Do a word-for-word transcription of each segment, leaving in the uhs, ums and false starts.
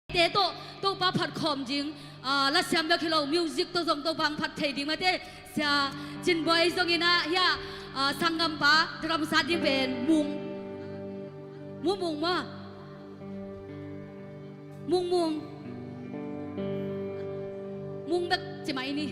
Te tawh Topa phat khawm ding, ah, lasiam bek hi lo, music tawh zong Topa hong phat thei ding mate. Sia Cin Bawi zongin ah, hia, ah, sanggampa drum sat ding pen Mung, Mung Mung maw? Mung Mung. Mung bek ci mai ni.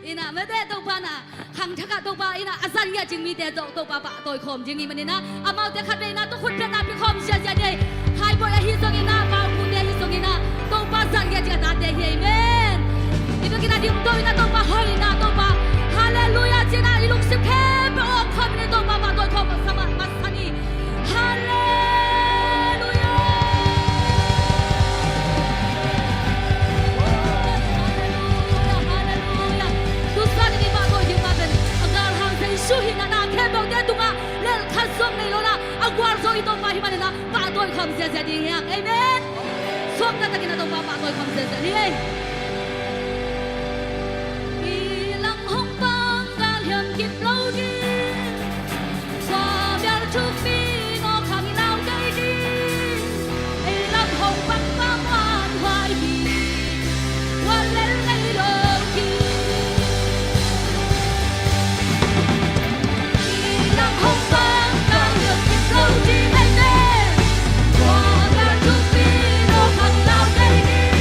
Ina, mate Topa na, khang thakah Topa ina, a zat ngiat ding mite tawh Topa pahtawi khawm ding i manin ah, amaute khat vei ina, tawh khut bek na pi khawm ziazia ni. Hai Bawi ahi zongin ah, Pau Pute ahi zongin ah, Topa zat ngiat ding a tate hi, amen. I bek ina, dim to ina, Topa hoih ina, Topa. Halleluiah ci ina, i lungsim khempeuh awk khawm ina, Topa pahtawi khawm masa, masa ni. Halleluiah. Halleluiah, halleluiah. Tusa ni pahtawi ding pa pen a galhang Jesu hi ina, na khempeuh te tungah lelh khat zong nei lo ina, a gualzo i Topa hi manin ah pahtawi khawm ziazia ding hi hang. Amen. Suakta takin ah Topa pahtawi khawm ziazia ding hi. I lam hong pang galhiam kip lo ding. Khuamial thukpi nawkhang i lau kei ding. Ei lam hong pang pang wan huai hi. Wan lel ngei lo hi. Ei lam hong pang pang wan kip lo ding, amen. Khuamial thukpi nawkhang i lau kei ding.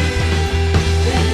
Ei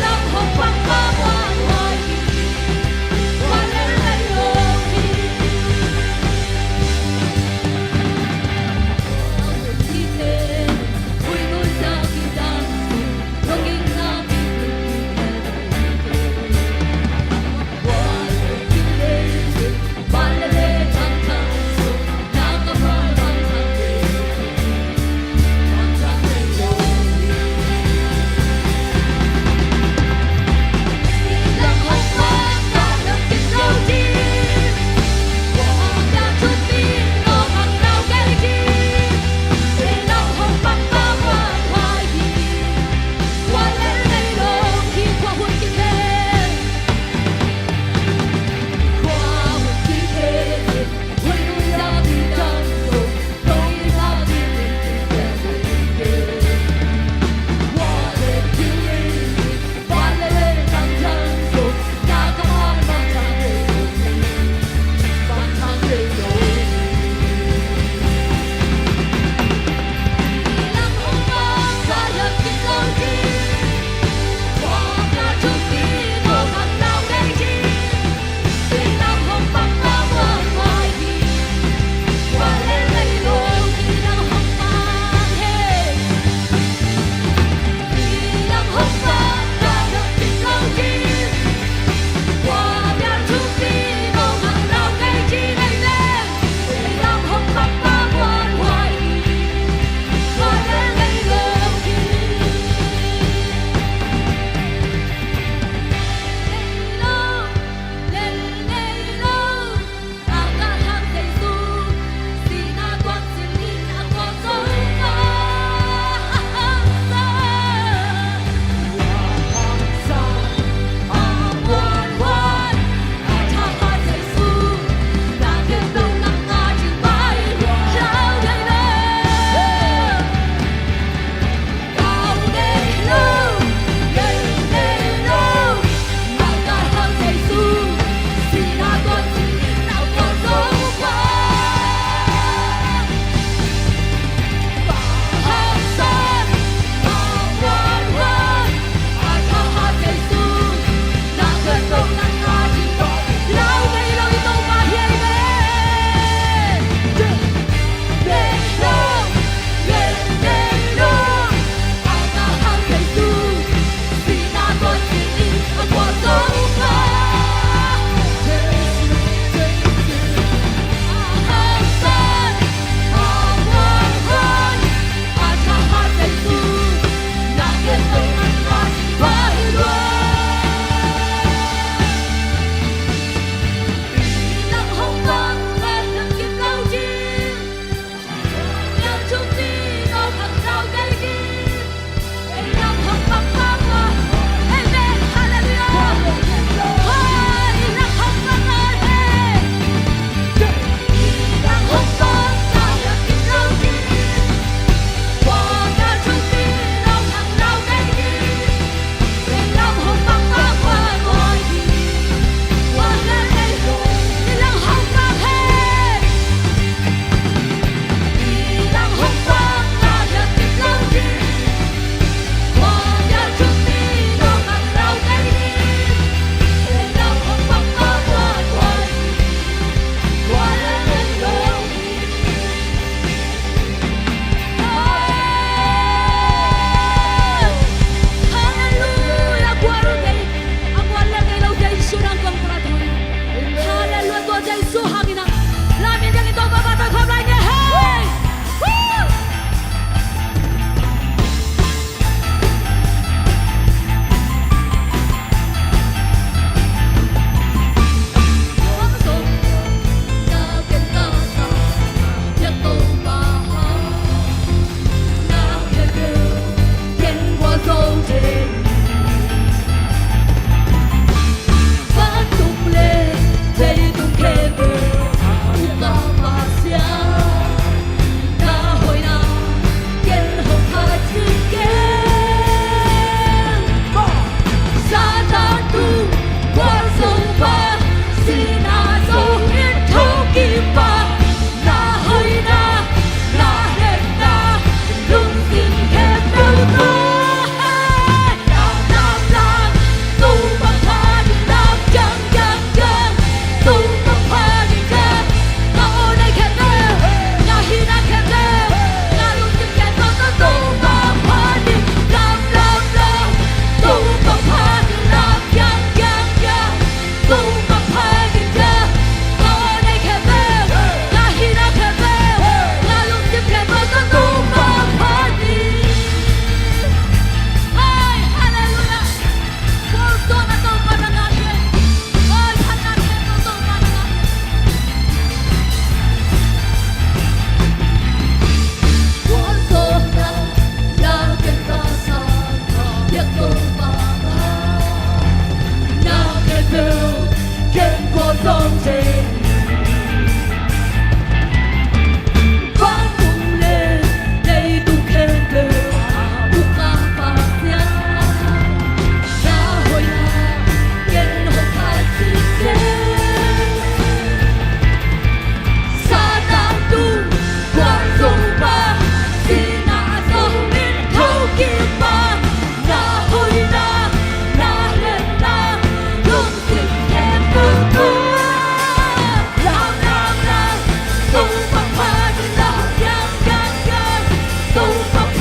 Halleluia.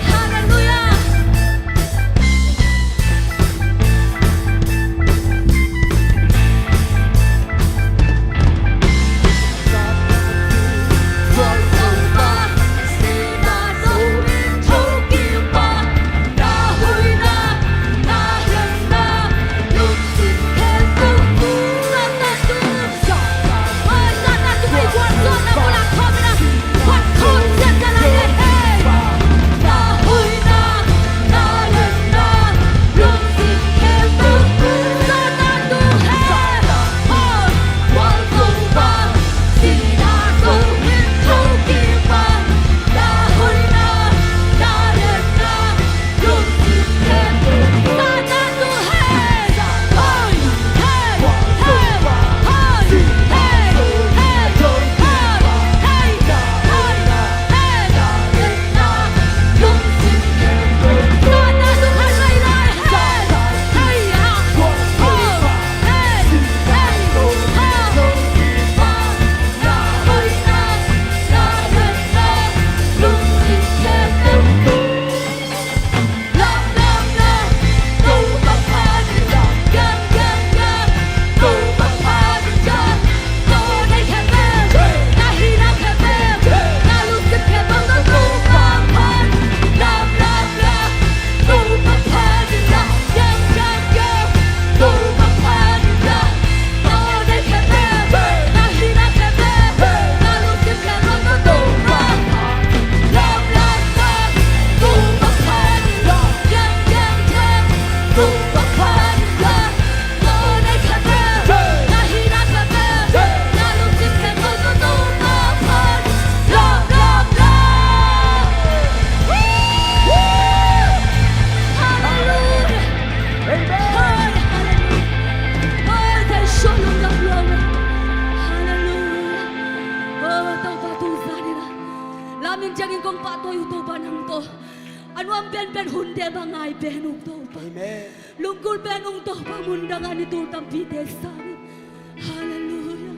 Halleluia. Amen. Ciangin kong pahtawi uh Topa nang tawh. A nuam penpen hunte bang ngai pen ung Topa. Amen. Lunggulh pen ung Topa, mundang a ni tul tampite sangin. Halleluia.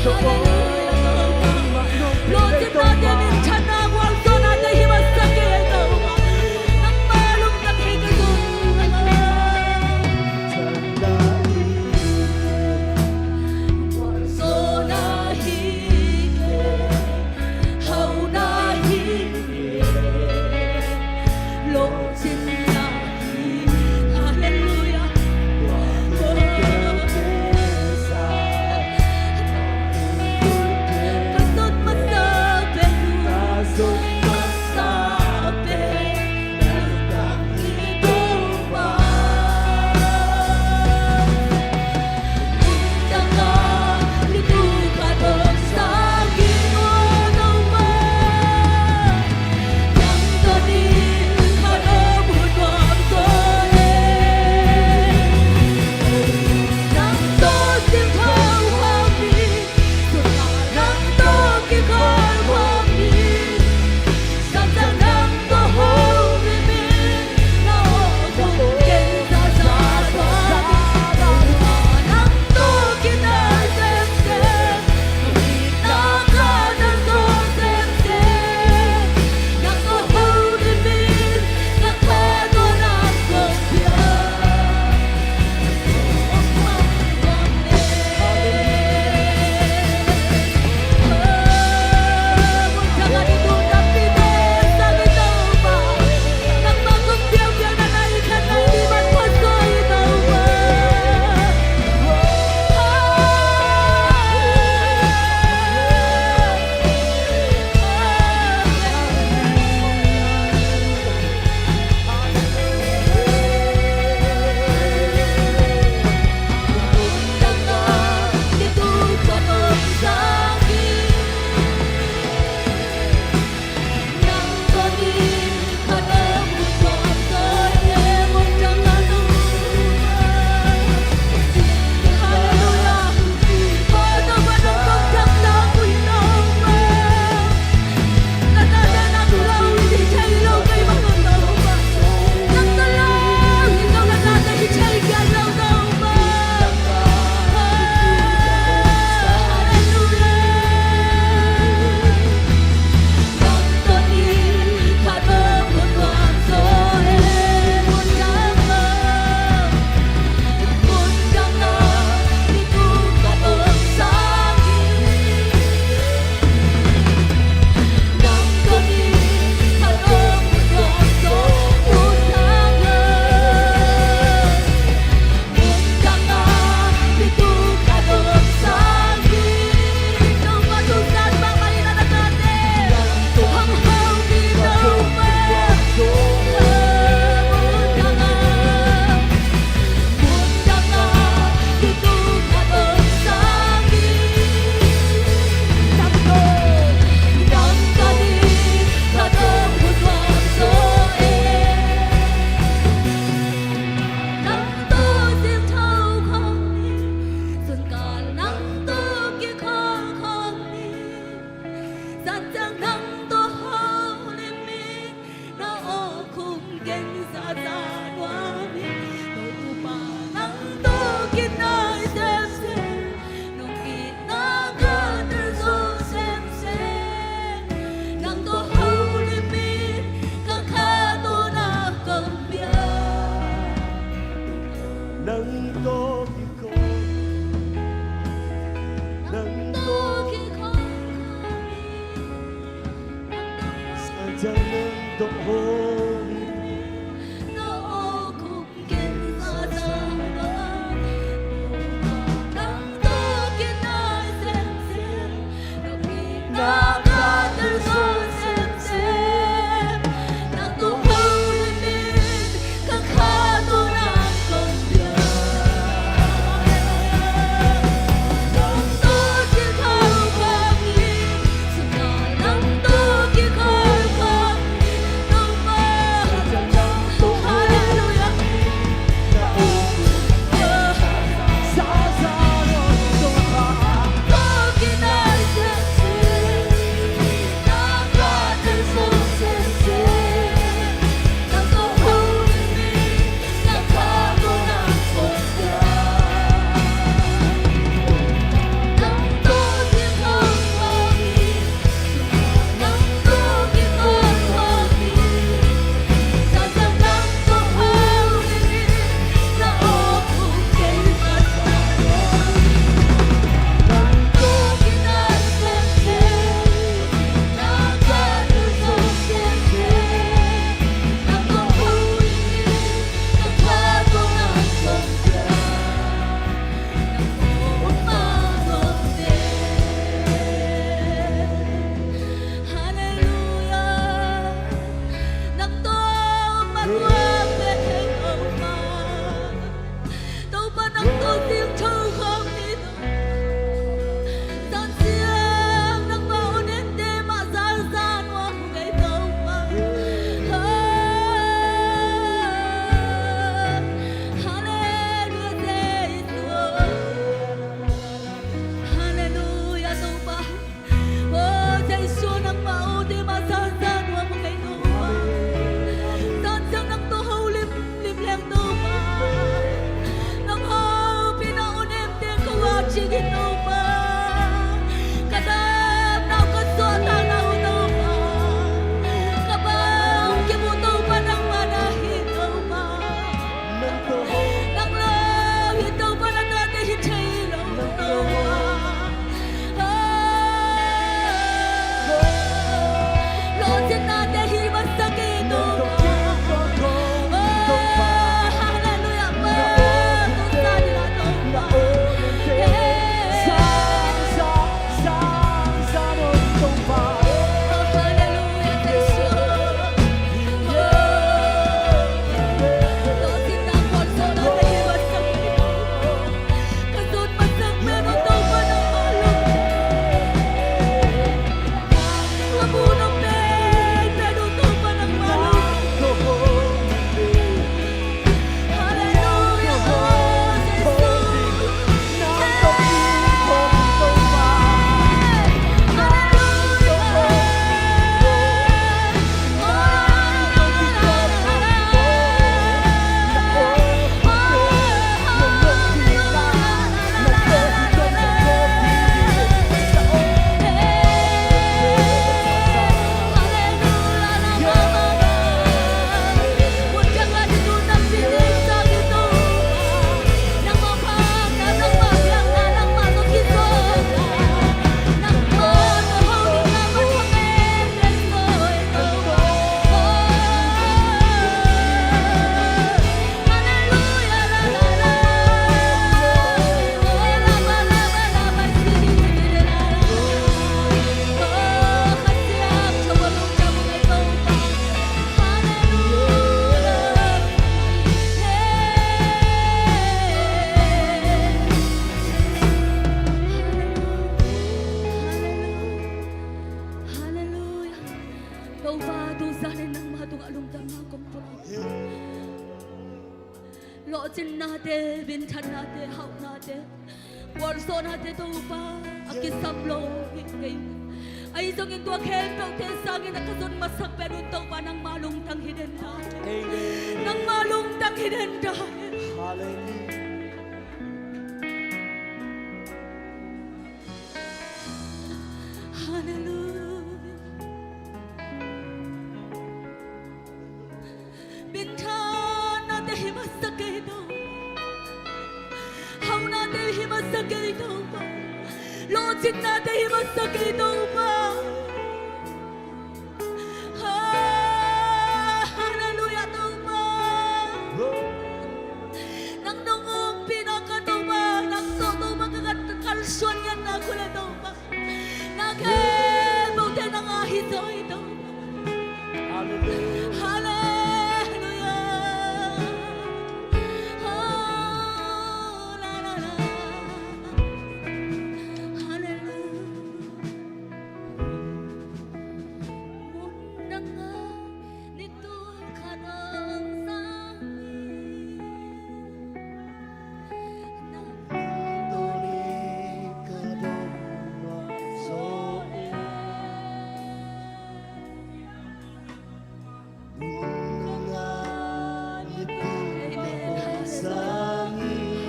Halleluia. Lungdamna, minthanna, gualzawhnate hih masa kei, Topa. Nangma lungdam hi ka zong. Gualzawhna hi kei, hauhna hi kei, lungdamna hi. Halleluia. Cingin Topa, ka dam nau ka suahtak nau Topa, ka bangkim uh Topa nangmah na hi Topa. Nang lo hi Topa, na tate hi thei lo Topa. Lawhcinna te hi masa kei Topa. Halleluiah. Halleluiah. Topa, tu zan in nangmah tungah lungdamna kong pulak. Lawhcinnate, minthannate, hauhnate, gualzawhnate Topa a kisam lo hi kei. Ahi zongin tua khempeuhte sangin a ka zon masak pen un Topa nangmah lungtang hi den ta hen. Amen. Nangmah lungtang hi den ta hen. Halleluiah. Halleluiah. Minthannate hi masa kei Topa. Hauhnate hi masa kei Topa. Lawhcinnate hi masa kei Topa. Ha, halleluiah Topa. Nang nong ompihna ka Topa, nang tawh Topa ka, ka kalsuan ngiatna khua leh Topa. Na khempeuhte nang a hi zaw hi Topa. Halleluiah. Halleluiah. Oh, la, la, la. Halleluiah. Mun dang ah ni tul khat hong zang hi. Nang tawh ni khat hong nuam zaw in. Mun dang ah ni tul khat hong zang in.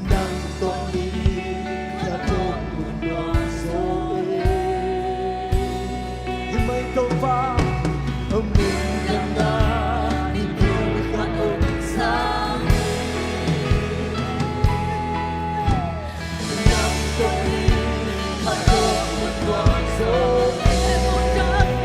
Nang tawh ni khat hong nuam zaw in. Hi mai Topa. Mun dang ah ni tul khat hong zang in. Nang tawh ni khat hong nuam zaw in.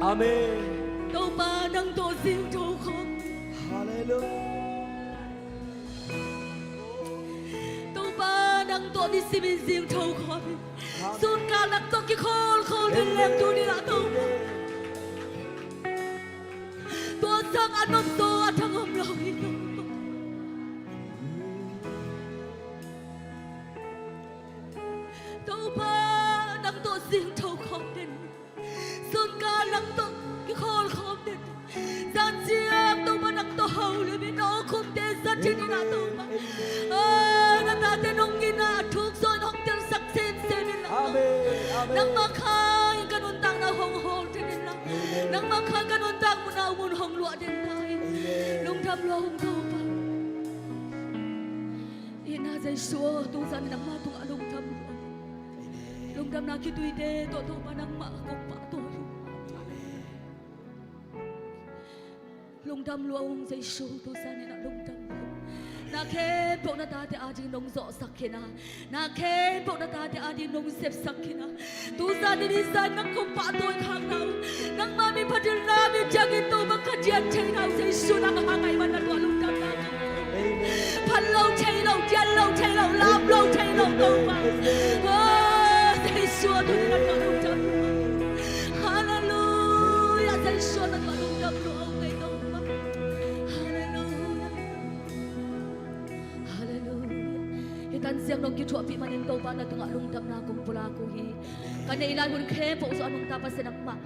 Amen. Topa nang tawh zing tho khawm. Halleluiah. Topa nang tawh nisimin zing tho khawm. Amen. Sunkal nang tawh kikhawlkhawl den leng tuni-in ah Topa. Amen. Tua sang a nopzaw a thang om lo hi Topa. Topa nang tawh zing tho khawm den. Sunkal nang tawh kikhawlkhawm den. Zan ciang Topa nang tawh holim in, na awkhumte zat hi ni na Topa. Amen. Ah, na tate nong ngen a, a thuk zaw in hong telsak semsem in la Topa. Amen. Amen. Nangmah kha in ka nuntakna hong hawl den in la. Amen. Nangmah kha in ka nuntak mun a mun hong luah den ta in. Amen. Lungdam lua ung Topa. Itna Jesu aw, tuzan nangmah tungah lungdam lua. Lungdamna khituite tawh Topa nangmah kong pahtawi uh. Lungdam lua ung Jesu, tuzan in ah lungdam lua. Na khempeuh na tate ading nong zawhsak khin a, na khempeuh na tate ading nong sepsak khin a, tuzan in i zan nang kong pahtawi khakna uh, nangmah min phatin na min ciangin Topa ka dian theihna uh Jesu nang a ngai man na tuah lungdamna. Amen. Phat lo thei lo, dian lo thei lo, lam lo thei lo Topa. Amen. Oh, Jesu a tuni na tuah lungdam. Halleluiah, Jesu a na tuah lungdam lua ung ei Topa. Halleluiah. Halleluiah. Hih tan siang nong kithuahpih manin Topa na tungah lungdamna kong pulak uh hi. Ka neih lai hun khempeuh zong a nungta Pasian nangmah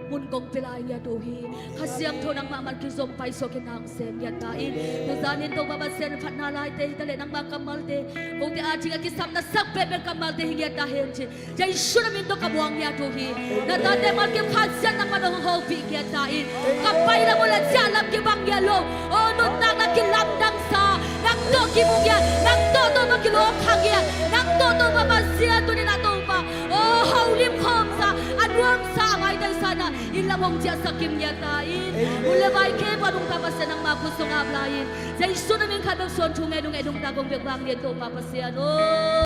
mun kong pia lai ngiat uh hi. Kha Siangtho nangmah man kizom paisuak in na hong sem ngiat ta in. Tuzan in Topa Pasian phatna laite hi ta leh nangmah kammalte, kote ading a kisam na sak penpen kammalte hi ngiat ta hen ci. Jesu na min tawh ka muang ngiat uh hi. Na tate mal kim khan sian nangmah nong hopih ngiat ta in. Ka pai lam uh leh ciah lam kibang ngiat lo. Aw nuntakna kilamdangsa, nang tawh kimu ngiat, nang tawh Topa kilawm kha ngiat, nang tawh Topa Pasian tuni na Topa. Aw holim khawmsa, a nuamsa, a maitangsa na inn lam hong ciahsak kim ngiat ta in. Amen. Hun leh vai khempeuh a nungta Pasian nangmah khut sung ap lai in. Jesu na min khat bek suan thu ngen ung ei, nungta kong bek vang lian Topa Pasian aw.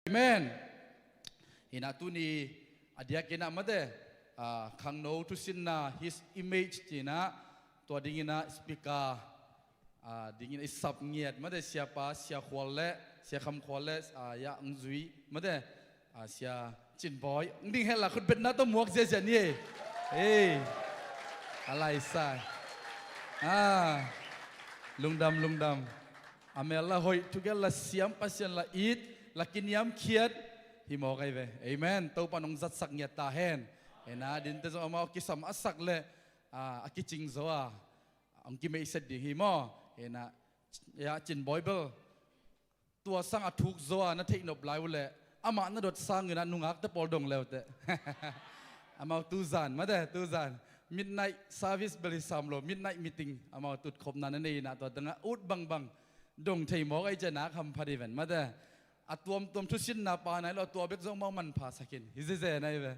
Amen. Ina tuni a diakin ah mate ah, khangno thusinna, his image ci-in ah, tua dingin ah speaker, ah, dingin i sap ngiat mate, siapa, Sia Khual le, Sia Kham Khual le, ah, ya ang zui mate, ah, Sia Cin Bawi. Ang ding hela khutbetna tawh muak ziazia ni e. Ei. A laisai. Ah. Lungdam, lungdam. A mel la hoih, thugen la siam, Pasian la it, la kiniamkhiat hi mawk ahi ve. Amen. Topa nong zatsak ngiat ta hen. Ena, dinte zong amau kisam a sak le, ah, a kicing zo a, ang kimeihset ding hi maw. Ena, ya, Cin Bawi bel tua sang a thuk zo a na theih nop lai uh leh, amah na dot sang in ah nungakte pawl dong leute. Amau tuzan mate, tuzan midnight service bel hi sam lo, midnight meeting, amau tutkhopna na nei in ah tua tengah ut bangbang dong thei mawk ahi ciangin ah hampha dih ven mate. A tuamtuam thusinna pa nai lo, a tua bek zong amau manpha sak in hi zeze nai ve.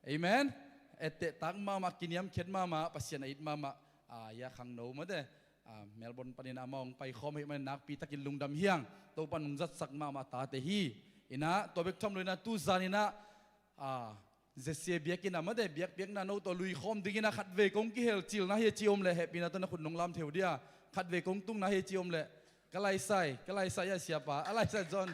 Amen. Etteh tak mahmah, kiniamkhiat mahmah, Pasian a it mahmah, ah, ya khangno mate, ah, Melbourne panin amah hong paikhawm ahih manin nakpi takin lungdam hi hang. Topa nong zatsak mahmah tate hi. Ina, tua bek tham lo ina, tuzan ina, ah, Zesia biakinn ah mate, biakpiakna no tawh luikhawm dingin ah khatvei kong kihel, cilna hi a ci om leh hehpihna tawh na khut nong lam theu dia. Khatvei kong tungna hi a ci om leh, ka laisai, ka laisai a siapa, a laisai John.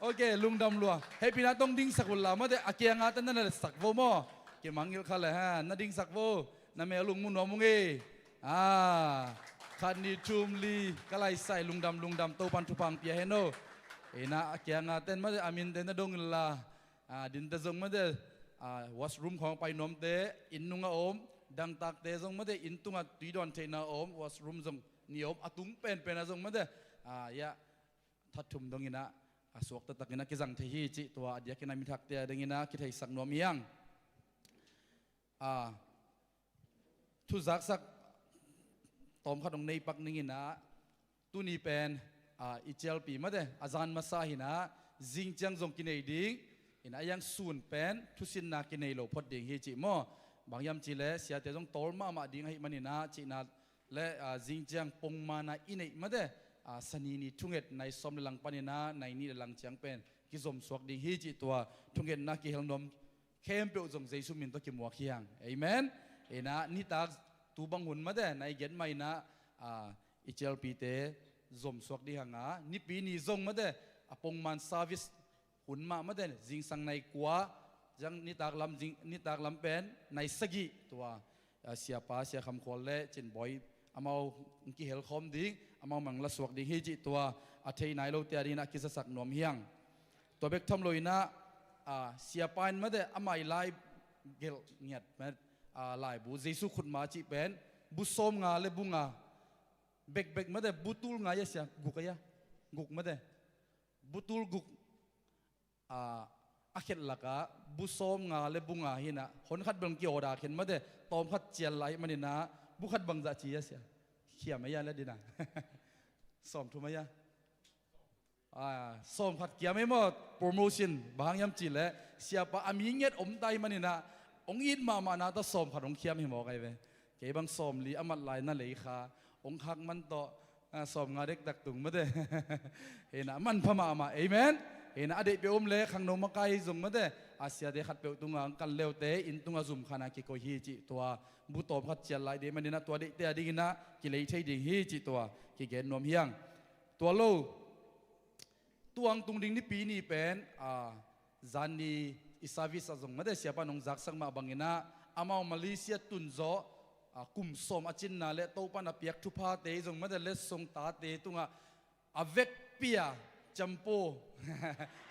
Ok, lungdam lua. Hehpihna tawh dingsak un la mate, a kianga te na na sak vo maw. Kimangngilh kha le ha, na dingsak vo. Na mel ung mu nuam ung e. Ah, khat ni thum li, ka laisai, lungdam, lungdam, Topan thupha hong pia hen o. Ina, a kianga ten mate, a minte na dong in la. Ah, dinte zong mate, ah, washroom khawng pai nuamte inn nungah om, dangtakte zong mate, inn tungah tui dawn theihna om, washroom zong ni om, a tung penpen ah zong mate, ah, ya, that thum dongin ah, a suak taktakin ah kizang thei hi cih tua a diakin ah mithakte a dingin ah kitheisak nuam hi hang. Ah, thuzaksak tawmkhat hong nei pak ning in ah, tuni pen, ah, i cialpi mate, a zan masa hi in ah, zing ciang zong kinei ding, ina a yang sun pen, thusinna kinei lo phot ding hi cih maw. Bang hiam cih leh, siate zong tawl mahmah ding ahih manin ah, cihna le, ah, zing ciang pongman a i neih mate, ah, Sani ni thunget nai sawm le lang panin ah, nai nih le lang ciang pen, kizomsuak ding hi cih tua, thungetna kihel nuam khempeuh zong Jesu min tawh kimuak hi hang. Amen. Ina, nitak tu bang hun mate, nai gen mah ina, ah, i cialpite zomsuak ding hang a, nipi ni zong mate, a pongman service hun mah mate, zingsang nai kua, zang nitak lam, zing, nitak lam pen, nai sagih tua, ah, siapa, Sia Kham Khual le Cin Bawi, amau hong kihel khawm ding, amau mang la suak ding hi cih tua, a thei nai lote a dingin ah kizasak nuam hi hang. Tua bek tham lo ina, ah, siapa in mate, amah i lai gelh ngiat mate, ah, laibu, Jesu khutma cih pen, bu sawm nga le bu nga, bekbek mate, bu tul nga ia sia, guk a ia, guk mate. Bu tul guk, ah, a khet laka, bu sawm nga le bu nga hi in ah, hon khat bel ki-order khin mate, tawmkhat cial lai manin ah, bu khat bangzah ci a sia. Khiam a ia le dina. Sawm thum a ia. Ah, sawm khat kiam ei maw, promotion, bang hiam cih leh, siapa a mi ngiat om ta ahih manin ah, hong it mahmahna tawh sawm khat hong khiam hi mawk ahi ve. Kei bang sawm li a mat lai na lei kha, hong khak man tawh, ah, sawm nga dektak tung mate. Hi in ah, manpha mahmah, amen. Hi in ah, a deih peuh om le, khangno makai zong mate, a siate khatpeuh tungah, hong kan leute, inn tungah zum khan a kikoih hi cih tua, bu tawmkhat cial lai ding manin ah, tua deihte a dingin ah, kilei thei ding hi cih tua, kigen nuam hi hang. Tua lo, tu hong tung ding nipi ni pen, ah, zan ni i service ah zong mate siapa nong zaksak mah bangin ah, amau Malaysia tun zawh, ah, kum sawm a cinna le Topan a piak thuphate zong mate letsong tate tungah a vekpi a ciampu,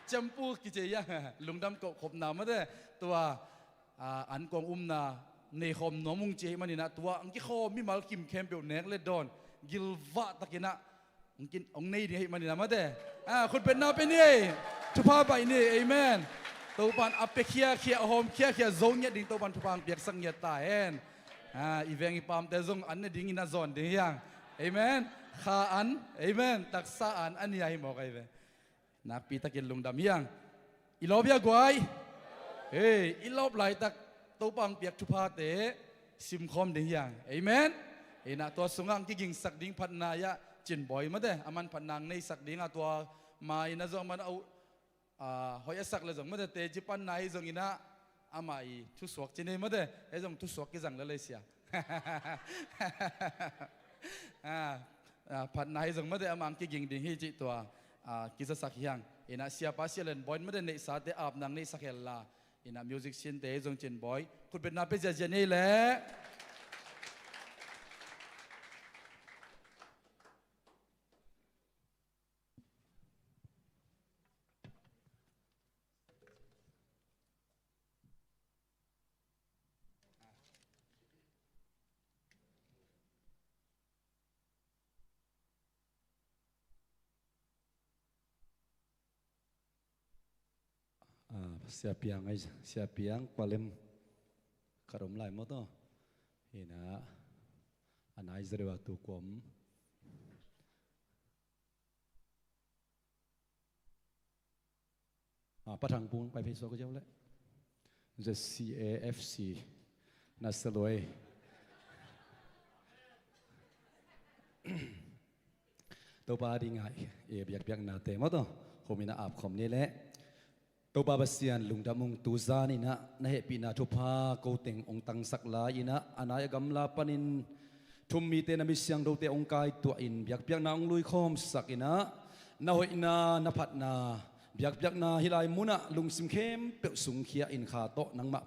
ciampu kici a, lungdam kohkhopna mate, tua, ah, an kong umna nei khawm nuam ung ci ahih manin ah, tua hong kikhawm mimal kim khempeuh nek le dawn, gilvah takin ah, hong kin, hong nei ding ahih manin ah mate. Ah, khutbetna pia ni ei. Thupha baih ni, amen. Topan a pia khiakhia, a hawm khiakhia, zo ngiat ding Topan thupha hong piaksak ngiat ta hen. Ah, i veng i pamte zong an ne dingin a zawn ding hi hang. Amen. Kha an, amen. Taksa an, a nia hi mawk ahi ve. Nakpi takin lungdam hi hang. I lawp hia guai? Hei, i lawp laitak Topa hong piak thuphate simkhawm ding hi hang. Amen. Hi in ah, tua sungah hong kigingsak ding phatna ia, Cin Bawi mate, a manphatna hong neisak ding a, tua ma in ah zong a man a, ah, hoih a sak le zong mate, teci panna hi zongin ah, Amah i thusuak ci nei mate, ei zong thusuak kizang lel ei sia. Ah, ah, phatna hi zong mate, amah ang kiging ding hi cih tua, ah, kizasak hi hang. Inah siapa Sia Lian Bawi in mate neihsate apna ang neihsak hel la. Inah music siente ei zong cin bawi. Khutbetna pia ziazia nei leh. Ah, Sia Piang ai, Sia Piang kua lem khat om lai maw taw. Inah a nai za deuh a tu kua om. Ah, Pa Thang Pung pai phei suak ka ziau leh. Z C A F C. Na sa luai. Topa dingah i biakpiaknate maw taw, hum inah ap khawm ni leh. Topa Pasian lungdam ung, tu zan inah na hehpihna thupha ko teng ong tangsak lai inah a nai a gamla panin thum mite na mi siangthote ong kaituah in biakpiakna ong lui khawmsak inah na hoihna na phatna biakpiakna hih lai munah lungsim khempeuh sungkhia in kha tawh nangmah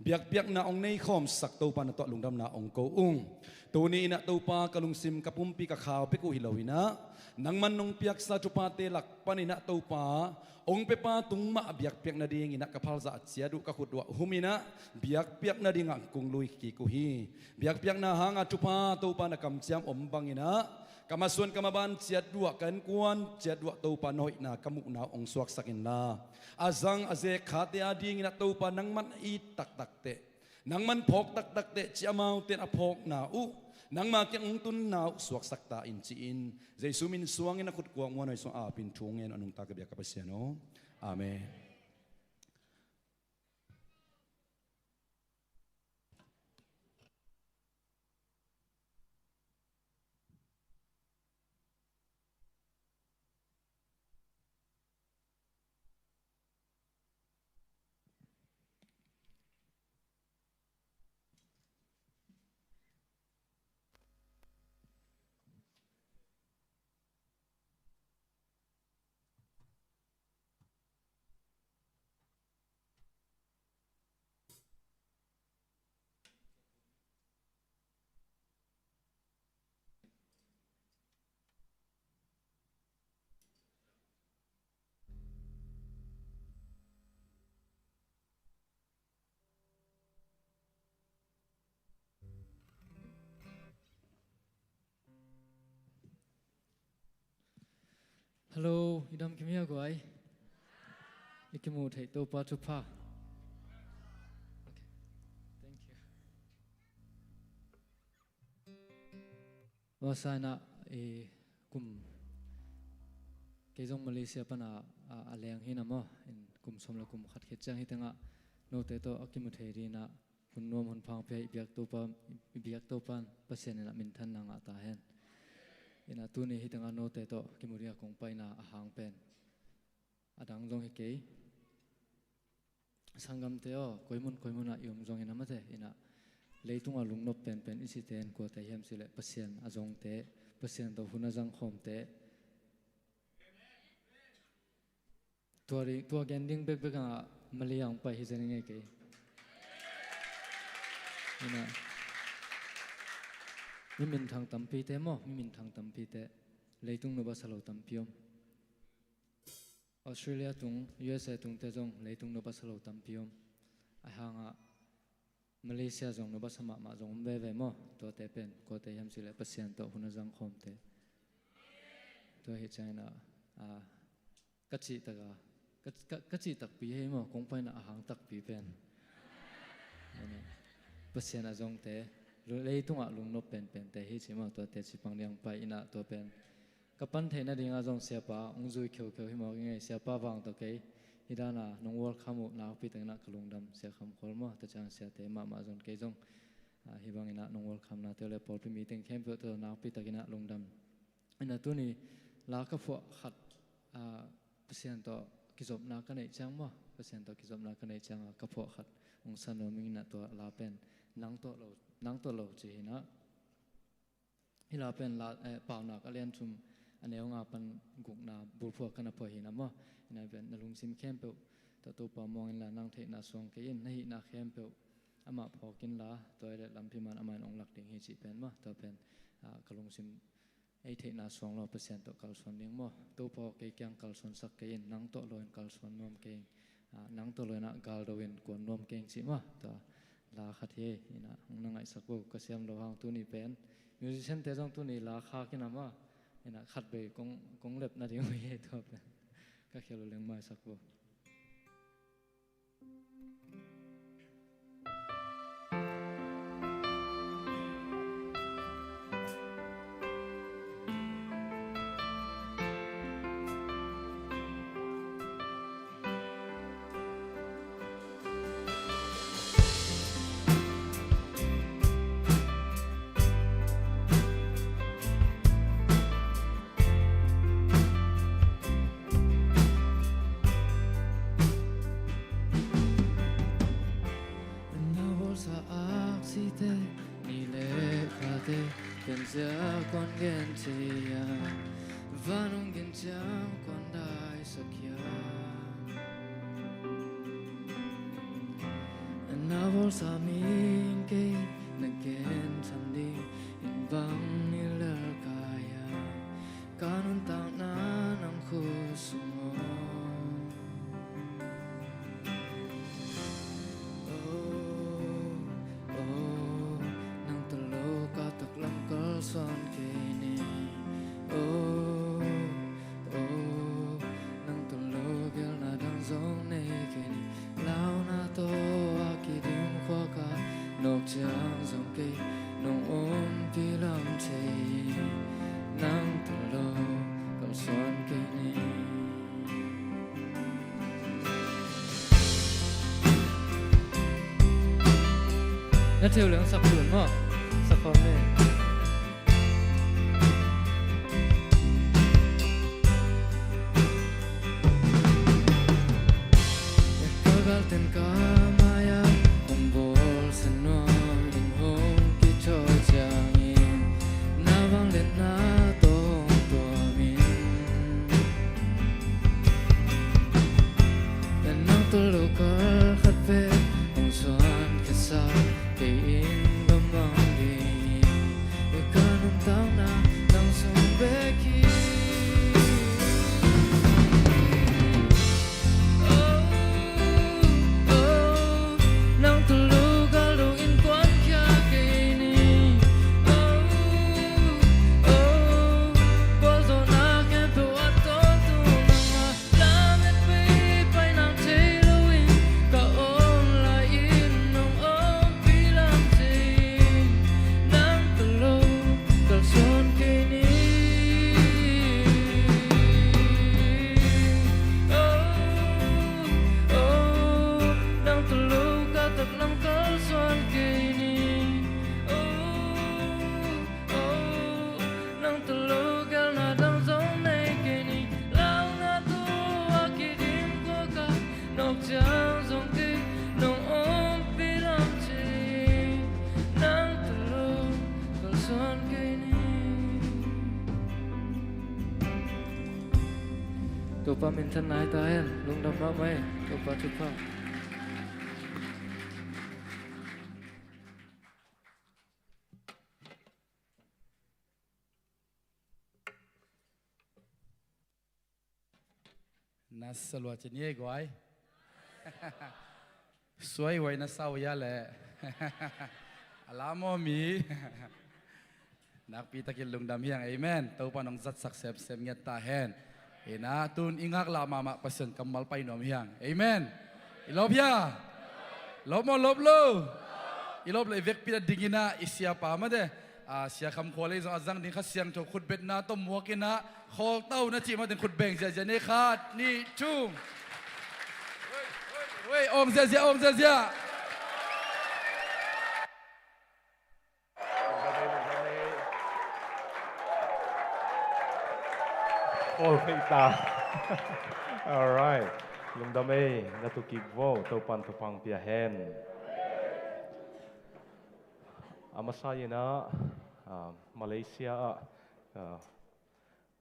biakpiakna ong nei khawmsak Topa na tawh lungdamna ong ko ung. Tuni inah Topa ka lungsim ka pumpi ka khau pek uh hi lo inah nangman nong piaksa thuphate lak pan inah Topa ong pepa tung mah biakpiak nading inah ka phalzah ciat uh ka khut uh ah hum inah biakpiak nadingah kong lui kik uh hi. Biakpiakna hanga thupha Topa na kamciam om bang inah ka masuan ka maban ciat uh ah ka innkuan ciat uh ah Topa na hoihna ka muhna uh ong suaksak inla a zang a zek khate a ding inah Topa nangman it taktak teh, nangman phawk taktak teh ci amaute in a phawkna uh nangma kiang ong tunna uh suaksak ta in ci-in Jesu min suangin a khut kuak muanoi sung apin thu ngen a nungta ka biak ka Pasian aw. Amen. Hello, i dam kim hia guai? I kimu thei Topa thupha. Okay. Thank you. Ua sa inah i kum kei zong Malaysia pana a, a leng hi na maw, in kum sawm le kum khat khit ciang hi tengah note tawh a kimu thei dinah hun nuam hun phang pia i biak Topa, i biak Topa in Pasian inah minthanna ngah ta hen. Inah tuni hi tengah note tawh kimu dinah kong paina a hang pen a dang zong hi kei. Sanggamte aw, koimun koimunah i om zongin a mate inah leitungah lungnop penpen i cite in kuate hiam cileh Pasian a zongte, Pasian tawh hun a zangkhawmte. Tua ding, tua gen ding bekbek ah Malaysia ong pai hi zaning ei kei. Inah mi minthang tampite maw, mi minthang tampite, leitung nop a sa lo tampi om. Australia tung, U S A tungte zong leitung nop a sa lo tampi om. Ahi hangah Malaysia zong nop a sa mahmah zong om veve maw? Tuate pen kuate hiam cileh Pasian tawh hun a zangkhawmte. Tua hi ciangin ah, ah, ka cih taka, ka, ka, ka cih takpi hi maw, kong paina a hang takpi pen. Pasian a zongte, lu-, leitungah lungnop penpente hi ci maw, tuate cipang ding pai inah tua pen. Ka pan theih nadingah zong siapa ong zui kheukheu hi mawk i ngei, siapa vang tawh kei hi dana nong welcome uh nakpi takinah ka lungdam, Sia Kham Khual maw, tua ciang siate mahmah zong kei zong, ah, hi banginah nong welcome nate uh le pawlpi meeting khempeuh tawh nakpi takinah lungdam. Inah tuni la ka phuah khat, ah, Pasian tawh kizopna ka neih ciang maw, Pasian tawh kizopna ka neih ciangah ka phuah khat Hong sa nuam ing in ah, tua la pen nang tawh lo, nang tawh lo ci hi in ah. Hih la pen la, eh, Paunak a lian thum, a neu nga pan gukna bulphuh ah ka na phuah hi in ah maw. Hi in ah pen na lungsim khempeuh tawh Topa muang inla, nang theihna suang kei in, na hihna khempeuh amah phawk inla, tua hi leh lampi man amah in hong lak ding hi cih pen maw. Tua pen, ah, ka lungsim, ei theihna suang lo Pasian tawh kalsuan ding maw. Topa aw, kei kiang kalsuansak kei in, nang tawh lo in kalsuan nuam kei ing. Ah, nang tawh lo in ah galdo in kuan nuam kei ing cih maw. Tua la khat hi. Hi in ah hong na ngaihsak vo, ka siam lo hang tuni pen. Musician te zong tuni la khak in ah maw. Hi in ah khat vei kong, kong lep nading uh hi, tua pen ka khel uh leng maisak vo. Na bawlsa aksite, ni le khate, pianzia kuan gen thei a, van hong gin ciang kuan daisak hiam? Na bawlsa ming kei, na gen tham ding in bang i lelkai a, ka nuntakna nang khut sung aw. Oh, oh, nang tawh lo ka taklam kalsuan kei ni. Oh, oh, nang tawh lo gelna dang zong nei kei ni. Launa tawh a kidim khuak ah nawk ciang zong kei nong ompih lam thei, nang tawh lo kalsuan kei ni. Na theu leng sak tuan maw, sak khawm ni. Ka galten ka mai-ah kong bawlsia nuam in hong kithawi ciangin, na vangliatna tawh hong tuam in. Nang tawh lo kal khat pen hong suan khiasak kei in, ka mang ding in, ka nuntakna nang sung bek hi. Oh, oh, nang tawh lo galdo in kuankhia kei ni. Oh, oh, gualzawhna khempeuh a tawntung nangmah. Lamet pei pai nang thei loin ka om lai-in nong ompih lam thei, nang tawh lo kalsuan kei ni. Oh, oh, nang tawh lo ka taklam kalsuan kei ni. Oh, oh, nang tawh lo gelna dang zong nei kei ni. Launa tawh a kidim khuak ah nawk ciang zong kei nong ompih lam thei, nang tawh lo kalsuan kei ni. Topa minthanna hi ta hen. Lungdam mahmah hi. Topa thupha. Na sa lua ci ni ei guai. Suai huai na sa uh hia leh. A la maw mi. Nakpi takin lungdam hi hang, amen. Topa nong zatsak semsem ngiat ta hen. Hi in ah tun i ngaklah mahmah Pasian kammal pai nuam hi hang, amen. I lawp hia? Lawp maw, lawp lo? I lawp leh i vekpi-in a ding in ah i siapa mate, ah, Sia Kham Khua lei zong a zang ding Kha Siangtho khutbetna tawh muak in ah, khawl ta un a cih mah teng khut beng ziahziah ni. Khat, nih, thum. Wei, wei, wei, awng ziahziah, awng ziahziah. All feita. Alright. Lungdam ei, na tu kik vo, Topan thupha hong pia hen. Masa inah, ah, Malaysia ah, ah,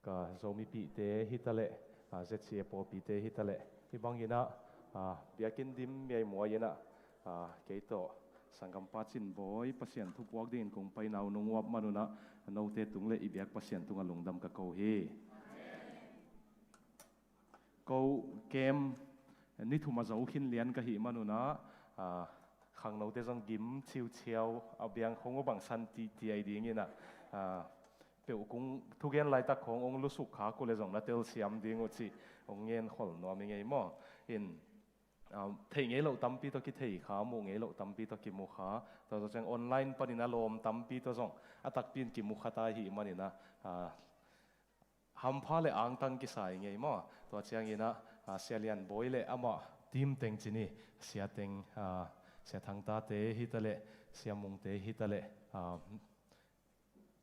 ka Zomipihte hitaleh, ah, Z C A pawlpite hitaleh, hih banginah, ah, biakinn dim miaimuai inah, ah, kei tawh sanggampa Cin Bawi Pasian thupuak dingin kong pai nau nong uap manunah, note tung le i biak Pasian tungah lungdam ka ko hi. Ko kem ni thum a zo khin lian ka hih manunah, ah, khangnote zong gim ciuciau a biang khong uh bangsan titi ai dinginah, ah, peuh kung thugen laitak khong ong lusuk khak uh le zong na telsiam ding uh cih ong ngen khol nuam i ngei maw? In, ah, theih ngei loh tampi tawh kithei kha, muh ngei loh tampi tawh kimu kha. Tua zawh ciang online panin a lawm tampi tawh zong a takpi in kimu kha ta i hih maninah, ah, hampha le angtang kisa i ngei maw? Tua cianginah, ah, Sia Lian Bawi le amah team teng ci ni, Sia Teng, ah, Sia Thangtate hitaleh, Sia Mungte hitaleh, ah,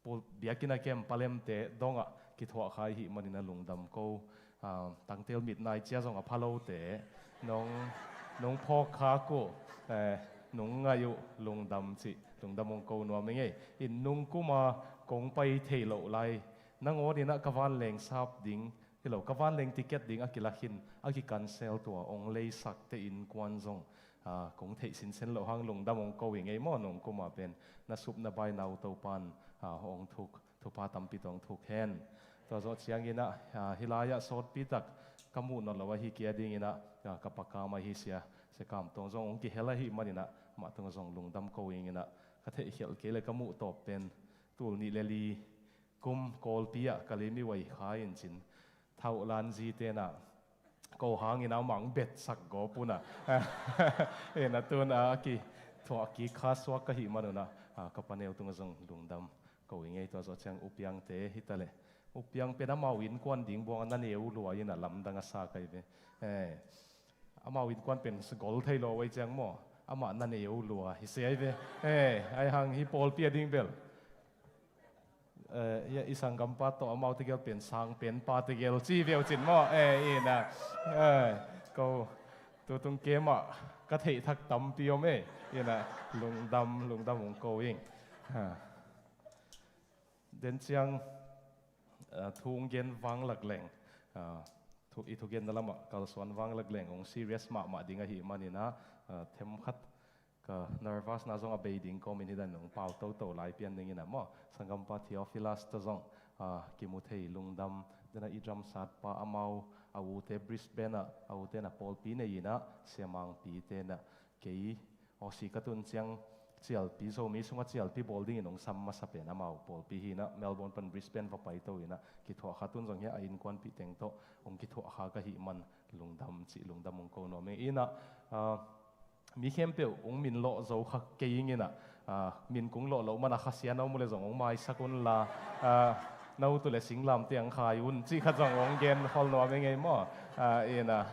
pul-, biakinn a kem palemte dongah kithuah kha i hih maninah lungdam ko. Ah, tangtel mit nai cia zong a pha lote nong, nong phawk khak uh, eh, nong ngaih uh lungdam cih lungdam ong ko nuam i ngei. In nung kuma kong pai thei loh lai nangawn inah ka vanleng sap ding, hi lo, ka vanleng ticket ding a kila khin, a ki-cancel tua ong leisakte innkuan zong, ah, kong theih sinsen loh hang lungdam ong ko i ngei maw? Nung kuma pen na sup na bai nau Topan, ah, ong thuk, thupha tampi tawh ong thuk hen. Tua zawh cianginah, ah, hih lai-ah sawtpi tak ka muh nawn lo ahi kia dinginah, ah, ka pakam ahi Sia, Sia Kam Tawng zong ong kihel ahi maninah, mah tungah zong lungdam ko inginah, ka theihkhialh kei le ka muh tawp pen tul nih le li kum Kawlpi ah Kalim i uai kha in cin, Thauh Lan Zi tenah ko hangin a mang betsak gawp unah, inah tun a kithuah kik kha suak ka hih manunah, ah, ka paneu tungah zong lungdam ko i ngei. Tua zawh ciang U Piangte hitaleh, U Piang pen amau innkuan ding buang a na neu lua inah lamdang a sa kai ve. Eh, amau innkuan pen gol thei lo ei ciang maw? Amah na neu lua hi se ai ve. Eh, ai hang hi pawlpi a ding bel, eh, i, i sanggampa tawh amau tegel pen sang pen pa tegel ci veu cin maw? Eh, inah, eh, ko tutung kemah ka theih thak tampi om ei. Inah lungdam, lungdam ung ko ing. Ha. Den ciang, ah, thu ong gen vanglak leng, ah, thu, i thugenna lamah kalsuan vanglak leng ong serious mahmah ding ahi maninah, ah, themkhat ka nervousna zong a bei ding kawmin hi dan ong pau toto lai pian dinginah maw? Sanggampa Theophilus tawh zong, ah, kimu thei lungdam. Denah i dramsatpa amau, a ute Brisbane ah, a ute na pawlpi nei inah, Sia Mangpi tenah kei Aussie ka tun ciang cialpi, Zomi sungah cialpi bawl dingin ong sam masa pen amau pawlpi hi inah, Melbourne pan Brisbane va paito inah kithuah kha. Tun zong hiah a innkuanpih teng tawh ong kithuah kha ka hih man lungdam cih lungdam ong ko nuam ing. Inah, ah, mi khempeuh ong min lawh zo kha kei ing inah, ah, min kong lawh loh mana khasia na om uh le zong ong maisak unla, ah, na ut uh le singlamteh ang khai un cih khat zong ong gen khol nuam i ngei maw? Ah, inah,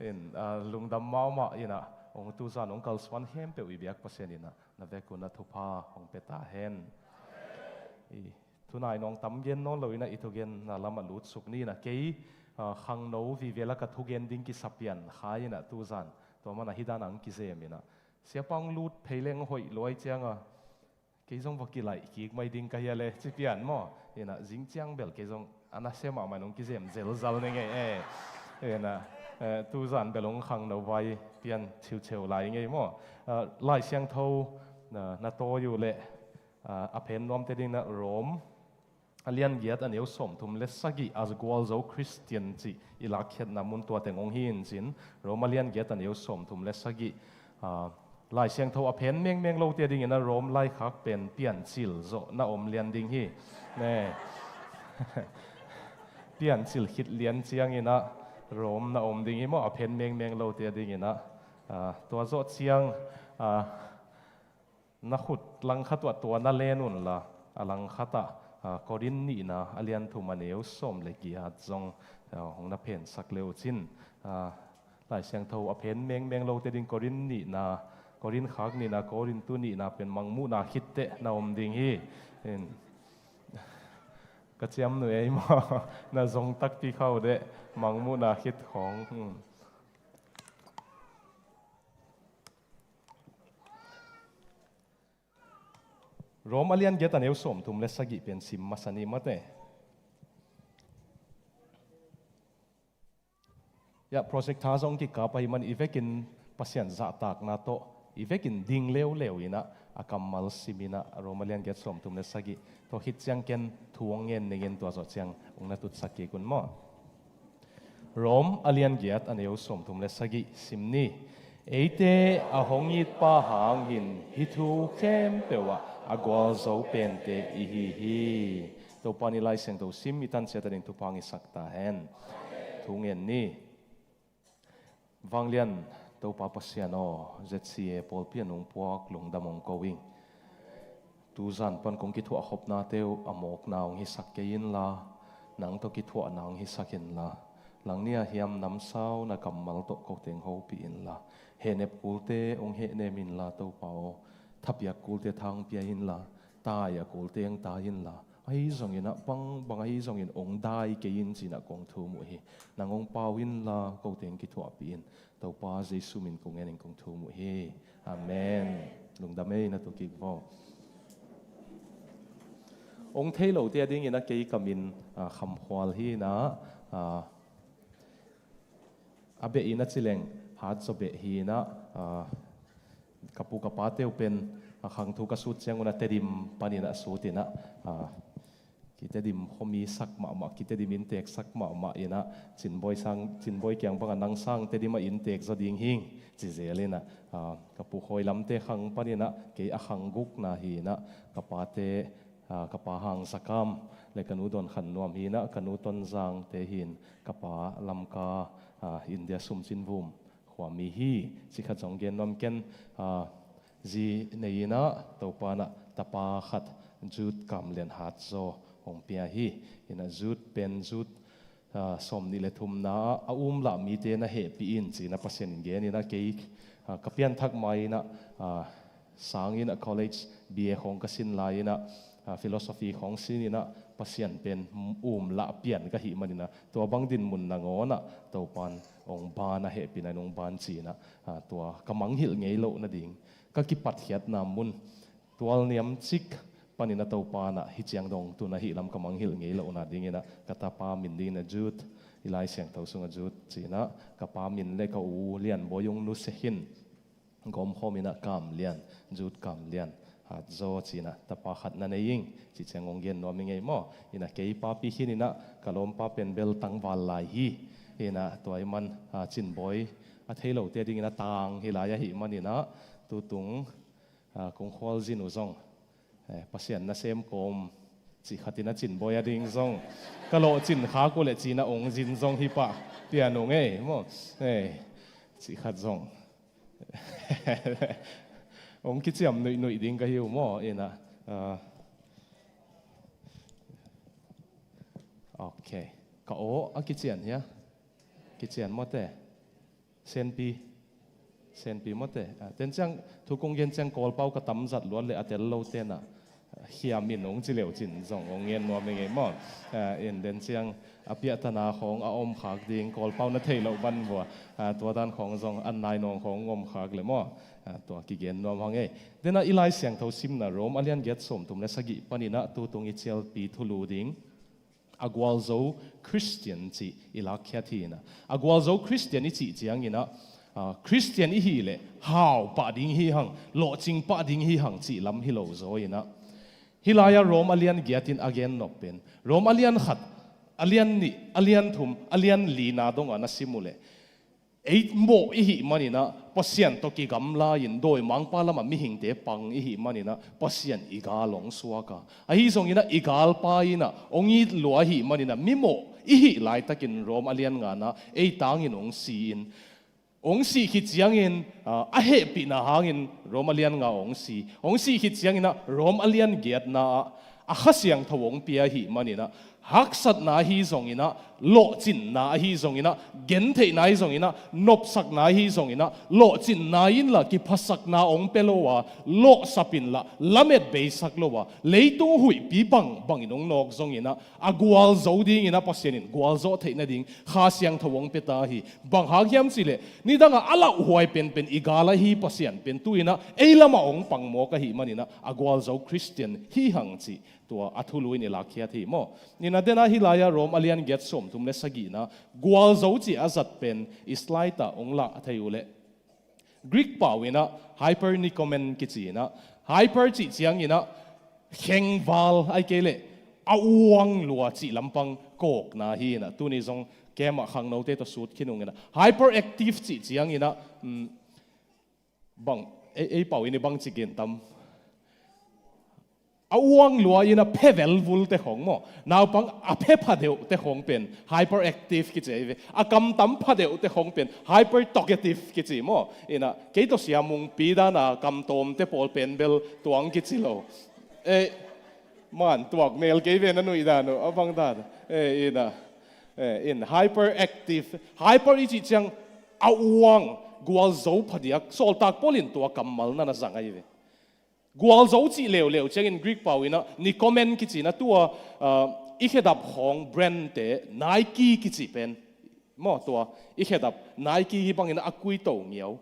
in, ah, lungdam mahmah inah, ong tuzan ong kalsuan khempeuh i biak Pasian inah na vek unah thupha hong pia ta hen. I thunai nawng tam gen nawn lo inah i thugenna lamah lutsuk ni inah, kei, ah, khangno vive la ka thugen ding kisa pian kha inah tuzan tua mana hi dan ang kizem inah, siapa hong lut phei leng hoih luai cianga kei zong va kilaih kik mai ding ka hia le ci pian maw? Inah zing ciang bel kei zong a nasia mahmah in ong kizem zelzal ni ngei e. Inah, eh, tuzan bel ong khangno vai pian chiucheu lai ngei maw? Ah, Lai Siangtho na, na tawi uh leh, ah, a phen nuamte ding inah Rom a lian giat a neu sawmthum le sagih, a gualzo Khristian cih i lakkhiatna mun tua teng ong hi in cin, Rom a lian giat a neu sawmthum le sagih, ah, Lai Siangtho a phen mengmeng lote dinginah Rom laikhak pen Piancil zawh na om lian ding hi. Ne. Piancil khit lian cianginah Rom na om ding hi maw, a phen mengmeng lote dinginah, ah, tua zawh ciang, ah, na khut langkhat uh ah tua na len unla, a langkhat ah, ah, Korin nihna a lian thum a neu sawm le giat zong, ah, hong na phensak le uh cin, ah, Lai Siangtho a phen mengmeng lote ding Korin nihna, Korin khak nihna, Korintu nihna pen Mangmuhna khitteh na om ding hi. In, ka ciamnuih ei maw? Na zong takpi kha uh deh, Mangmuhna khit khawng. Hmm. Rom a lian giat a neu sawmthum le sagih pen sim masa ni mate. Ya, projector zong kikap ahih man i vekin Pasian zahtakna tawh i vekin ding leuleu inah a kammal sim inah Rom a lian giat sawmthum le sagih tawh khit ciang ken thu hong ngen ningin tua zawh ciang hong na tutsak kik un maw. Rom a lian giat a neu sawmthum le sagih sim ni. Eite a hong itpa hangin hih thu khempeuh ah a gualzo pente i hi hi. Topa in i Lai Siangtho sim i tan ciat a ding thupha hong hisak ta hen. Thu ngen ni. Vanglian Topa Pasian aw, Z C A pawlpi a nungpuak lungdam hong ko ing. Tuzan pan kong kithuah khopnate uh a mawkna hong hisak kei inla, nang tawh kithuahna hong hisak inla, langnia hiam namsau na kammal tawh ko teng hopih inla, hehnep kulte hong hehnem inla Topa aw, thapiak kulte thangpia inla, tai a kulte hong tai inla, ahi zongin ah bangbang ahi zongin hong dai kei in ci-in ah kong thum uh hi. Nang hong pau inla ko teng kithuahpih in. Topa Jesu min kong ngenin kong thum uh hi. Amen. Lungdam ei, na tu kik vo. Hong thei lote a dingin ah kei ka min, ah, Kham Khual hi inah, ah, a beh in a ci leng Hat Zaw beh hi inah, ah, ka pu ka pate uh pen, ah, khang thu ka sut ciangun ah Tedim panin ah sut inah, ah, ki Tedim khuami sak mahmah, ki Tedim inntek sak mahmah inah, Cinbawi sang, Cinbawi kiang bangah nang sang Tedim ah inntek zaw ding hing ci zel inah, ah, ka pu Khawi Lamte khang panin ah kei a khang gukna hi inah, ka pate, ah, ka pa Hang Za Kam le ka nu Dawn Khan Nuam hi inah, ka nu Ton Zangte hi in, ka pa Lamka, ah, India Sumcin Vum khuami hi. Ci khat zong gen nuam ken, ah, zi nei inah Topa in ah tapa khat Jude Kam Lian Hat Zaw hong pia hi. Inah Jude pen Jude, ah, sawmnih le thumna ah a um lah mite na hehpih in ci-in ah Pasian in gen inah kei, ah, ka pianthak mai inah, ah, sangin ah college B A khawng ka sin lai inah, ah, philosophy khawng sin inah Pasian pen um lah pian ka hih manin ah tua bang dinmun nangawn ah Topa in hong ban a hehpihna in hong ban ci-in ah, ah, tua ka mangngilh ngei loh nading ka kipatkhiatna mun tual niamcik panin ah Topa in ah hih ciang dong tun ahih lam ka mangngilh ngei lohna dingin ah ka tapa min dingin ah Jude, i Lai Siangtho sungah Jude ci-in ah ka pa min le ka u Lianbawi hong nusia khin gawmkhawm inah Kam Lian, Jude Kam Lian Hat Zaw ci-in ah tapa khat na nei ing ci ciang hong gen nuam ing ei maw. Inah kei papi khin inah ka lawmpa pen bel tangval lai hi. Inah tua ahih man, ah, Cinbawi a thei lote a dingin ah tang hi lai ahih manin ah tutung, ah, kong khualzin uh zong, eh, Pasian nasem kawm cih khat inah Cinbawi a ding zong ka lawhcin khak uh leh ci-in ah hong zin zong hi pah pian ung ei maw. Eh, cih khat zong hong kiciam nuihnuih ding ka hi uh maw. Inah, ah, ok. Ka aw a kician hia? Kician mawte. Senpi. Senpi mawte. Ah, ten ciang thu kong gen ciang Kawlpau ka tamzat luat le a tel lote na, ah, hiam in hong ci leu cin zong hong ngen nuam ing ei maw. Ah, in den ciang a piahtana khawng a om khak ding, Kawlpau na thei loh ban vua, ah, tua dan khawng zong an nai nawng khawng hong om khak le maw. Ah, tua kigen nuam hang ei. Den ah i Lai Siangtho simna Rom a lian giat sawmthum le sagih panin ah tutung i cialpi thulu ding a gualzo Khristian cih i lakkhiat hi inah, a gualzo Khristian i cih ciangin ah, ah, Khristian i hih leh hau pah ding hi hang, lawhcing pah ding hi hang cih lam hi lo zaw inah, hih lai-ah Rom a lian giat in a gen nop pen Rom a lian khat, a lian nih, a lian thum, a lian lina dongah na sim uh leh ei mawh i hih manin ah Pasian tawh kigamla-in dawimangpa lamah mihingte pang i hih manin ah Pasian i gal hong suak a, ahi zongin ah i galpa in ah hong it lua ahih manin ah mimawh i hih laitakin Rom a lian ngana ei tangin hong si-in, hong sih khit ciangin, ah, a hehpihna hangin Rom a lian nga hong si, hong sih khit ciangin ah Rom a lian giatna ah a Kha Siangtho hong pia ahih manin ah haksatna ahi zonginah, lawhcinna ahi zonginah, gentheihna ahi zonginah, nopsakna ahi zonginah, lawhcinna inla kiphasakna hong pia lo a, lawhsap inla lamet beisak lo a, leitung huihpi bangbangin hong nawk zonginah, a gualzo dinginah Pasian in gualzawh theih nading Kha Siangtho hong pia ta hi. Bang hang hiam cihleh, nidangah a lauhhuai penpen i gal ahi Pasian pen tu-inah ei lamah hong pangmawk ahih maninah a gualzo Khristian hi hang cih tua a thulu in i lakkhiat hi maw? Inah dena hih lai-ah Rom a lian giat sawmthum le sagihna gualzo cih a zat pen i slide ah hong lah thei uh leh, Greek pau inah hypernicomen kici inah, hyper cih cianginah khengval ai kei leh a uang lua cih lampang kawkna hi inah, tuni zong kem ah khangnote tawh sut khin ung inah, hyperactive cih cianginah, um, bang ei, ei pau in i bang ci gen tam? A uang lua inah phe velvul te khong maw? Naupang a phe phadeuh te khong pen hyperactive kici ei ve. A kam tam phadeuh te khong pen hypertalkative kici maw? Inah kei tawh Sia Mungpi dana kam tawm te pawl pen bel tuang kici lo. Eh, man tuak mel kei ve na nuih dan uh a bang dan. Eh, inah, eh, in hyperactive, hyper i cih ciang a uang, gualzo phadiak, sawltak Paul in tua kammal na na zang ahi ve. Gualzo cih leuleu ciangin Greek pau inah nicomen kici inah tua, ah, i khedap khawng brand te Nike kici pen maw, tua i khedap Nike hi bangin a kuito ngiau.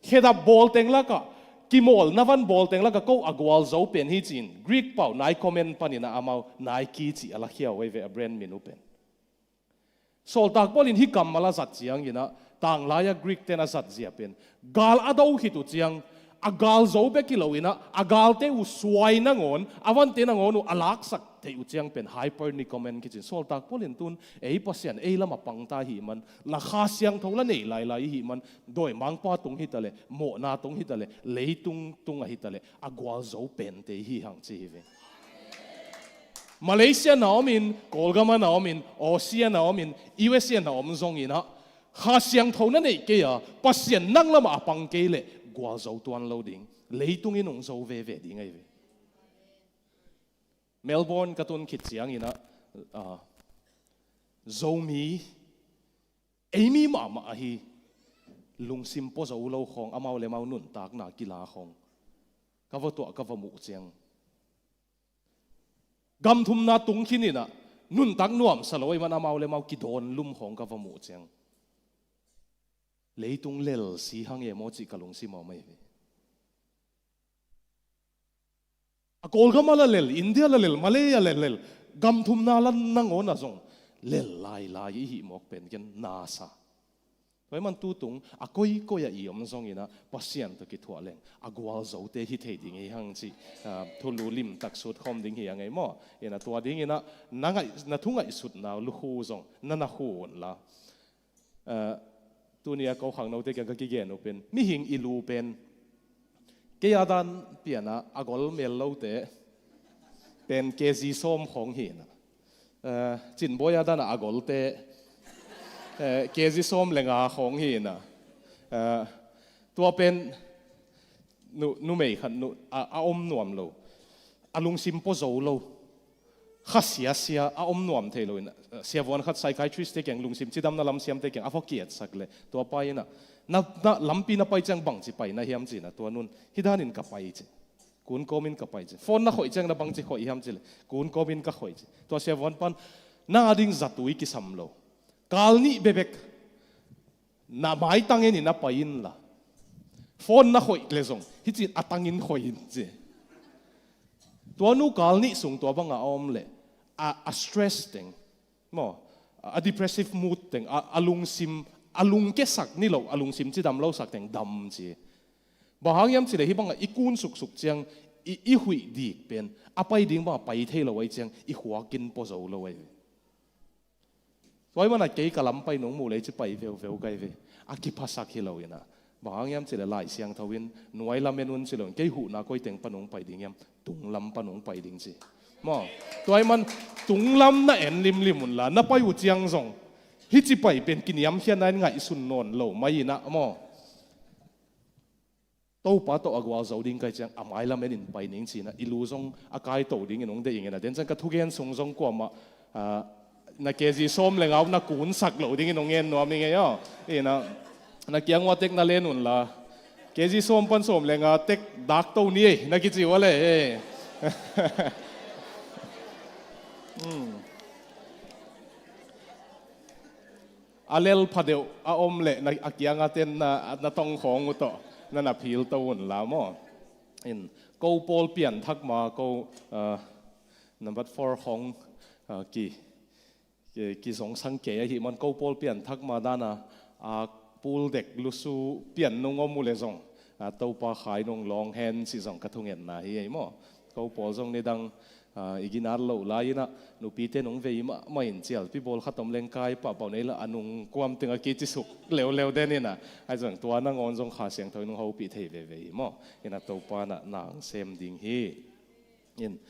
Khedap bawlteng lakah, kimawl na van bawlteng lakah ko a gualzo pen hi ci-in Greek pau nicomen paninah amau Nike cih a lakhia uh ei ve, a brand min uh pen. Sawltak Paul in hih kammal a zat cianginah tanglai-a Greek ten a zat zia pen gal a do khit uh ciang a galzo bek hi loinah a galte uh suai nangawn, a vante nangawn uh a laksak theih uh ciang pen hypernicomen kicin. Sawltak Paul in tun ei Pasian ei lamah pangta ihih man, la Kha Siangtho la nei lailai ihih man, dawimangpa tung hitaleh, mawhna tung hitaleh, leitung tung ahitaleh a gualzo pente hi hang ci hi ve. Malaysia na omin, Kawlgama na omin, Aussie na omin, U S A na om zonginah Kha Siangtho na neih kei a, Pasian nang lamah a pang kei leh gualzo tuan lo ding, leitung in hong zo veve ding ahi ve. Melbourne ka tun khit cianginah, ah, Zomi, eimi mahmah ahi, lungsim pua zo lo khawng, amau le amau nuntakna kila khawng ka va tuah, ka va muh ciang, gamthumna tung khin inah nuntak nuamsa lo ahih man amau le amau kidawn lum khawng ka va muh ciang, leitung lel si hang e maw cih ka lungsim a om ahi ve. A Kawlgama la lel, India la lel, Malay la lel, lel, gamthumna la nangawn ah zong lel lailai ihih mawk pen ken na sa. Tua ahih man tutung a koikoi ah i om zonginah Pasian tawh kithuah leng a gualzote hi thei ding hi hang cih, ah, thulu limtak sut khawm ding hi a ngei maw? Inah tua dinginah na ngaih, na thu ngaihsutna lukhu zong na na khu unla. Ah, tuni a ko khangnote kiang ka kigen uh pen mihing i lu pen, kei a dan pianah a gol mel lote pen K G sawm khawng hi inah, ah, Cinbawi a danah a golte, eh, K G sawm le nga khawng hi inah, ah, tua pen nu, numei khat nu, a, a om nuam lo, a lungsim pua zo lo, kha siasia a om nuam thei loin, eh, siavuan khat psychiatrist te kiang, lungsim cidamna lam siamte kiang a va kiatsak leh tua pa inah, na, na lampi na pai ciang bangci pai na hiam cinah, tua nun hih danin ka pai ci, kun kawmin ka pai ci. Phone na khoih ciang na bangci khoih hiam cileh kun kawmin ka khoih ci. Tua siavuan pan, na ding zatui kisam lo, kal nih bebek na maitang enin a pai inla, phone na khoih le zong hih cin a tangin khoih in ci. Tua nu kal nih sung tua bangah a om leh a, a stress teng maw, a depressive mood teng, a, a lungsim, a lungkesak ni lo, a lungsim cidam losak teng dam ci. Bang hang hiam cileh hih bangah i kun suksuk ciang i, i huih dik pen a pai ding bangah pai thei lo ahi ciang i khuakin pua zo lo ahi. Tua ahih manah kei ka lam pai nung muh leh ci pai veuveu ka hi ve. A kiphasak hi loinah, bang hang hiam cileh Lai Siangtho in nuai lam en un ci loin kei huhna koi teng pan hong pai ding hiam? Tung lam pan hong pai ding ci. Maw, tua ahih man tung lam na en limlim unla, na pai uh ciang zong hih ci pai pen kiniamkhiatna in ngaihsun nawn lo mai inah maw, Topa tawh a gualzo ding ka hih ciang a mailam enin pai ning cinah i lu zong a kaito dingin hong deih ing inah. Den ciang ka thugen sung zong kuamah, Ah, na kg sawm le nga uh na kunsak loh dingin hong ngen nuam ing ei aw. Ina, na kiang ua tek na len unla, kg sawm pan sawm le nga tek dak to ni ei na kici ua le ei. Hmm. A lel phadeuh a om le na, a kianga ten na, na tong khawng uh tawh na na phil to unla maw. In, ko pawl pianthak ma ko, ah, number four khawng, ah, ki, ki, kizongsang kei ahih man ko pawl pianthak ma dana, ah, pul dek lusu pian nung om uh le zong, ah, Topa khai nung lawng hen cih zong ka thungetna hi ei maw. Ko pawl zong nidang, ah, i ginat loh lai-inah nupite nung vei mahmah in cialpi bawl khat om leng kai pahpah nei la a nung kuam tengah kicisuk leuleu den inah, ahi zong tua nangawn zong Kha Siangtho in hong hopih thei veve hi maw. Inah Topa na nang sem ding hi. In,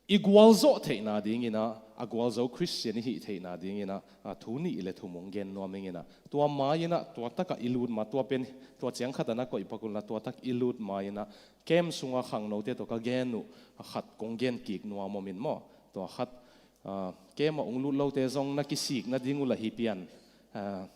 i gualzawh theihna dinginah, a gualzo Khristian i hih theihna dinginah, a, thu nih le thum hong gen nuam inginah, tua ma-inah tua takah i lut ma, tua pen, tua ciang khatah na koih pak unla tua tak i lut ma-inah, camp sunga khangnote tawh ka gen uh, a khat kong gen kik nuam om in maw. Tua khat, a, camp ah hong lut lote zong na kisik nading uh la hi pian. A,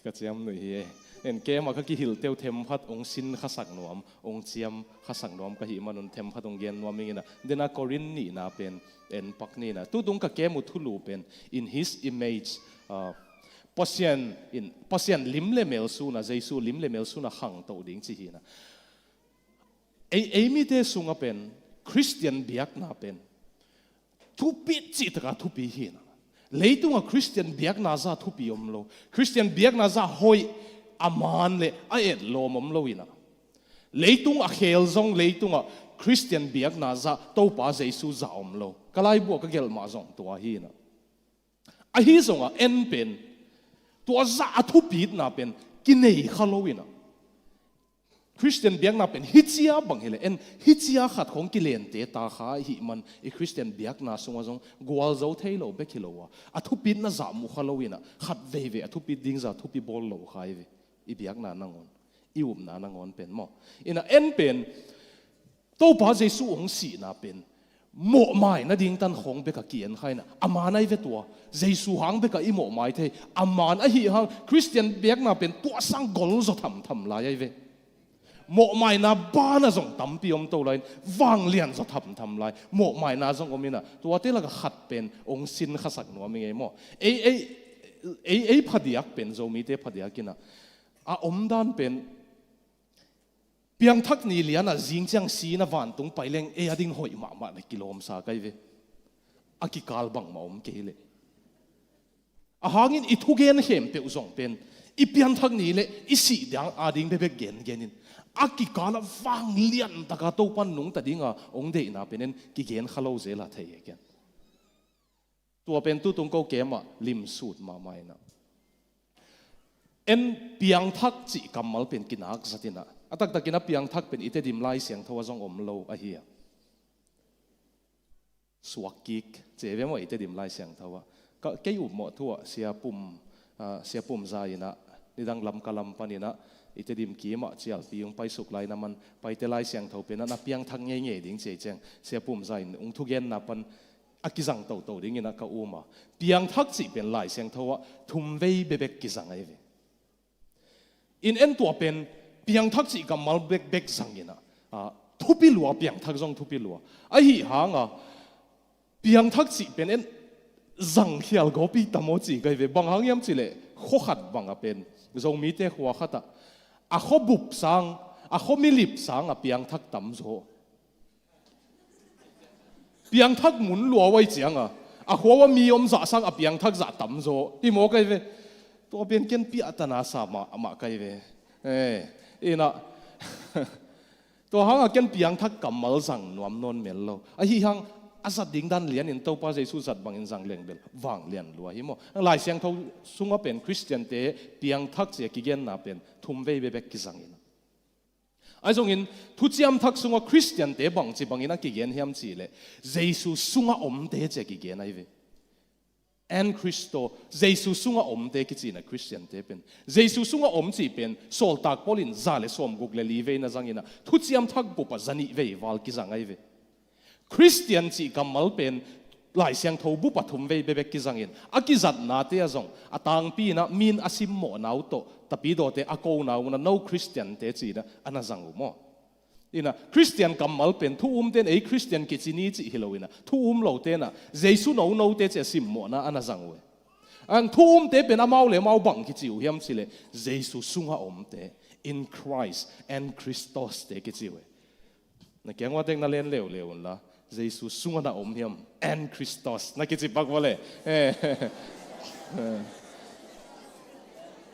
ka ciam nuih hi e. En camp ah ka kihilhte uh themkhat hong sin khasak nuam, hong ciam khasak nuam ka hih manun themkhat hong gen nuam inginah. Dena Korin nihna pen en pak ninah. Tutung ka camp uh thulu pen, in his image, a, Pasian in, Pasian lim le mel suna, Jesu lim le mel suna khangto ding ci hinah. Ei, ei mite sunga pen, Khristian biakna pen, thupit cihtaka thupi hinah. Leitunga Khristian biakna za thupi om lo. Khristian biakna za hoih a man le a etlawm om lo inah. Leitung a khel zong leitunga Khristian biakna za Topa Jesu za om lo. Ka laibu ah ka gelh mah zong tua hinah. Ahi zongah en pen, tua zah a thupitna pen kinei kha lo inah. Khristian biakna pen hicia bang hileh en, hicia khat khawng kilente ta kha ahih man i Khristian biakna sungah zong gualzo thei lo bek hi lo a, a thupitna zah mu kha lo inah, khat veivei a thupit ding zah thupi bawl lo kha i ve. I biakna nangawn, i upna nangawn pen maw. Inah en pen, Topa Jesu hong sihna pen mawhmai nading tan khawng beka ki-en kha inah, a man ahi ve tua. Jesu hang beka i mawhmai thei, a man ahi hang Khristian biakna pen tua sang gol zaw thamtham lai ahi ve. Mawhmaina bana zong tampi om to lai-in vanglian zaw thamtham lai mawhmaina zong om inah, tuate laka khat pen hong sin khasak nuam ing ei maw. Ei, ei, ei, ei phadiak pen, Zomite phadiak inah a omdan pen, piangthak ni lianah zing ciang si na vantung pai leng ei a ding hoih mahmah na kilawmsa ka hi ve. A kikal bangmah om kei leh. A hangin i thugen khempeuh zong pen, i piangthak ni le i sih dang a ding bekbek gengenin, a kikalah vanglian taka Topan nungta dinga hong deihna pen en kigen kha lo zela thei e ken. Tua pen tutung ko camp ah limsut mahmah inah. En piangthak cih kammal pen kinak zat inah. A taktakin a piangthak pen i Tedim Lai Siangtho ah zong om lo ahi a. Suak kik, ci ve maw i Tedim Lai Siangtho ah. Ka, kei upmawh thu ah Sia Pum, ah, Sia Pum za inah, nidang Lamka lam pan inah, i Tedim kim ah cialpi hong paisuk lai na man, Paite Lai Siangtho pen ah na piangthak ngeingei ding ci ei ciang, Sia Pum za in hong thugenna pan a kizang toto dingin ah ka um a. Piangthak cih pen Lai Siangtho ah thumvei bekbek kizang ahi ve. In en tua pen piangthak cih kammal bekbek zangin ah, ah, thupi lua, piangthak zong thupi lua. Ahi hanga piangthak cih pen en zang khial gawpi tam aw cih ka hi ve. Bang hang hiam cih leh khua khat banga pen, Zomite khua khatah a khua bup sang, a khua milip sanga piangthak tam zaw. Piangthak mun lua uh ahi cianga, a khua ua mi om zah sang a piangthak zah tam zaw. Hi maw ka hi ve. Tua pen ken piahtana sa mah, mah ka hi ve. Eh, inah. Tua hanga ken piangthak kammal zang nuam nawn mel lo. Ahi hang a zat ding dan lianin Topa Jesu zat bangin zang leng bel vanglian lua hi maw. Lai Siangtho sunga pen Khristiante piangthak cia kigenna pen thumvei bekbek kizangin. Ahi zongin, thuciam thak sunga Khristiante bangci bangin a kigen hiam cih leh, Jesu sunga omte cia kigen ahi ve. En Khristo, Jesu sunga omte kicihna Khristiante pen. Jesu sunga om cih pen, Sawltak Paul in za le sawmguk le li vei na zangin ah, thuciam thak bup ah za nih vei val kizang ahi ve. Khristian cih kammal pen Lai Siangtho bu pathum vei bekbek kizangin a kizatnate ah zong a tangpi inah mi in a simmawhna uh tawh tapidawte a kona uh inah no Khristiante ci inah a na zang uh maw? Inah Khristian kammal pen thu umte in ei Khristian kici ni cih hi lo inah thu um lote inah Jesu nonote ci a simmawhna a na zang uh e. Ang thu umte pen amau le amau bang kici uh hiam cih leh Jesu sungah omte, in Christ, en Christos te kici uh e. Na kiang uah tek na len leuleu unla, Jesu sungah na om hiam? En Christos na kici pak vua le. Eh.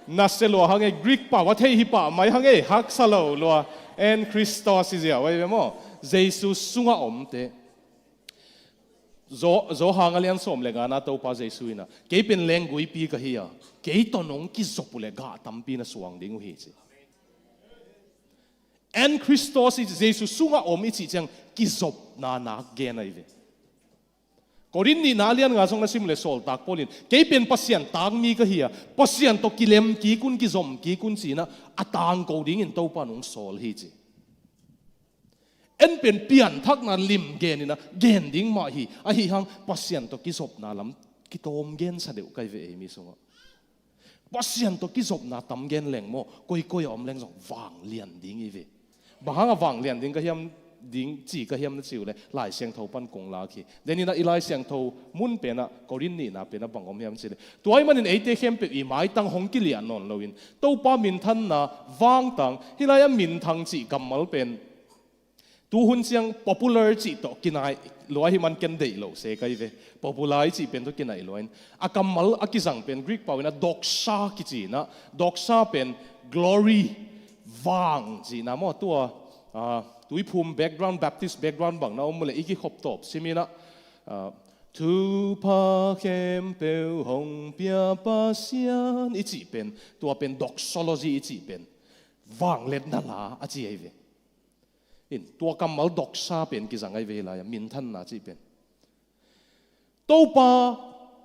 Na sia lua hang e, Greek pau a thei hi pah mai hang e, haksa lo lua. En Christos hi ziau ai ve maw? Jesu sungah omte. Zo, Zo hang a lian sawm le ngana Topa Jesu inah, kei pen lengguipi ka hi a, kei tawh nong kizop uh le gah tampi na suang ding uh hi ci. En Christos i Jesu sungah om i cih ciang kizopna nak gen ahi ve. Korin nihna a lian nga zong na sim uh le sawltak Paul in, kei pen Pasian tangmi ka hi a, Pasian tawh kilem kik un, kizom kik un ci inah a tangko dingin Topa in hong sawl hi ci. En pen pianthakna lim gen inah gen ding mah hi, ahi hang Pasian tawh kizopna lam kitawm gensa deuh ka hi ve ei mi sungah. Pasian tawh kizopna tam gen leng maw, koikoi a om leng zong vanglian ding i ve. Bang hang a vanglian ding ka hiam, ding ci ka hiam na ci uh le Lai Siangtho pan kong lak hi. Den inah i Lai Siangtho mun pen ah Korin nihna pen ah bang om hiam cih leh, tua ahih manin eite khempeuh i maitang hong kiliah nawn loin Topa minthanna vangtang, hih lai-ah minthang cih kammal pen tuhun ciang popular cih tawh kinai lua hi man ken deih lo se ka hi ve. Popular i cih pen tawh kinai lua in a kammal a kizang pen Greek pau inah doxa kici inah, doxa pen glory, vang cihna maw? Tua, ah, Tuiphum background, Baptist background bang na om uh le i kikhop tawp sim inah, ah, thupha khempeuh hong pia Pasian i cih pen, tua pen doxology i cih pen vangliatna la a ci ahi ve. In, tua kammal doxa pen kizang ahi ve hih lai-ah, minthanna cih pen. Topa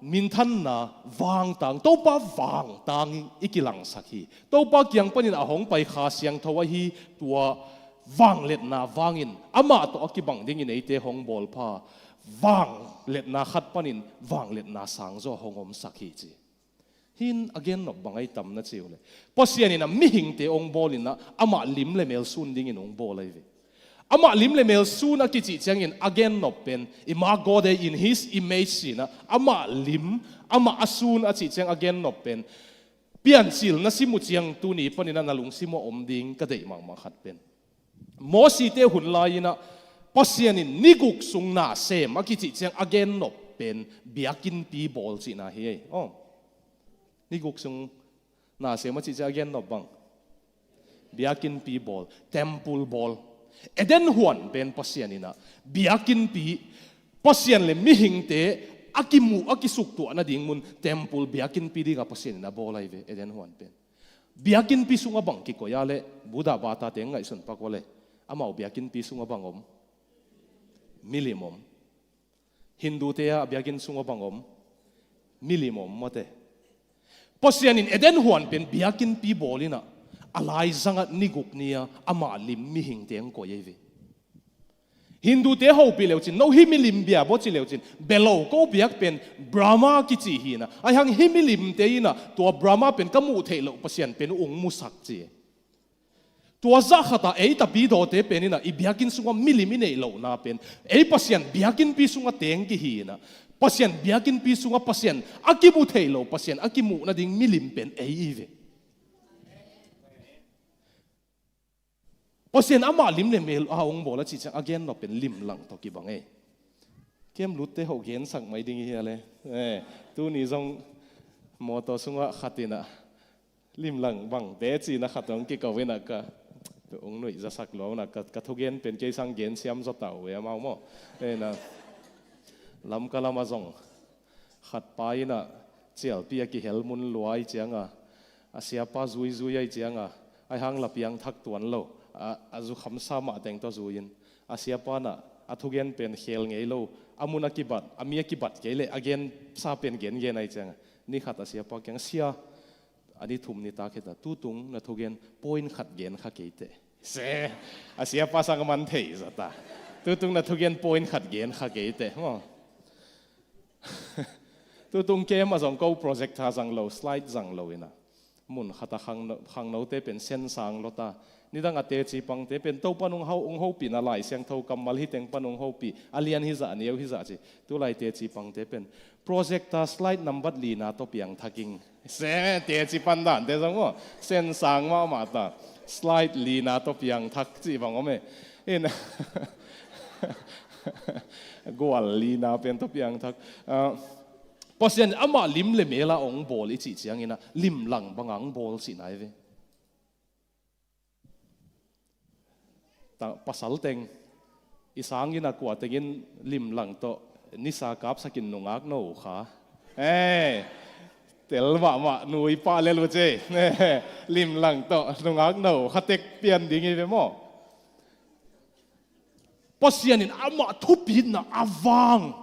minthanna vangtang, Topa vangtang i kilangsak hi. Topa kiang panin a hong pai Kha Siangtho ahi tua vangliatna vangin amah tawh a kibang dingin eite hong bawlpha, vangliatna khat panin vangliatna sangzaw hong omsak hi ci. Hih in a gennop bang ahi tam na ci uh leh, Pasian inah mihingte hong bawl inah amah lim le mel sun dingin hong bawl ahi ve. Amah lim le mel sun a kicih ciangin a gennop pen imago Dei, in his image ci inah amah lim, amah a sun a cih ciang a gennop pen Piancil na sim uh ciang tuni panin ah na lungsim uh a om ding ka deih mahmah khat pen, Mosite hun lai-in ah Pasian in ni guk sung nasem a kicih ciang a gennop pen biakinnpi bawl cihna hi ei. Aw. Ni guk sung nasem a cih ciang a gennop bang biakinnpi bawl, temple bawl. Eden huan pen Pasian in ah biakinnpi, Pasian le mihingte a kimuh, a kisuktuah nading mun, temple, biakinnpi dingah Pasian in a bawl ahi ve, Eden huan pen. Biakinnpi sungah bang kikoih a leh, Buddha bata teng ngaihsun pak uh a leh, amau biakinnpi sungah bang om? Milim om. Hindute a biakinn sungah bang om? Milim om mate. Pasian in Eden huan pen biakinnpi bawl in ah, a laizangah ni guk ni-a amah lim mihingte hong koih ahi ve. Hindute hopih leucin, no hih milim bia baw ci leucin, bia lo ko biak pen Brahma kici hi in ah, ahi hang hih milimte in ah tua Brahma pen ka muh theih loh Pasian pen ung musak ci. Tua zah khatah ei tapidawte pen in ah i biakinn sungah milim i neih lohna pen ei Pasian biakinnpi sungah teng kihi in ah, Pasian biakinnpi sungah Pasian a kimu thei lo, Pasian a kimuh nading milim pen ei i ve. Pasian amah lim le mel a hong bawl a cih ciang a gennop pen limlang tawh kibang ei. Kem lutte ho gensak mai ding i hi a le. Eh, tuni zong mawtaw sungah khat in ah limlang bang te ci-in ah khat hong kiko in ah ka, ung nuih zasak lua un ah ka, ka thugen pen kei sang gensiam zaw ta uh e amau maw. Eh, na Lamka lamah zong khat pa in ah cialpi a kihel mun lua i ciangah, a siapa zuizui ahi ciangah, ahi hang la piangthak tuan lo, a, a zukhamsa mah teng tawh zui-in, a siapa in ah a thugen pen khel ngei lo, a mun a kibat, a mi a kibat kei leh a gensa pen gengen ahi ciangah, ni khat a siapa kiang, "Sia, a ni thum nitak hi ta, tutung na thugen point khat gen kha kei teh." Se, a siapa sang a man thei zaw ta. Tutung na thugen point khat gen kha kei teh maw. Tutung kem ah zong ko projector zang lo, slide zang lo inah, mun khat ah khangno, khangnote pen sen sang lua ta. Nidang a teci pangte pen Topa nung hau, ung hopih na Lai Siangtho kammal hi teng pan ung hopih, a lian hi zah, a neu hi zah ci. Tulai teci pangte pen projector slide nambat lina tawh piang thak ing. Se, teci pan dante zong maw, sen sang mahmah ta. Slide lina tawh piang thak cih bang om e. In gual lina pen tawh piang thak. Ah, Pasian amah lim le mel a ong bawl i cih ciangin ah limlang bang a ong bawl cihna hi ve. Ta, pasal teng i sangin a kua tengin limlang tawh nisa kapsakin nungak no kha. Eh, tel mahmah nui pah lel uh ce. Limlang tawh nungak no kha tek pian ding hi ve maw. Pasian in amah thupitna a vang,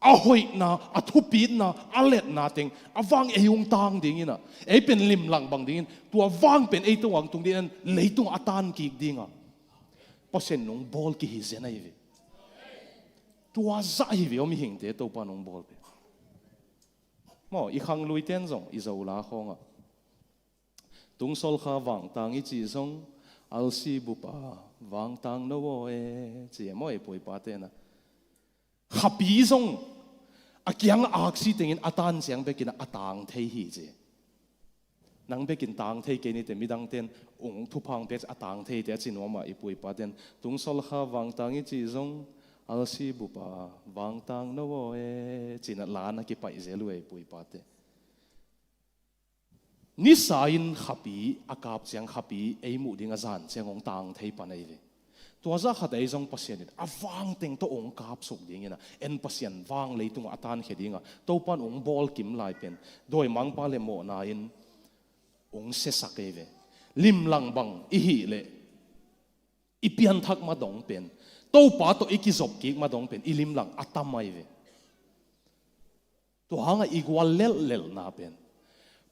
a hoihna, a thupitna, a letna teng a vang ei ung tang dingin ah, ei pen limlang bang dingin, tua vang pen ei tungah tung dingin, leitung a tan kik dingah Pasian nung bawl kihi zen ahi ve. Tua zah hi ve aw mihingte Topa nung bawl pen. Maw, i khangluiten zong i Zo la khawngah, tungsol kha vangtang i cih zong, alsi bupa vangtang no aw e, ci e maw, ei puai pate na. Khapi zong a kiang aksi tengin a tan ciang bekin a tang thei hi ci. Nang bekin tang thei kei nite, midangten ung thuphang pia a tang theite a ci nuam ah i puai paten, tungsol kha vangtang i cih zong, alsi bupa vangtang no aw e, ci-in a lan a kipaih zel uh ei puai pate. Nisa in khapi a kap ciang, khapi ei muh ding a zan ciang hong tang thei pan ahi ve. Tua zah khat ei zong Pasian in a vang teng tawh hong kapsuk dingin ah, en Pasian vang leitungah a tankhia dingah Topan hong bawl kim lai pen dawimangpa le mawhna in hong siasak ahi ve. Limlang bang i hih leh i pianthak madong pen, Topa tawh i kizop kik madong pen i limlang a tam ahi ve. Tua hangah i gual lelhlelhna pen,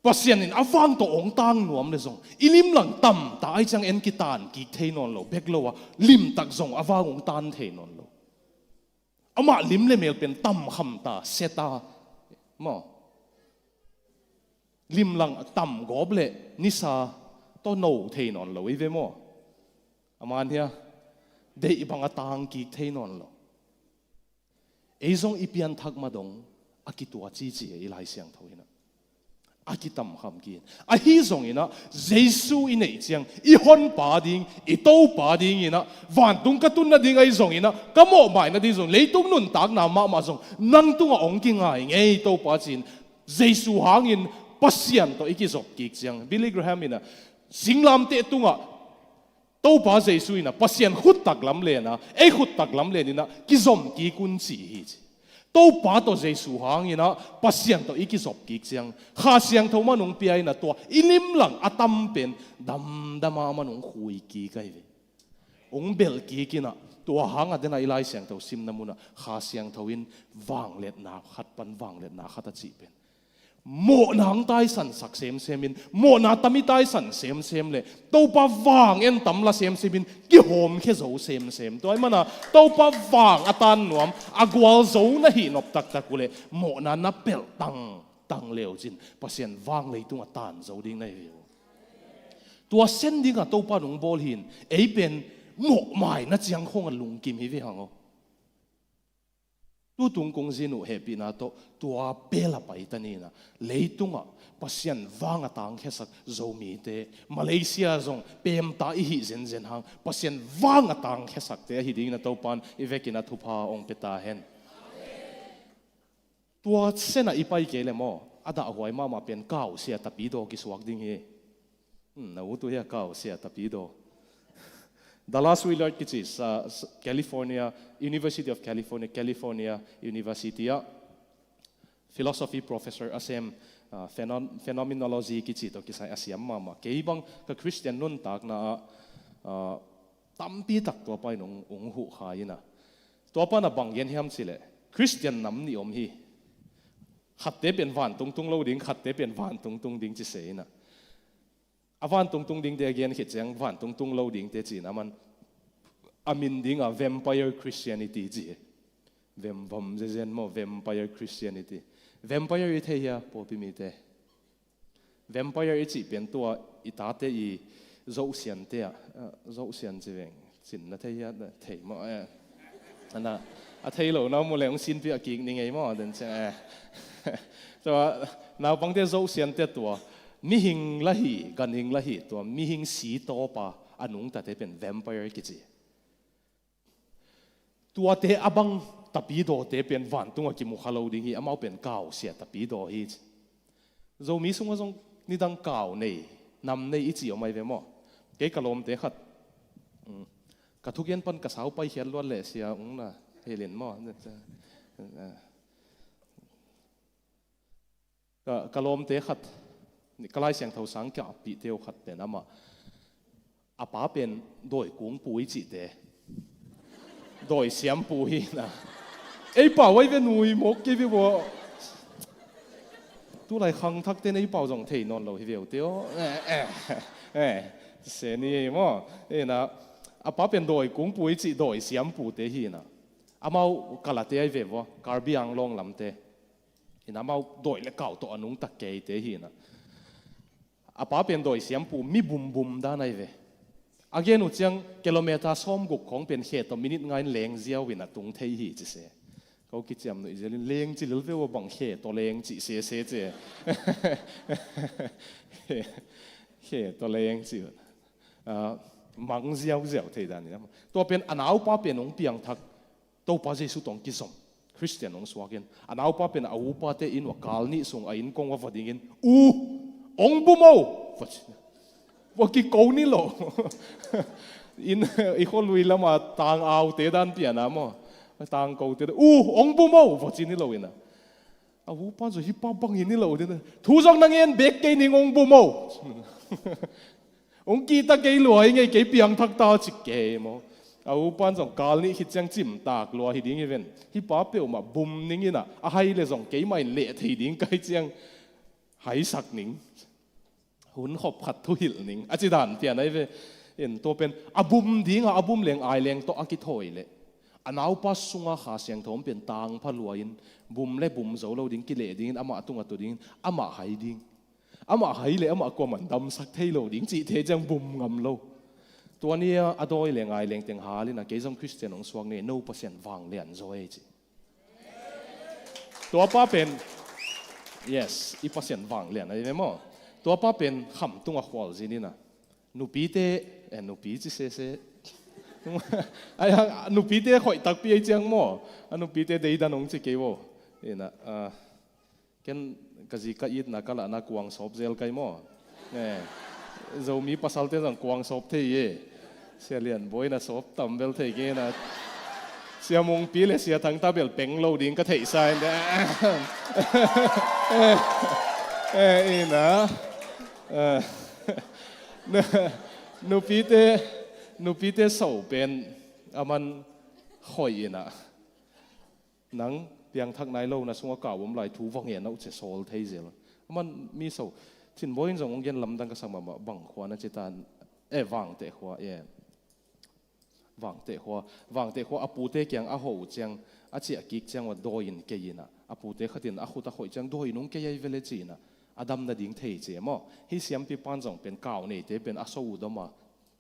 Pasian in a vang tawh hong tang nuam le zong i limlang tamta ahi ciang en kitan kik thei nawn lo, bek lo a limtak zong a vang hong tan thei nawn lo. Amah lim le mel pen tam khamta, seta maw. Limlang tam gawp le nisa tawh no thei nawn lo i ve maw. A man hia, deih bang a tang kik thei nawn lo. Ei zong i pianthak madong a kitua cici e i Lai Siangtho inah. A kitamkham ki in. Ahi zonginah Jesu i neih ciang i honpa ding, i Topa dinginah vantung ka tun nading ahi zonginah, ka mawhmai nading zong, leitung nuntakna mahmah zong nang tungah hong kingai ngei Topa ci-in, Jesu hangin Pasian tawh i kizop kik ciang, Billy Graham inah singlamteh tungah Topa Jesu inah Pasian khuttak lamlena, ei khuttak lamleninah kizom kik un ci hi ci. Topa tawh Jesu hanginah Pasian tawh i kizop kik ciang, Kha Siangtho man hong pia inah tua i limlang a tam pen damdama man hong khui kik ahi ve. Hong belh kik inah tua hangah denah i Lai Siangtho simna munah Kha Siangtho in vangliatna khat pan vangliatna khat a cih pen mawhna hong taisansak semsem in, mawhna tam i taisan semsem le Topa vang en tam la semsem in kihawmkhia zo semsem. Tua ahih mana Topa vang a tan nuam a gualzo na hih nop taktak uhleh mawhna na pelh tangtang le uh cin Pasian vang leitung a tan zo ding na hi uh. Tua sen dingah Topa nung bawl hi in, ei pen mawhmai na ciang khawngah lungkim hi ve hang aw. Tutung kong zin uh hehpihna tawh tua pela paita ninah leitungah Pasian vang a tangkhiasak Zomite, Malaysia zong pemta i hih zenzen hang Pasian vang a tangkhiasakte ahi dingin a Topan i vekin a thupha hong pia ta hen. Tua senah i pai kei le maw, a dahhuai mahmah pen Kausia Tapidaw kisuak ding hi. Hmm, na ut uh hia Kausia Tapidaw. Dallas Willard kici sa, sa, California, University of California, California University ah philosophy professor a sem, ah, phenom-, phenomenology kici tawh kisai a siam mahmah. Kei bang ka Christian nuntakna ah, ah, tampi tak tuapa in hong, hong huh kha inah. Tuapa na bang gen hiam cileh, Christian nam nih om hi. Khatte pen vantung tung lo ding, khatte pen vantung tung ding ci se inah. A vantung tung dingte a gen khit ciang vantung tung lo dingte cihna man A min dingah Vampire Christianity ci hi. Vem, vam zezen maw, Vampire Christianity. Vampire i thei hia, pawlpi mite? Vampire i cih pen tua i tate i zohsiante ah, eh, zohsian ci veng, cin na thei hia, na thei maw, eh. Ana, a thei lo na mu leng sinpi a kik ni ngei maw, den ciang, eh. Tua, naupangte zohsiante tua, mihing la hi, ganhing la hi, tua mihing si tawpa a nungtate pen vampire kici. Tuate a bang tapidawte pen vantungah kimu kha lo ding hi, amau pen kausia tapidaw hi ci. Zomi sungah zong nidang kau nei, nam nei i ci om ai ve maw? Kei ka lawmte khat, mm, ka thugen pan ka sau paikhiat luat leh sia ung na, hei len maw? Ka, ka lawmte khat, ka Lai Siangtho sang kiapihte uh khat pen amah, a pa pen dawi kungpu i cihte, dawi siampu hi na. Ei pau ai ve nui mawk kei ve vua. Tulai khangthakte na ei pau zong thei nawn lo hi ve uh teo. Eh, eh, eh, se ni ei maw. Ei na, a pa pen dawi kungpu i cih dawi siampute hi na. Amau kalate ai ve vua, Karbi Anglong lamte. Ina amau dawi le kau tawh a nungtak keite hi na. A pa pen dawi siampu mi bumbum dan ai ve. A gen uh ciang kilometer sawmguk khawng pen khe tawh minute nga in leng ziau in a tung thei hi ci se. Ko kiciam nuih zel in leng ci lel ve ua bang khe tawh leng ci se se ce. Khe tawh leng ci. Ah, mang ziauziau thei dan in. Tua pen a naupa pen hong piangthak. Topa Jesu tawh hong kizom. Khristian hong suak in. A naupa pen a upate inn ua kal nih sung a inn kong ua va dingin, "U, hong bum o!" Va ci. Va kiko ni lo. Inn, i khualui lama tang aute dan piana maw. Tang kote dan, "U, hong bum o!" Va ci ni lo ina. A upa zong hih pa bangin ni lo ding. "Thu zong na ngen bek kei ning hong bum o." Hong kihta kei lua hi ngei kei piangthak ta cik kei maw. A upan zong kal nih khit ciang cimtak lua hi ding hi ven. Hih pa peuhmah bum ning ina, a hai le zong keimah in leh thei ding kai ciang haisak ning. Hun khop khat thuhilh ning. A ci dan pian ahi ve. En tua pen a bum dinga, a bum leng ai leng tawh a kithawi leh. A naupa sunga Kha Siangtho om pen tangpha lua in bum le bum zo lo ding kileh dingin amah tungah tu dingin amah hai ding. Amah hai le amah kuaman damsak thei lo ding cih thei ciang bum ngam lo. Tua nia a dawi le ngai leng teng hal ina kei zong Khristian hong suak ni no Pasian vanglian zaw ei ci. Tua pa pen, yes, i Pasian vanglian ahi ve maw. Tua pa pen kham tunga khualzin ina. Nupite, eh, nupi ci sese. Ai, a, nupite khoih takpi ei ciang maw. A nupite deidan hong ci kei vo. Ina, ah, Ken ka zi ka itna ka lahna kuang sawp zel kai maw? Eh, Zomi pasalte zong kuang sawp thei e. Sia Lian Bawi na sawp tam bel thei kei na. Sia Mungpi le Sia Thangta bel peng lo ding ka theihsa in. Eh, eh, ina. Eh, nupite, nupite so pen aman khoih ina. Nang piangthak nai lo na sungah kau om lai thu va ngen uh cia sawl thei zel. Aman mi so, Thinbawi in zong hong gen lamdang ka sak mahmah bang khua na ci ta, eh, Vangteh khua, eh. Vangteh khua, Vangteh khua a pute kiang a ho uh ciang, a ciah kik ciang ua dawi in kei ina. A pute khatin a khut a khoih ciang dawi in hong kei ai vele ci ina. A dam nading thei cia maw. Hih siampi pan zong pen kau neite pen a so uh dama.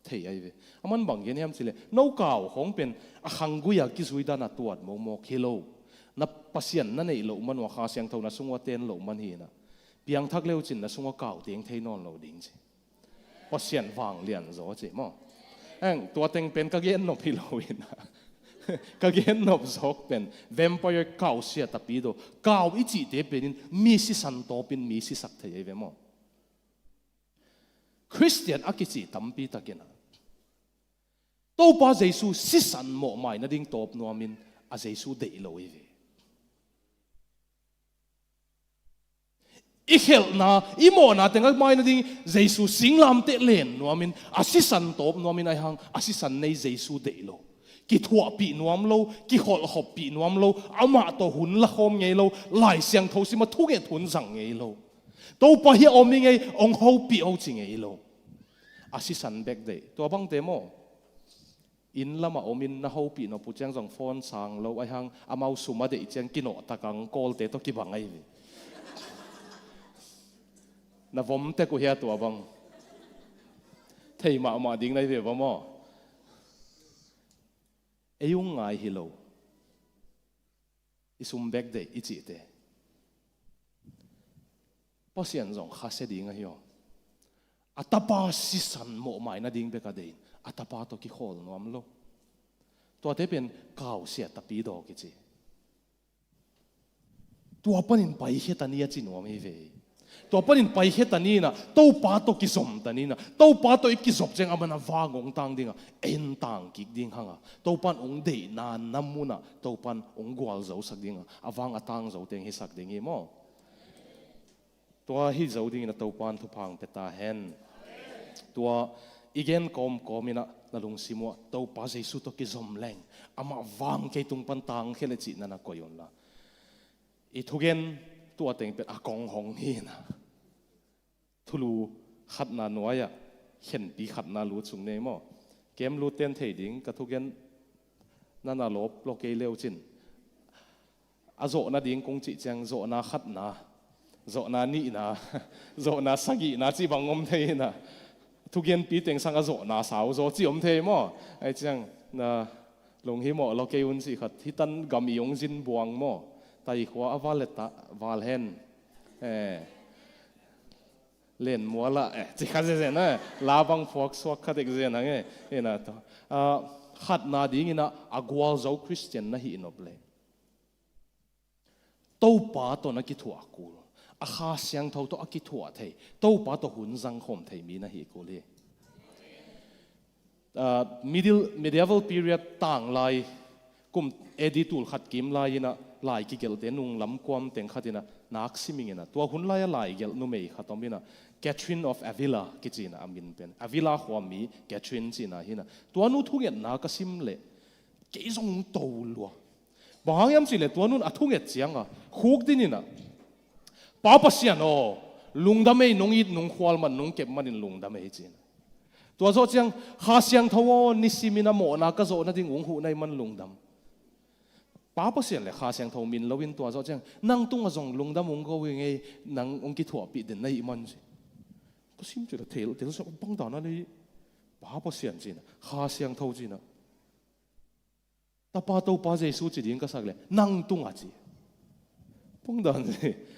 Thei ahi ve. Aman bang gen hiam cileh, no kau khong pen a khanggui a kizui dan a tuat mawkmawk hi lo. Na Pasian na neih loh man ua Kha Siangtho na sungua ten loh man hi na. Piangthak leu cin na sungua kau teng thei nawn lo ding ci. Pasian vanglian zaw ci maw. Eng, tua teng pen ka gen nop hi lo hi na. Ka gen nop zawk pen vampire kau sia tapi do. Kau i cihte penin mi sisan tawpin mi sisak thei ahi ve maw. Khristian a kici tampi takin a Topa Jesu sisan mawhmai nading tawp nuamin a Jesu deih lo i ve. I khelhna, i mawhna tengah mai nading Jesu singlamteh len nuamin a sisan tawp nuamin aihang a sisan nei Jesu deih lo. Kithuahpih nuam lo, kikholhkhoppih nuam lo, amah tawh hun lakhawm ngei lo, Lai Siangtho sima thunget hun zang ngei lo. Topa hi a om hi ngei, ong hopih ho ci ngei lo. A sisan bek deih. Tua bangte maw? Inn lamah omin na hopih nop uh ciang zong phone sang lo, ahi hang amau sum a deih ciang kinawh tak ang, call-te tawh kibang ahi ve. Na vom tek uh hia tua bang? Thei mahmah ding na hi ve va maw? Ei ung ngai hi lo. I sum bek deih i cihte. Pasian zong khasia ding ahi aw. A tapa sisan mawhmai nading bek a deihin a tapa tawh kikhawl nuam lo. Tuate pen kausia tapi daw kici. Tua panin paikhia ta ni a ci nuam hi ve. Tua panin paikhia ta ni in ah, Topa tawh kizom ta ni in ah, Topa tawh i kizop ciang a man a vang hong tang ding a, en tang kik ding hang a, Topan hong deihna na mun ah Topan hong gualzosak ding a, a vang a tang zo teng hisak ding hi maw? Tua hi zo dingin a Topan thupha hong pia ta hen. Tua i gen kawmkawm in ah na lungsim uh ah Topa Jesu tawh kizom leng, amah vang kei tung pan tangkhia le cihna na koih unla. I thugen tua teng pen a kong hong hi in ah, thulu khatna nuai-ah khenpi khatna lut sung nei maw? Kem lut ten thei ding, ka thugen na na lawp lo kei leu cin. A zawhna ding kong cih ciang zawhna khatna, zawhna nihna, zawhna sagihna cih bang om thei in ah, thugenpi teng sang a zawhna sau zaw cih om thei maw? Ahi ciang na lunghimawh lo kei un cih khat, hi tan gam i hong zin buang maw? Tai khua a val le ta val hen. Eh. Len mual ah, eh, ci kha zenzen, eh, la bang phuak suak kha dek zen hang, eh, ina tawh. Ah, khatna dingin ah, a gualzo Khristian na hih nop le, Topa tawh na kithuah kul, a Kha Siangtho tawh a kithuah thei, Topa tawh hun zangkhawm thei mi na hih kul hi. Ah, middle, medieval period tanglai, kum A D tul khat kim lai in ah lai kigelhte nung lam kuam teng khat in ah nak siming in ah, tua hun lai-a lai gelh numei khat om in ah, Catherine of Avila kici in ah a min pen. Avila khuami Catherine cihna hi in ah. Tua nu thungetna ka sim leh kei zong to lua. Bang hang hiam cih leh tua nun a thunget ciang a khukdin in ah, Pa Pasian aw, lungdam ei, nong it nong khual man, nong kep manin lungdam ei, ci in ah. Tua zawh ciang, Kha Siangtho aw, nisim in a mawhna ka zawh nading hong huh na hih man lungdam. Pa Pasian le Kha Siangtho min lo in tua zawh ciang, nang tungah zong lungdam hong ko ing ei, nang hong kithuahpih den na hih man, ci. Ka sim cih leh thei lo, thei lo, sa bang dan a lei, Pa Pasian ci in ah, Kha Siangtho ci in ah. Tapa Topa Jesu ci ding ka sak leh, nang tungah ci. Bang dan ci.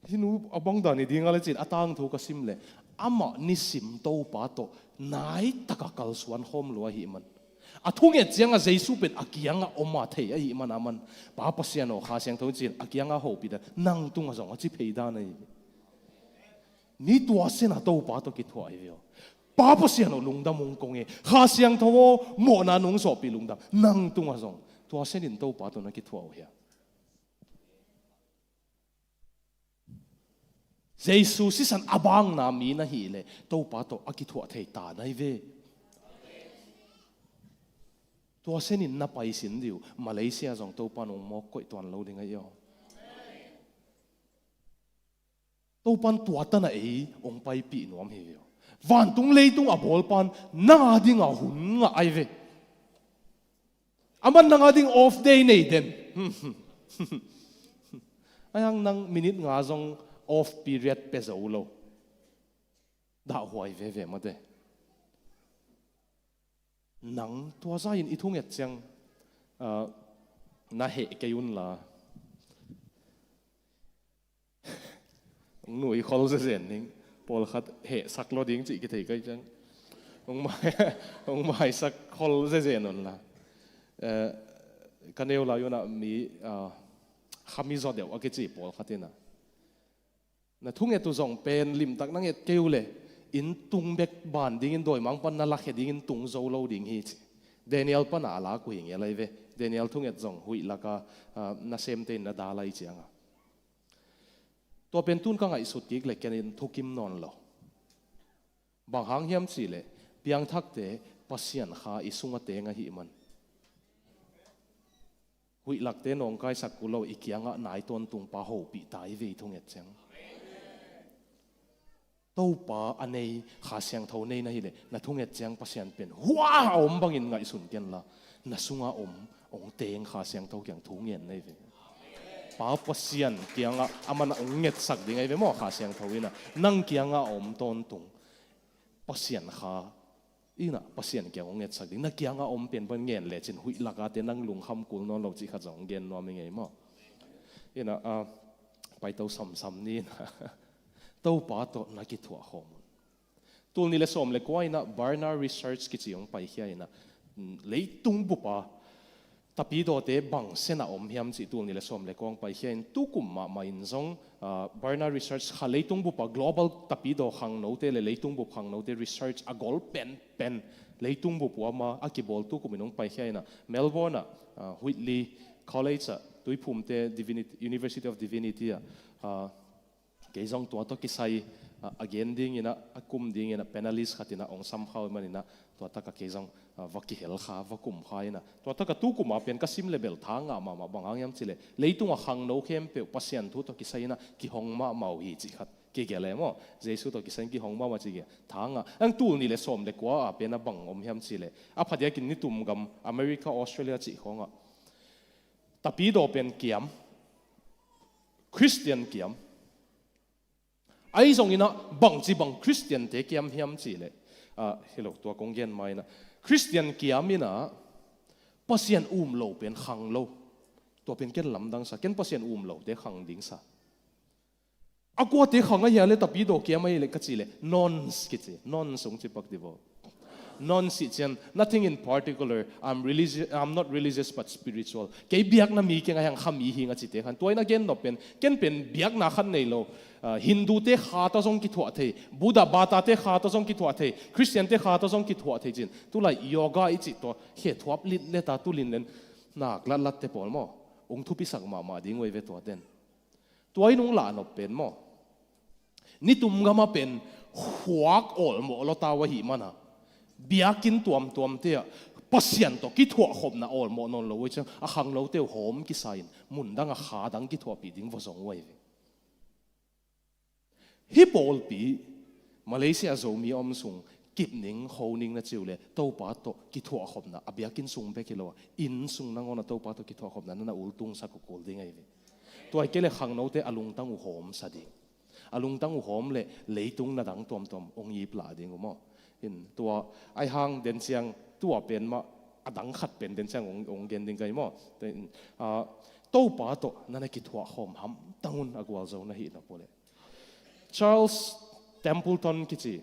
Hih nu a bang dan hi ding a le ci in a tangthu ka sim leh, amah nisim Topa tawh nai taka kalsuan khawm lua ahih man. A thunget ciang a Jesu pen a kiangah om a thei ahih man a man. Pa Pasian aw, Kha Siangtho ci in a kiangah hopih dan, nang tungah zong a ci phei dan ahi. Mi tua sen a Topa tawh kithuah hi ve aw. Pa Pasian aw, lungdam hong kong e. Kha Siangtho aw, mawhna nong zawhpih lungdam. Nang tungah zong tua sen in Topa tawh na kithuah uh hia? Jesu sisan a bangna mi na hih leh Topa tawh a kithuah thei ta na hi ve. Tua sen in na pai sin dih uh, Malaysia zong Topa in hong mawk koih tuan lo ding ahi aw. Topan tua tan a ei hong paipih nuam hi ve aw. Vantung leitung a bawlpan nang a ding a hun ngah ahi ve. Aman nang a ding off day nei den. Ahi hang nang minute nga zong off period pia zo lo. Dahhuai veve mate. Nang tua zah in i thunget ciang, ah, na heh kei un la. Hong nui khol zezen ning. Pawlkhat hehsak lo ding cih kithei kai ciang. Hong mai, hong maisak khol zezen un la. Eh, ka neu lai un ah mi, ah, khami zaw deuh a kici pawlkhat in ah, na thunget uh zong pen limtak na nget kei uh leh, inn tung bek ban dingin dawimangpa na lakhia dingin tung zo lo ding hi, ci. Daniel pan a lak uh hi ngel ahi ve. Daniel thunget zong huih laka, ah, nasemte in na dal ahi cianga. Tua pen tun ka ngaihsut kik leh ken in thukim nawn lo. Bang hang hiam cih leh, piangthakte Pasian Kha i sungah teng ahih man. Huih lakte nawngkaisak kul lo, i kiangah nai tawntung pa hopih ta hi ve, i thunget ciang. Topa a nei, Kha Siangtho nei na hileh, na thunget ciang Pasian pen hua a om bangin ngaihsun kenla, na sunga om hong teng Kha Siangtho kiang thu ngen na hi ve. Pa Pasian kiangah a man a hong ngetsak ding ahi ve maw, Kha Siangtho inah nang kiangah a om tawntung Pasian Kha inah Pasian kiang hong ngetsak ding. Na kiangah a om pen pan ngen lecin huih lakate nang lungkham kul nawn lo cih khat zong hong gen nuam i ngei maw? Inah a paito samsam ni inah Topa tawh na kithuah khawm un. Tul nih le sawm le kua inah Barna Research kici hong paikhia inah, mm, leitung bupa tapidawte bang sena om hiam cih tul nih le sawm le kua hong paikhia in tukum mahmah in zong, ah, Barna Research kha leitung bupa global tapidaw khangnote le leitung bup khangnote research a gol penpen leitung bup uama a kibawl tukum in hong paikhia inah Melbourne ah, ah, Whitley College ah tuiphumte Divinity, University of Divinity ah, ah, kei zong tua tawh kisai, ah, a gen ding inah, a kum ding inah, panelist khat inah hong sam kha uh maninah, tua taka kei zong, ah, va kihel kha, va kum kha inah. Tua taka tukuma pen ka sim le bel tha ngah mahmah bang hang hiam cileh, leitung a khangno khempeuh Pasian thu tawh kisai inah kihong mahmah uh hi cih khat kigelh e maw? Jesu tawh kisai in kihong mahmah cih gelh. Tha ngah. Ang tul nih le sawm le kua a pen a bang om hiam cileh, a phadiakin nitum gam America, Australia cih khawngah tapidaw pen kiam, Christian kiam. Ahi zong inah bangci bang Christian-te kiam hiam cileh, ah, hi lo, tua kong gen ma inah Christian kiam inah Pasian um lo pen khang lo. Tua pen ken lamdang sa, ken Pasian um lote khang ding sa. A kuate khang ahia le tapidaw kiam ahileh ka cileh, nons kici, nons hong ci pak divo. Nons cih ciang, nothing in particular, I'm religious, I'm not religious but spiritual. Kei biakna mi keng ahi hang kha mi hi ing a cite khan. Tua in a gen nop pen, ken pen biakna khan nei lo. Ah, Hindu-te kha tawh zong kithuah thei, Buddha bata-te kha tawh zong kithuah thei, Christian-te kha tawh zong kithuah thei cin. Tulai yoga i cih tua, khe thuap litlet a, tu linlen nak latlatte pawl maw, hong thupisak mahmah ding uh ei ve tuaten. Tua in hong lahnop pen maw, nitum gama pen khuak awlmawh lawtau ahih mana, biakinn tuamtuamte ah Pasian tawh kithuahkhopna awlmawh nawn lo uh ei ciang, a khangnote uh hawm kisa in mundang a kha dang kithuahpih ding va zong uh ei ve. Hih pawlpi Malaysia Zomi a om sung kipning khoning na ci uh leh Topa tawh kithuahkhopna a biakinn sung bek hi lo a, inn sung nangawn a Topa tawh kithuahkhopna na na ultungsak uh kul ding ei ve. Tua hi kei leh khangnote a lungtang uh hawmsa ding. A lungtang uh hawm leh leitung na dang tuamtuam hong iplah ding uh maw? In tua ahi hang den ciang tua pen mah a dang khat pen den ciang hong, hong gen ding ka hi maw? Topa tawh na na kithuahkhawm hamtang un a gualzo na hih nop uh leh. Charles Templeton kici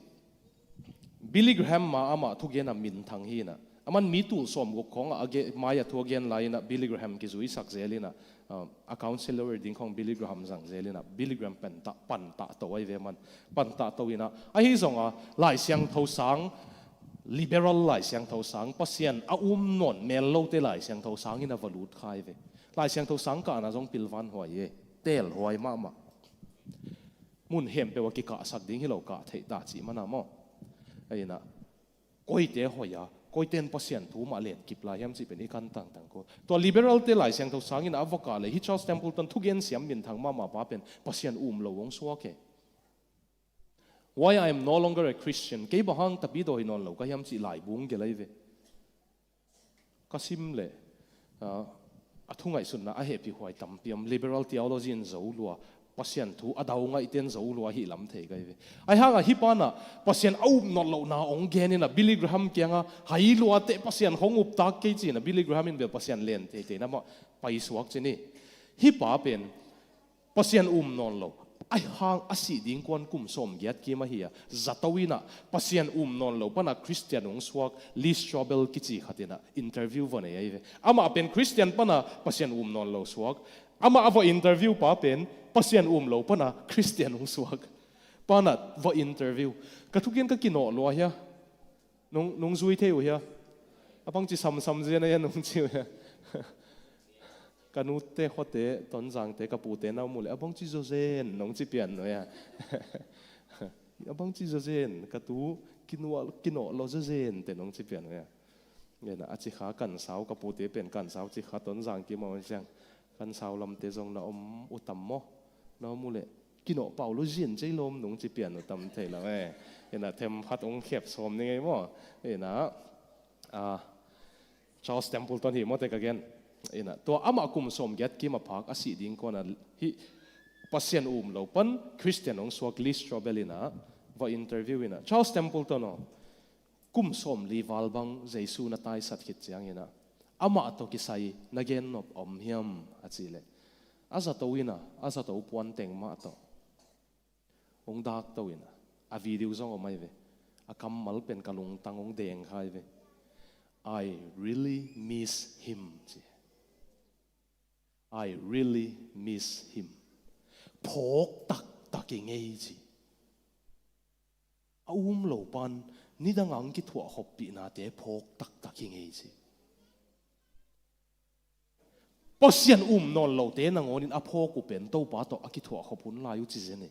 Billy Graham ma amah thugen a minthang hi inah, aman mi tul sawmguk khawngah a ge-, mai-ah thu a gen lai inah Billy Graham kizuisak zel inah, ah, a counselor ding khawng Billy Graham zang zel inah Billy Graham pantah, pantah to ahi ve man. Pantah to inah ahi zonga Lai Siangtho sang, liberal Lai Siangtho sang, Pasian a um nawn mel lote Lai Siangtho sang inah va lut kha ahi ve. Lai Siangtho sang kahna zong pilvan huai e, tel huai mahmah. Mun hempeuh a kikahsak ding hi lo kah theih ta cih mana maw? Ahi inah koite hoih a, koiten Pasian thu mah len kip lai hiam cih pen i kan tangtang ko. Tua liberalte Lai Siangtho sang inah a va kah leh hih Charles Templeton thugen siam minthang mahmah pa pen Pasian um lo hong suak e. Why I am no longer a Christian? Kei bang hang tapidaw hi nawn lo ka hiam cih laibung gelh ahi ve. Ka sim leh, ah, a thu ngaihsutna a hehpih huai tampi om. Liberal theology in zo lua, Pasian thu a dau ngaihte in zo lua ahi lam thei ka hi ve. Ahi hangah hih pa inah Pasian a up nawn lohna hong gen inah Billy Graham kiangah hai luate Pasian hong uptak kei ci inah Billy Graham in bel Pasian len teitei na mah paisuak ci ni. Hih pa pen Pasian um nawn lo, ahi hang a sih ding kuan kum sawmgiat kim ahi a, zato inah Pasian um nawn lo pana Christian hong suak Lee Strobel kici khat inah interview va nei ahi ve. Amah pen Christian pana Pasian um nawn lo suak, amah a va interview pa pen Pasian um lo pana Christian hong suak. Pa inah va interview. Ka thugen ka kinawh lua hia? Nong, nong zui thei uh hia? A bangci samsam zen a hia nong ci uh hia? Ka nute khuate, Tonzangte, ka pute na om uh leh a bangci zaw zen nong ci pian uh hia? A bangci zaw zen, ka tu kinawh, kinawh lo zaw zen te nong ci pian uh hia? Ngen a, a ci kha Kansau, ka pute pen Kansau ci kha, Tonzang kim a om ciang Kansau lamte zong na om uh tam maw? Na om uh leh Kinawh pau lo zin cei lawm nung ci pian uh tam thei lo e. Ina them khat ong khep sawm ni ngei maw? Ina, ah, Charles Templeton hi maw te ka gen. Ina, tua amah kum sawm giat kim a phak a sih ding kuan a hi Pasian um lo pan Christian ong suak Lee Strobel ina va interview ina. Charles Templeton aw, kum sawm li val bang Jesu na taisat khit ciang ina, amah tawh kisai na gen nop om hiam a ci leh, a zato ina, a zato puan teng mah tawh ong dak to ina, a video zong om ai ve. A kammal pen ka lungtang ong deng khai ve. "I really miss him," ci. "I really miss him." Phawk taktak i ngei ci. A um lo pan nidang ang kithuah khoppihnate phawk taktak i ngei ci. Pasian um nawn lote nangawnin a phawk uh pen Topa tawh a kithuah khop hun lai uh ci zen e.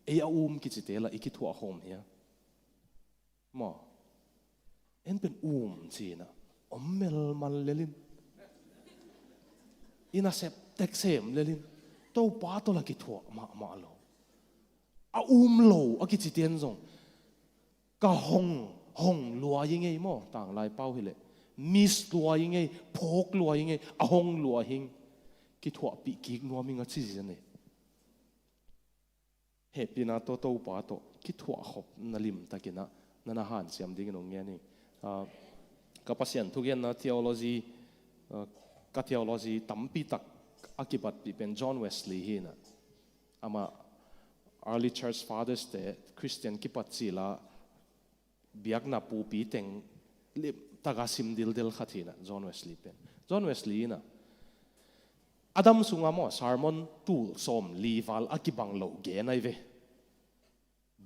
Ei a um kicite la i kithuah khawm hia? Maw, en pen um cina om melmal lelin, i nasep tek sem lelin, Topa tawh la kithuah mahmah lo. A um lo a kiciten zong ka hong, hong lua i ngei maw, tanglai pau hileh, miss lua i ngei, phawk lua i ngei, a hong lua hing, kithuahpih kik nuam ing a ci zen e. Hehpihna tawh Topa tawh kithuah khop na limtakin ah na na hanciam dingin hong ngen ing. Ah, ka Pasian thugenna theology, ah, ka theology tampi tak a kibatpih pen John Wesley hi ina. Amah early church fathers te Christian kipat cila biakna pupi teng limtaka sim dildel khat hi ina, John Wesley pen. John Wesley ina, a dam sunga maw, sermon tul sawm li val a kibang loh gen ai ve.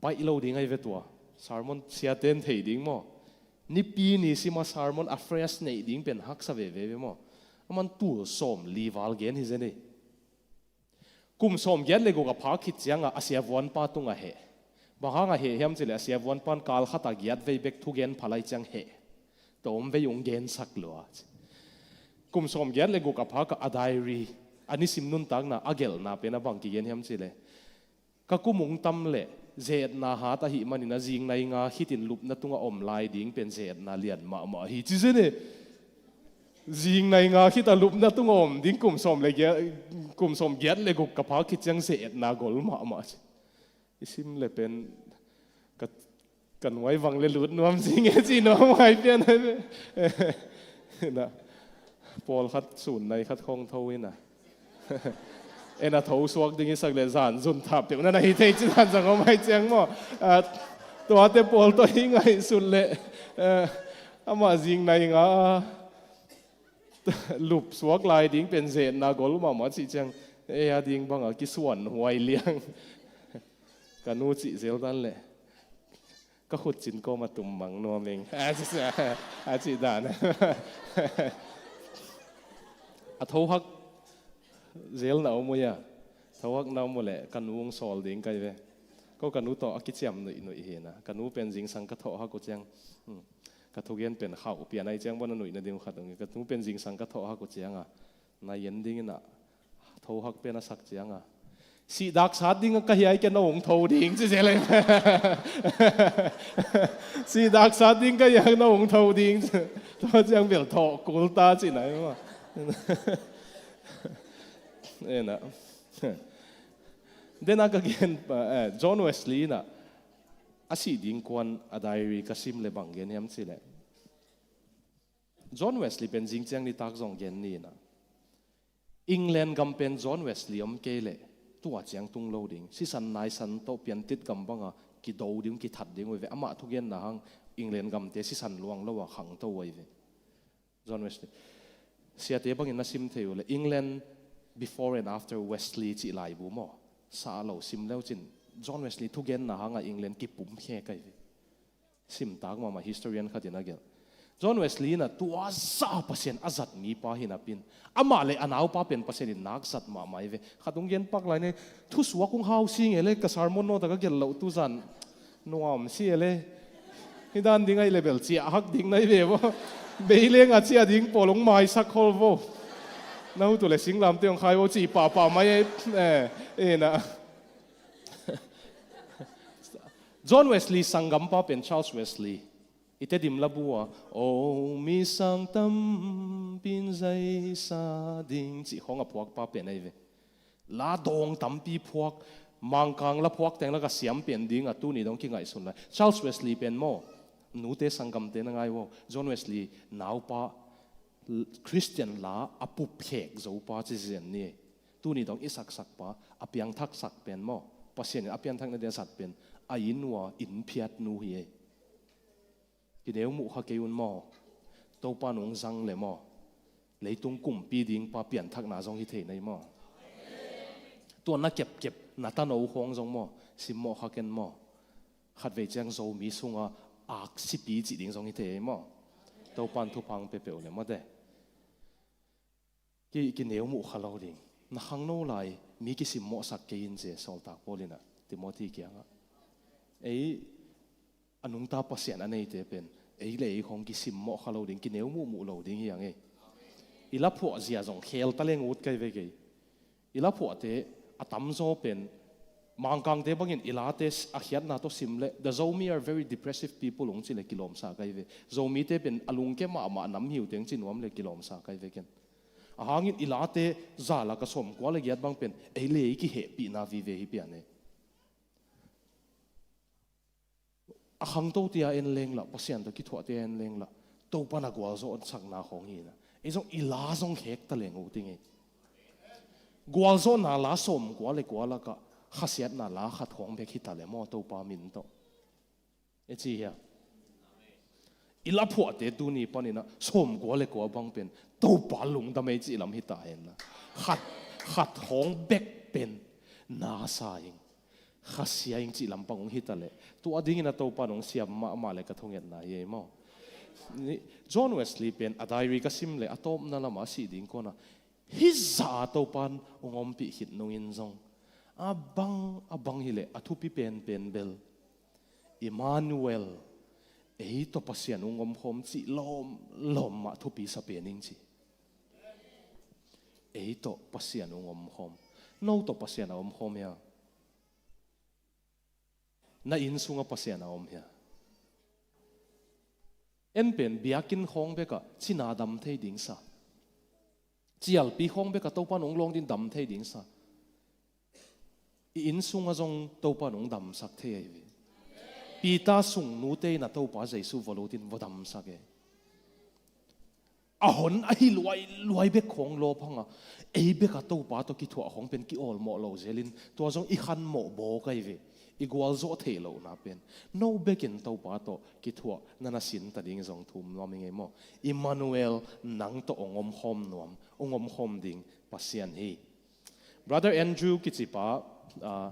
Baih lo ding ai ve tua. Sermon siaten thei ding maw. Nipi ni sima sermon a fresh neih ding pen haksa veve ve maw. Aman tul sawm li val gen hi zen e. Kum sawm giat le guk a phak khit cianga a siavuanpa tungah heh. Bang hangah heh hiam cileh a siavuanpan kal khatah giat vei bek thugen phalai ciang heh. Tawm vei ung gensak lua. Kum sawm giat le guk a phakah a diary, a nisim nuntakna a gelhna pen a bang kigen hiam cileh, ka kum ung tam leh ze-etna hat ahih manin a zingnai nga khitin lupna tungah om lai ding pen ze-etna lian mahmah hi ci zen e. Zingnai nga khita lupna tungah om ding kum sawm le giat, kum sawm giat le guk ka phak khit ciang ze-etna gol mahmah ci. I sim le pen ka, ka nuai vang le lut nuam zing e ci nuam ngai pian ai ve. Ina, pawlkhat sun nai khat khong tho ina. Ena tho suak ding i sak le zan zun thap peuh na na hi thei ci zan zang om ai ciang maw. Ah, tuate pawl tawh i ngaihsut le, eh, amah zingnai nga lup suak lai ding pen ze-etna gol mahmah cih ciang, ei a ding banga kisuan huai liang. Ka nu cih zel dan le ka khutcin kawm a tum mang nuam ing a cih dan. A thohak zel na om uh ia, thohak na om uh leh ka nu ung sawl ding kai ve. Ko ka nu tawh a kiciam nuihnuih hi ina, ka nu pen zingsang ka thohak uh ciang, hmm, ka thugen pen khauh pian ai ciang bana nuih na ding uh khat ung. Ka nu pen zingsang ka thohak uh cianga na yen ding ina, thohak pen a sak cianga, sihdaksat ding ka hiai ke no ung tho ding ci zel ai. Sihdaksat ding ka hiai no ung tho ding. Tua ciang bel thoh kul ta ci nai maw. Ena. Dena ka gen pa, eh, John Wesley ina a sih ding kuan a diary ka sim le bang gen hiam cileh, John Wesley pen zing ciang nitak zong gen ni ina, England gam pen John Wesley om kei leh tua ciang tung lo ding, sisan naisan tawh piantit gam banga kido ding, kithat ding uh ve. Amah thugenna hang England gamte sisan luang lo a khangto uh ai ve. John Wesley. Siate bangin na sim thei uh le England before and after Wesley cih laibu maw, sa lo sim leu cin John Wesley thugenna hanga England kipum khe kai ve. Simtak mahmah historian khatin a gelh. John Wesley ina tua zah Pasian a zat mipa hi napin, amah le a naupa pen Pasian in nak zat mahmah ai ve. Khat ung gen pak lai ne, thusuak ung hau si nge le ka sermon note a ka gelh loh tu zan nuam si e le. Hi dan ding ai le bel ciah hak ding nai ve bo. Bei lenga ciah ding pawl ung maisak hol bo. Na hutu le singlamte ung khai bo cih pahpah mai ai. Eh, ena. John Wesley sanggampa pen Charles Wesley, i Tedim labu a, "O mi sang tampi in zaisa ding," cih khawng a phuakpa pen ahi ve. La dawng tampi phuak, Mangkang la phuak teng lak a siam pen ding a tuni dong kingaihsun lai. Charles Wesley pen maw, nute sanggamte na ngai uh, John Wesley naupa, Christian la a pupkhek zopa ci zen ni. Tuni dong i saksakpa, a piangthaksak pen maw, Pasian in a pianthakna dia zat pen, a inn ua inn phiatnu hi ei. Kineu muh kha kei un maw, Topa nung zang le maw, leitung kumpi dingpa pianthakna zong hi thei nei maw. Tua na kepkep na tano khawng zong maw, simmawh kha ken maw. Khatvei ciang Zomi sunga aksipi cih ding zong hi thei ei maw. Topan thupha hong pia peuh le maw te. Ki, kineu muh kha lo ding. Na khangno lai, mi kisimmawhsak kei in ci e, sawltak Paul in a Timothy kiangah. Ei, a nungta Pasian a neite pen, ei le ei khawng kisimmawh kha lo ding, kineu muhmuh lo ding hi hang ei. I laphuah zia zong khel taleng ut kai ve kei. I laphuahte a tamzaw pen, Mangkangte bangin i late a khiatna tawh sim le, the Zomi are very depressive people ung ci le kilawmsa kai ve. Zomite pen a lungke mahmah nam hiu teng ci nuam le kilawmsa kai ve ken. A hangin i late za lak a sawmkua le giat bang pen, ei le ei kihehpihna vive hi pian ei. A khangto tia en leng lah, Pasian tawh kithuah tia en leng lah, Topan a gualzawh sakna khawng hi na. Ei zong i la zong khek taleng uh ting ei. Gualzawhna la sawmkua le kua lakah, khasiatna la khat khawng bek hi ta le maw Topa min tawh. E ci hia. I laphuahte tuni panin a sawmkua le kua bang pen Topa lungdam ei cih lam hi ta hen la. Khat, khat khawng bek pen na sa ing, khasia ing cih lampang hong hi ta leh, tua dingin a Topa nong siam mahmah le ka thungetna hi ei maw. Ni, John Wesley pen a diary ka sim le a tawpna lamah a sih ding kawna, hih zah a Topan hong ompih khit nungin zong, a bang, a bang hi leh a thupi penpen bel, Emmanuel, ei tawh Pasian hong omkhawm cih lawmlawm mah thupi sa pen ing ci. Ei tawh Pasian hong omkhawm. No tawh Pasian a omkhawm hia? Na inn sungah Pasian a om hia? En pen biakinn khawng bekah cina dam thei ding sa. Cialpi khawng bekah Topa nong lawng din dam thei ding sa. I inn sungah zong Topa nong damsak thei ahi ve. Peter sung nute in a Topa Jesu va lut in va damsak e. A hon ahi luailuai bek khawng lawp hanga, ei beka Topa tawh kithuah khawng pen kiawlmawh lo zelin, tua zong i khanmawh bawk ahi ve. I gualzawh theih lohna pen, no bekin Topa tawh kithuah na na sin ta ding zong thum nuam i ngei maw. Emmanuel, nang tawh hong omkhawm nuam, hong omkhawm ding Pasian hi. Brother Andrew kici pa, ah,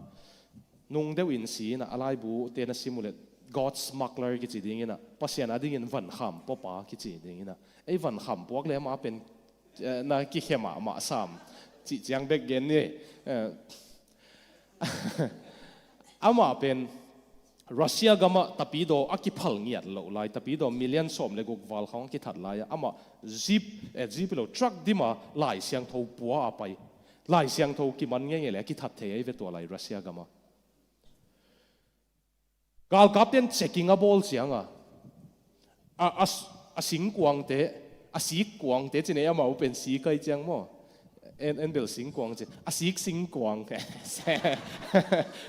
nung deuh in si ina, a laibu te na sim uh leh God smuggler kici ding ina, Pasian a dingin vankham pawpa kici ding ina. Ei vankham puak le amah pen, eh, na kikhe mahmah sam. Cih ciang bek gen ni. Eh, amah pen Russia gamah tapidaw a kiphal ngiat loh lai, tapidaw million sawm le guk val khawng a kithat lai-ah, amah jeep, eh, jeep lo, truck dima Lai Siangtho pua a pai. Lai Siangtho kiman ngeingei le a kithat thei ahi ve tua lai Russia gamah. Galkapten checking a bawl cianga, a, a, a singkuangte, a sikkuangte ci nei, amau pen sik ahi ciang maw. En, en bel singkuang ci. A sik singkuang.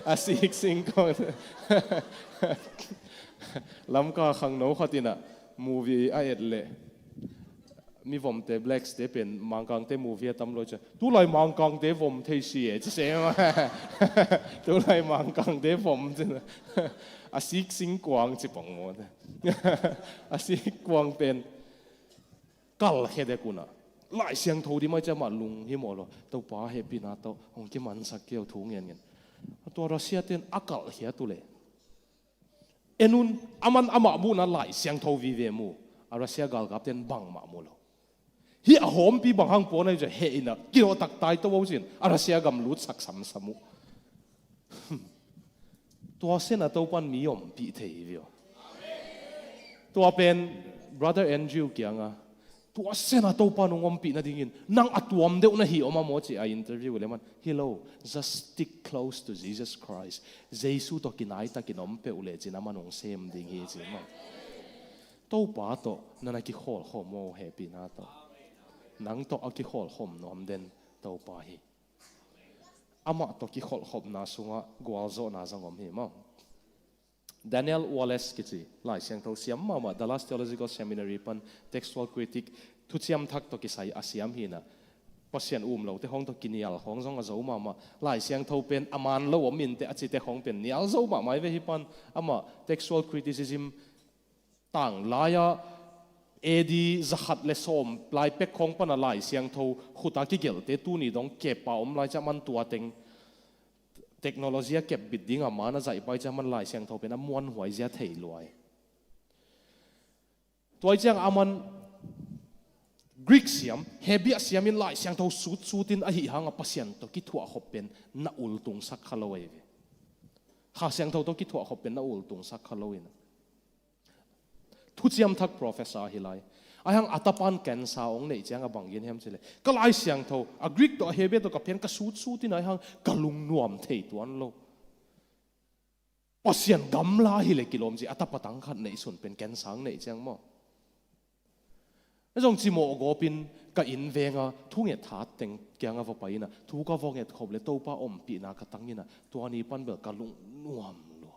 A sik singkuang. Lamka khangno khat ina movie a et leh, mi vomte, blacks te pen Mangkangte movie a tam lo ci. Tulai Mangkangte vom thei si e ci se. Tulai Mangkangte vom ci. A sik singkuang ci pong maw. A sikkuang pen kalhkhe dek una. Lai Siangtho di mai ci amah lunghimawh lo. Topa hehpihna tawh hong kimansak kei o thu ngenngen. Tua Russia ten a kalhkhe a tu le. En un, aman amah muhna Lai Siangtho vive mu. A Russia galkapten bangmah mu lo. Hih a hawmpi bang hang puan ahi zia heh ina, kinawh tak tai to bo cin, a Russia gam lutsak samsam uh. Tua sena Topan mi ompih thei hi vio. Tua pen Brother Andrew kianga, Tua sena Topa nung ompih nadingin nang a tuam deuh na hi om a maw ci a interview le man. Hi lo, just stick close to Jesus Christ. Jesu tawh kinai takin om peuh lecin amah nung sem ding hi ci maw. Topa tawh na na kikhawlkhawm maw hehpihna tawh. Nang tawh a kikhawlkhawm nuam den Topa hi. Amah tawh kikhawlkhawmna sungah gualzawhna zong om hi maw. Daniel Wallace kici Lai Siangtho siam mahmah, Dallas Theological Seminary pan textual critic, thuciam thak tawh kisai a siam hi na. Pasian um lote hong tawh kinial hong zong a zo mahmah. Lai Siangtho pen a man lo om in teh a cite hong pen nial zo mahmah hi ve hi pan. Amah textual criticism tang lai-a A D zakhat le sawm lai pek khawng pana Lai Siangtho khuta kigelte tuni dong kep a om lai ciah man tua teng technology a kep bit ding a man a zaihpai ciah man Lai Siangtho pen a muanhuai zia thei luai. Tua ciang a man Greek siam, Hebrew siam in Lai Siangtho sutsutin ahi hanga Pasian tawh kithuahkhop pen na ultungsak kha lo ahi ve. Kha Siangtho tawh kithuahkhop pen na ultungsak kha lo in. Thuciam thak professor hi lai. Aihang a tapan cancer ong neih ciang a bang gen hiam cile. Ka Lai Siangtho, a Greek tawh a Hebrew tawh ka pian ka sutsutin aihang ka lungnuam thei tuan lo. Pasian gamla hi le kilawm ci a tapa tang khat neih sun pen cancer ong neih ciang maw. A zong cimawh gawpin ka inn venga thunget hat teng kianga va pai ina thu ka va nget khop le Topa ompihna ka tang ina tua ni pan bel ka lungnuam lua.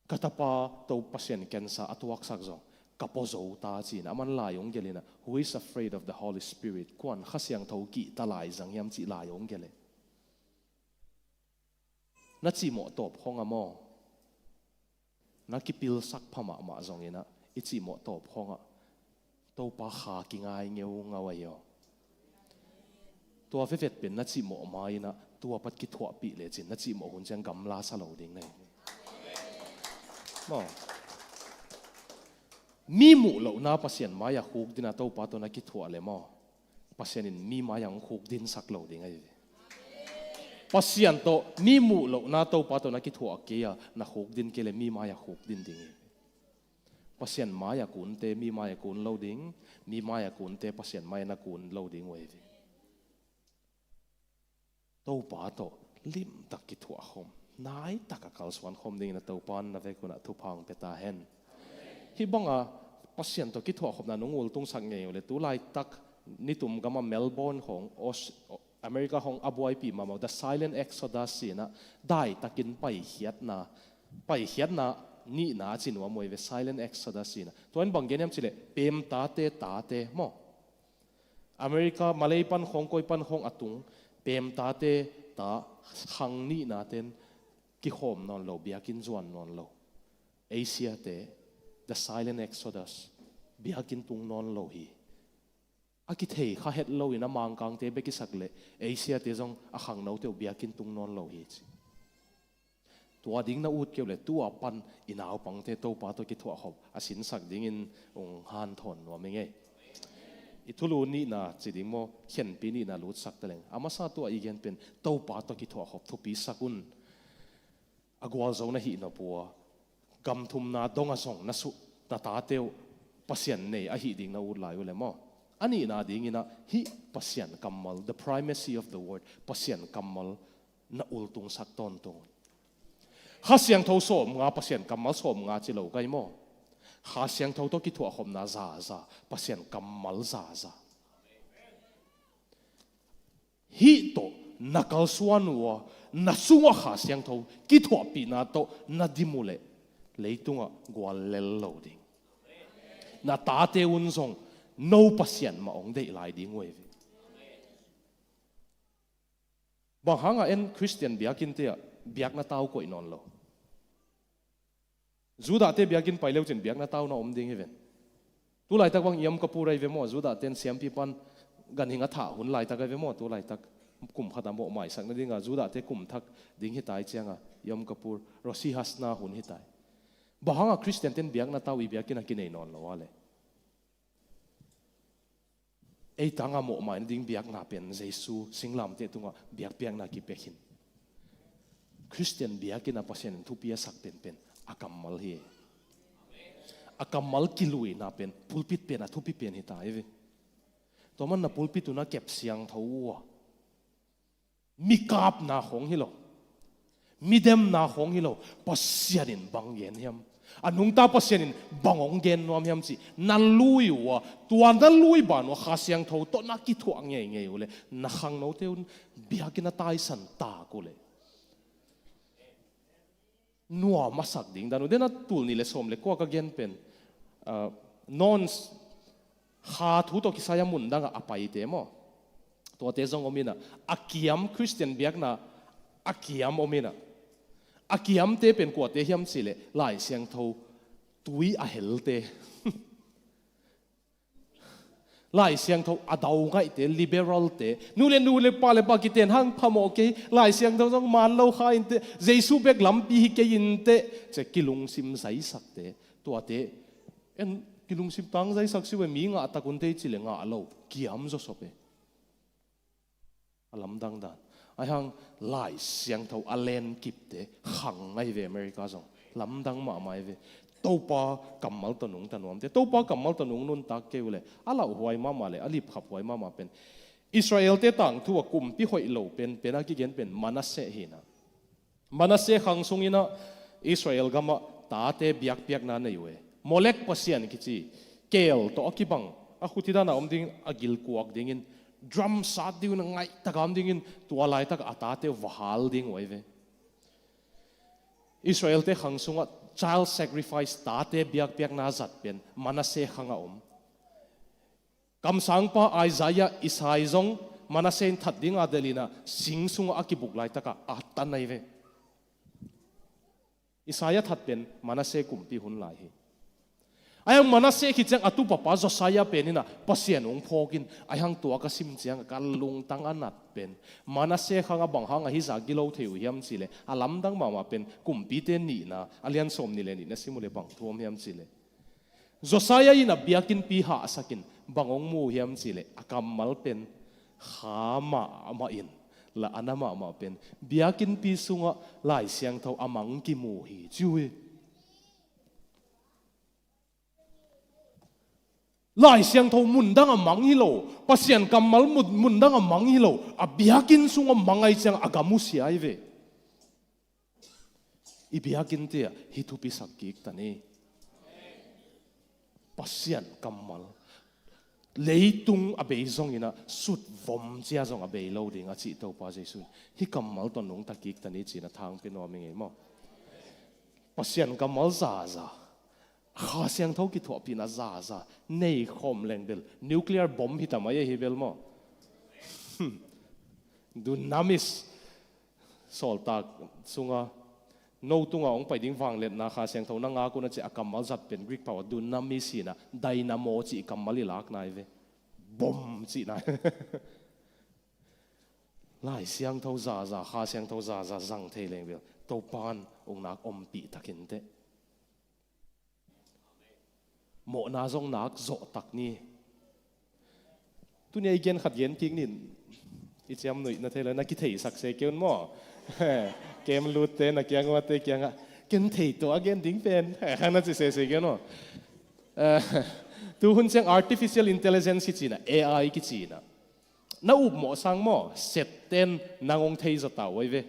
Ka tapa to Pasian cancer a tuaksak zong ka pua zo ta ci-in a man lai ong gelh ina, "Who is afraid of the Holy Spirit?" Kuan Kha Siangtho kihta lai zang hiam cih lai ong gelh e. Na cimawh tawp khong a maw, na kipilsak pha mahmah zong ina i cimawh tawp khong ah Topa kha kingai ngeungau ahi aw. Tua vevet pen na cimawh ma ina tua pat kithuahpih lecin na cimawh hun ciang gamla sa lo ding na hi. Maw. Mi muh lohna Pasian mai-ah khuk dina Topa tawh na kithuah le maw, Pasian in mi mai-ah hong khuk dinsak lo ding ahi ve. Pasian tawh mi muh lohna Topa tawh na kithuah kei-a na khuk din kei le mi mai-ah khuk din ding hi. Pasian mai-ah kunte mi mai-ah kun lo ding, mi mai-ah kunte Pasian mai-ah na kun lo ding uh ahi ve. Topa tawh limtak kithuah khawm, naitak a kalsuan khawm dingin a Topa in na vek hunah thupha hong pia ta hen. Hih banga Pasian tawh kithuah khawmna nung ultungsak ngei uh le tu laitak nitum gama Melbourne khawng, Aus-, America khawng a buaipih mahmah uh The Silent Exodus sinah daitakin paikhiatna, paikhiatna nihna a ci nuam uh hi ve, Silent Exodus sinah. Tua in bang gen hiam cih leh pemtate tate maw. America, Malay pan khawng, koi pan khawng a tung pemtate ta khang nihna ten kikhawm nawn lo, biakinn zuan nawn lo. Asia te, the silent exodus, biakinn tung nawn lo hi. A kithei kha het loin a Mangkangte bek i sak leh Asia te zong a khangnote uh biakinn tung nawn lo hi ci. Tua ding na ut kei uh le tua pan i naupangte Topa tawh kithuahkhop a sinsak dingin ung hanthawn nuam i ngei. I thulu nihna ci ding maw, khenpi nihna lutsak taleng a masa tua i gen pen Topa tawh kithuahkhop thupi sak un. A gualzo na hih nop uh a, gam thumna dong a zong na suh, na tate uh Pasian nei ahih ding na ut lai uh le maw. A nihna dinginah hih Pasian kammal, the primacy of the word, Pasian kammal na ultungsak tawntung un. Kha Siangtho sawmnga, Pasian kammal sawmnga ci lo kai maw. Kha Siangtho tawh kithuahkhopna zaza, Pasian kammal zaza. Hih tawh na kalsuan uh a, na sungah Kha Siangtho kithuahpihna tawh na dim uh leh leitungah guallel lo ding. Na tate un zong no Pasian mah hong deih lai ding uh hi ve. Bang hangah en Khristian biakinnte ah biakna tau koih nawn lo. Judahte biakinn pai leucin biakna tau na om ding hi ven. Tu laitak bang Yom Kippur ahi ve maw, Judahte in siampi pan ganhing a thah hun laitak ahi ve maw, tu laitak kum khat a mawh maisak nadinga Judahte kum thak ding hi tai cianga Yom Kippur, Rosh Hashanah hun hi tai. Bang hangah Khristiante in biakna tau i biakinn a kinei nawn lo a le. Ei tanga mawhmai nading biakna pen Jesu singlamteh tungah biakpiakna kipia khin. Khristian biakinn a Pasian in thupi a sak penpen a kammal hi. A kammal kiluina pen pulpit pen a thupi pen hi ta hi ve. Tua man na pulpit un a kep siangtho uh a, mi kapna khong hi lo, mi demna khong hi lo, Pasian in bang gen hiam, a nungta Pasian in bang hong gen nuam hiam cih na lui uh a, tua na lui ban uh a Kha Siangtho tawh na kithuah ngeingei uh leh na khangnote un biakinn a taisan tak uh leh nuam a sak ding dan uh. Dena tul nih le sawm le kua ka gen pen, ah, non Kha thu tawh kisai a mun dangah a paite maw, tuate zong om inah, a kiam Khristian biakna a kiam om inah, a kiamte pen kuate hiam cihleh Lai Siangtho tui a helte. Lai Siangtho a dau ngaihte, liberalte, nu le nu le pa le pa kiten hang phamawh kei, Lai Siangtho zong man lo kha inteh, Jesu bek lampi hi kei inteh, ci-a kilungsim zaisakte, tuate, en kilungsim tang zaisak si ve, mi ngah tak un tei ci le ngah lo, kiam zawsop e. A lamdang dan. Ahi hang Lai Siangtho a lenkipte khang ahi ve, America zong. Lamdang mahmah ahi ve. Topa kammal tawh nungta nuamte. Topa kammal tawh nung nuntak kei uh leh a lauhuai mahmah leh a lipkhaphuai mahmah pen Israelte tangthu a kumpi hoih lo pen, pen a kigen pen Manasseh hi inah. Manasseh khang sung inah Israel gamah tate biakpiakna nei uh e. Molek pasian kici, keel tawh a kibang, a khuti dana om dingin a gilkuak dingin, drum sat dingin a ngaihtak a om dingin, tua laitak a tate uh va hal ding uh ahi ve. Israelte khang sungah child sacrifice, tate biakpiakna zat pen Manasseh khang a om. Kamsangpa Isaiah, Isai zong Manasseh in that dinga delh inah sing sungah a kibuk laitakah a tan ahi ve. Isaiah that pen Manasseh kumpi hun lai hi. Ahi hang Manasseh khit ciang a tupapa Josiah pen inah Pasian hong phawk in, ahi hang tua ka sim ciang ka lungtang a nat pen Manasseh khang a bang hang a hizah gilo thei uh hiam cihleh, a lamdang mahmah pen Kumpite nihna a lian sawm nih le nihna sim uh leh bang thu om hiam cihleh, Josiah in a biakinnpi hahsakin bang hong mu hiam cihleh, a kammal pen kha mahmah in, la a na mahmah pen biakinnpi sungah Lai Siangtho a mang kimu hi ci uh hi. Lai Siangtho mundang a mang hi lo, Pasian kammal mun, mundang a mang hi lo, a biakinn sungah mang ahi ciang a gam uh sia ahi ve. I biakinnte ah hih thupi sak kik ta ni. Pasian kammal leitung a bei zong inah sutvom cia zong a bei lo ding a cih Topa Jesu in hih kammal tawh nungta kik ta ni ci-in a thangpi nuam i ngei maw? Pasian kammal zaza, Kha Siangtho kithuahpihna zaza nei khawm leng bel nuclear bomb hi ta mai ahi bel maw? Dunamis. Sawltak sunga no tunga hong pai ding vangliatna Kha Siangtho na ngak un a cih a kammal zat pen Greek pau a dunamis hi inah, dynamo cih kammal i lakna hi ve. Bom cihna. Lai Siangtho zaza, Kha Siangtho zaza zang thei leng bel Topan hong nak ompih takin teh. Mawhna zong nak zawh tak ni. Tuni a i gen khat gen kik ni. I ciam nuih na thei lo, na kitheisak se kei un maw? Kem lutte na kiang uate kiangah ken thei tua a gen ding pen, na ci sese kei un maw? Eh, tu hun ciang artificial intelligence kici inah, A I kici inah, na upmawh sang maw, setten nang hong thei zaw ta uh ahi ve.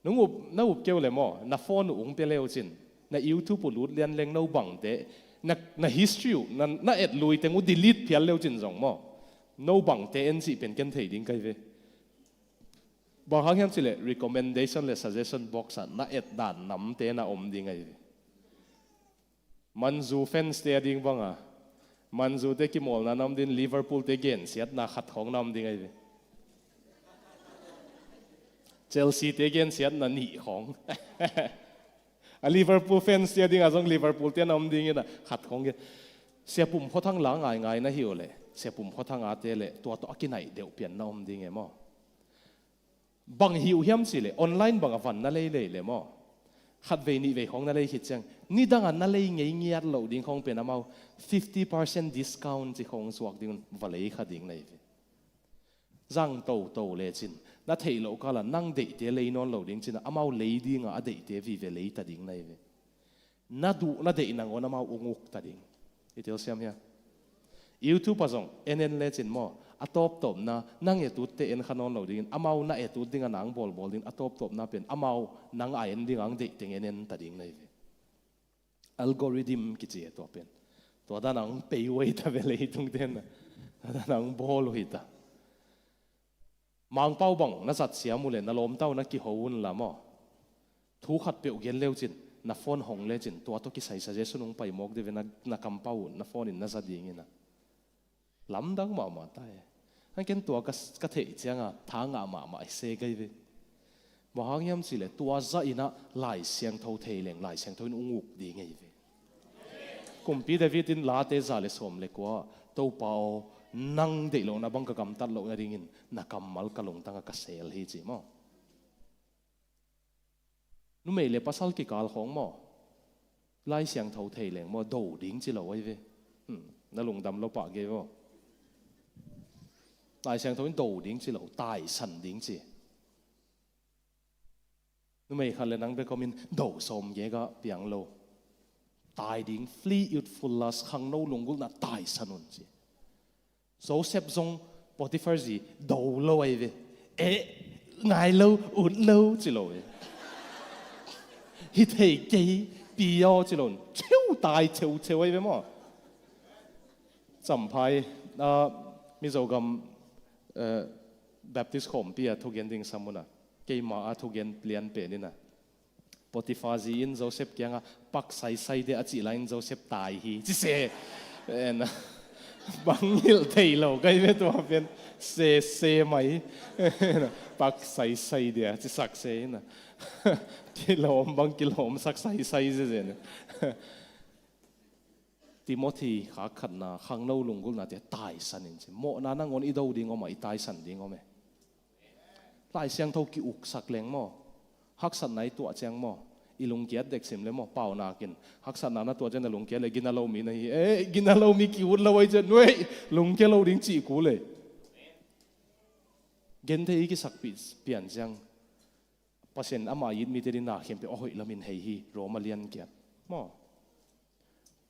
Nung up, na up keu le maw, na phone uh ung pia leu cin, na YouTube uh lut lian leng no bangte, na, na history uh, na, na et lui teng uh delete phial leu cin zong maw, no bangte en cih pen ken thei ding kai ve. Bang hang hiam cih leh recommendation le suggestion box ah na et dan namte na om ding ahi ve. Manzu fans te a ding banga, Manzu te kimawlna na om ding, Liverpool te gensiatna khat khawng na om ding ahi ve. Chelsea te gensiatna nih khawng. A Liverpool fans te a dinga zong Liverpool te na om ding inah khat khawng gen. Sia Pum Khua Thang la ngaingai na hi uh leh, Sia Pum Khua Thang a te leh tua tawh a kinaih deuh pian na om ding e maw? Bang hi uh hiam cih leh, online bangah van na lei lei le maw, khatvei nihvei khawng na lei khit ciang, nidangah na lei ngei ngiat loh ding khawng pen amau fifty percent discount ci khawng suak dingun va lei kha ding na hi ve. Zang toto lecin, na theih loh kalah nang deihte lei nawn lo ding cinah amau lei dingah a deihte vive lei ta ding na hi ve. Na duh na deih nangawn amau ung uk ta ding. I telsiam hia? YouTube ah zong en en lecin maw, a tawptawpna nang et utte en kha nawn lo dingin, amau na et ut ding a nang bawlbawl ding a tawptawpna pen amau nang a en ding ang deih teng en en ta ding na hi ve. Algorithm kici e tua pen. Tua dan ang pei uh ei ta ve leitung ten na. Tua dan ang bawl uh hi ta. Mangpau bang na zat siam uh le na lawmta uh na kiho un la maw. Thu khat peuh gen leucin, na phone hong lecin, tua tawh kisai suggestion hong pai mawk deuh ve na, na kampau uh, na phone in na za dingin a. Lamdang mahmah ta e. An ken tua ka, ka theih cianga tha ngah mahmah i se gai ve. Bang hang hiam cihleh tua zah inah Lai Siangtho thei leng Lai Siangtho in ung uk ding ei ve. Kumpi David in Late za le sawm le kua, Topa aw, nang deih lohna bang ka gamtat loh nadingin na kammal ka lungtangah ka seel hi ci maw. Numei le pasal kikal khawng maw, Lai Siangtho thei leng maw, do ding ci lo ahi ve. Hmm, na lungdam lo pah gei vaw. Lai Siangtho in do ding ci lo, taisan ding ci. Numei khat le nang bek om in do sawm gei gah piang lo. Tai ding, flee youthful lust, khangno lunggulhna taisan un ci. Joseph zong Potiphar zi do lo ahi ve. Eh, ngai lo, ut lo ci lo ve. Hi thei kei, pi aw ci lo. Cheu tai cheu cheu ahi ve maw. Champhai, ah, Mizogam, eh, Baptist khawmpi a thugen ding sam un a, keima a thugen lian pen in a, Potiphar zi in Joseph kiangah pak saisai dia a cih lai in Joseph tai hi ci se. En a, bang hilh thei lo kai ve tua pen. Se se mai. Pak saisai dia ci sak se in a, kilawm bang kilawm sak saisai zezen. Timothy khak khatna, khangno lunggulhnate taisan in ci. Mawhna nangawn i do ding om a, i taisan ding om e. Lai Siangtho ki-uksak leng maw, haksatna i tuah ciang maw, i lungkiat dek sim le maw, paunakin haksatna na tuah ciang na lungkiat le gina lo mi na hi. Eh, gina lo mi ki-ut lo ahi ciang nuai lungkia lo ding cih kul e. Genthei i kisakpih pian ciang Pasian ama it mite ding na khempeuh a hoih lamin hei hi. Roma lian kiat maw.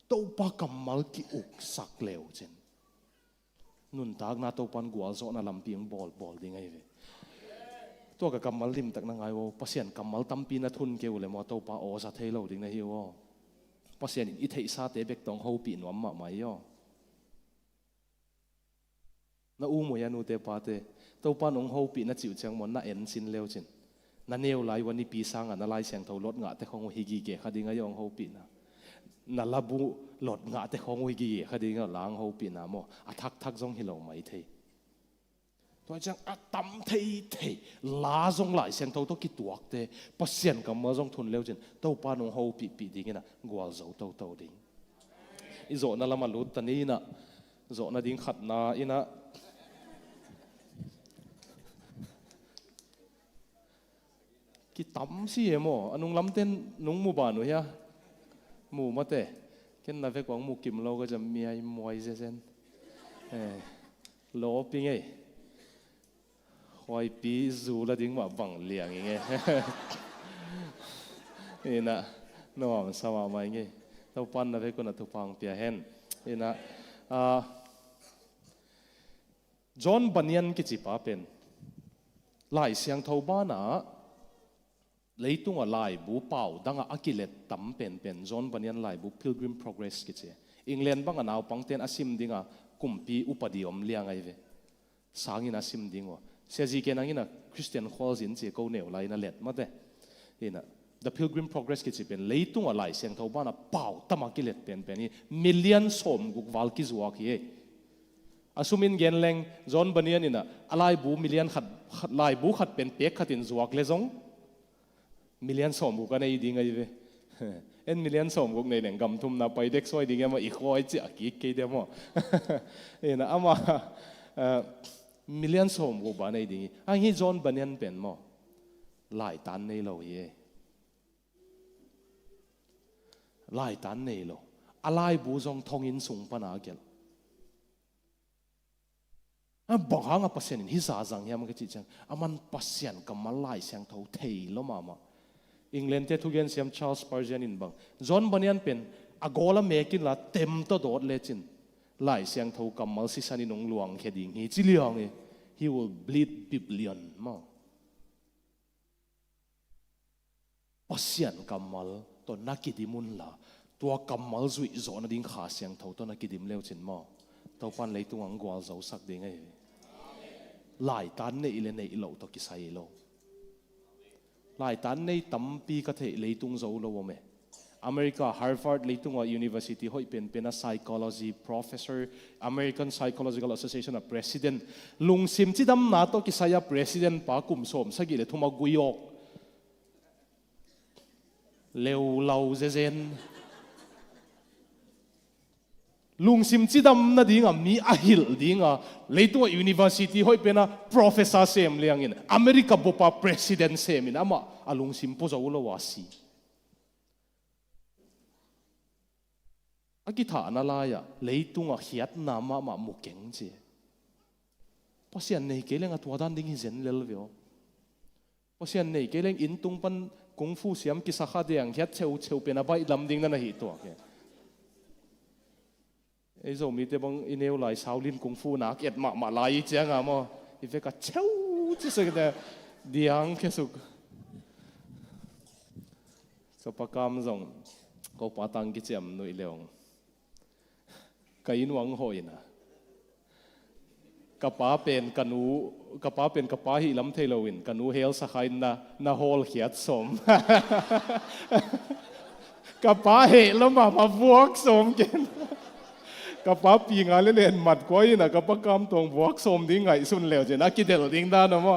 Topa kammal ki-uksak leu cin nuntakna Topan gualzawhna lampi ang bawlbawl ding ahi ve. Tua ka kammal limtak na ngai uh aw, Pasian kammal tampi na thun kei uh le maw, Topa aw za thei lo ding na hi uh aw. Pasian in i theihsate bek tawh hong hopih nuam mahmah hi aw. Na u mui a nute pate, Topa nong hopih na cih uh ciang maw, na en sin leu cin. Na neu lai uh a nipi sanga na Lai Siangtho lot ngahte khong uh hi gige kha ding a, hong hopihna. Na labu lot ngahte khong uh hi gige kha ding a, la hong hopihna maw, a thakthak zong hi lo mai thei. Tua ciang a tam thei thei la zong Lai Siangtho tawh kituakte, Pasian kammal zong thun leu cin, Topa nong hopihpih dingin a gualzo toto ding. I zawhna lamah lut ta ni in a, zawhna ding khatna in a, kitam si e maw, a nunglamten nung mu ban uh hia? Mu mate. Ken na vek uang mu kim lo ka ciam miai muai zezen. Eh, lawpi ngei. Huaipi zu la ding mah bang liang i ngei. Ina, nuam sa mahmah i ngei. Topan na vek un a thupha pia hen. Ina, ah, John Bunyan kici pa pen Lai Siangtho banah leitungah laibu pau dangah a kilet tam penpen John Bunyan laibu Pilgrim Progress kici. England bangah naupangten a sim dinga kumpi upadi om liang ahi ve. Sangin a sim ding uh a. Siazi ken angin a Christian khualzin ci ko neu lai in a let mate. Ina, The Pilgrim Progress kici pen leitungah Lai Siangtho banah pau tama kilet penpen hi. Million sawmguk val kizuak hi. A sumin gen leng John Bunyan ina a laibu million khat, khat, laibu khat pen pek khatin zuak le zong million sawmguk a nei ding ahi ve. En million sawmguk nei leng gam thumna pai dek suai ding e maw, i khuai ciah kik kei dia maw. Ina ama, eh, million sawmguk ba nei ding hi. Ang hi John Bunyan pen maw, laitan nei lo hi e. Laitan nei lo. A laibu zong thonginn sung pana a gelh. A bang hanga Pasian in hi zazang hiam ka cih ciang, aman Pasian kammal Lai Siangtho thei lo mahmah. England te thugen siam Charles Spurgeon in bang, John Bunyan pen a gawl a mekin la tem tawh dawt lecin Lai Siangtho kammal sisan in hong luangkhia ding hi ci liang hi. He will bleed biblion maw. Pasian kammal tawh na kidim unla, tua kammal zuih zawh nading Kha Siangtho tawh na kidim leucin maw, Topan leitung ang gualzosak ding ahi. Laitan neih le neih loh tawh kisai lo. Laitan nei tampi ka theih leitung zo lo om e. America Harvard leitung a university hoih penpen a psychology professor, American Psychological Association a president, lungsim cidamna tawh kisai a president pa kum sawm sagih le thum a gui awk leulau zezen. Lungsim cidam nadinga mi a hilh dinga, leitungah university hoih pena professor sem liangin, America bupa president semin amah a lungsim pu zo lo a si. A kithahna lai-ah leitungah khiatna mahmah mu keng ci. Pasian nei kei leng a tua dan ding hi zen lel ve aw. Pasian nei kei leng inn tung pan kung fu siam kisakha deng khiat cheucheu pen a baih lam ding na na hi tuak hi. Ei Zomite bang i neu lai Shaolin kung fu nak et mahmah lai i cianga maw, i veka cheu ci suk te diang khia suk. Ka pa Kam zong ko pa tang kiciam nuih leong. Ka inn uang hawh ina. Ka pa pen ka nu, ka pa pen ka pa hih lam thei loin ka nu hel sakha in na, na hawlkhiat sawm. Ka pa heh lo mahmah vuak sawm ken. Ka pa pi nga le len mat kua ina ka pa Kam tuang vuak sawm ding ngaihsun leu cin a kidelh ding dan a maw.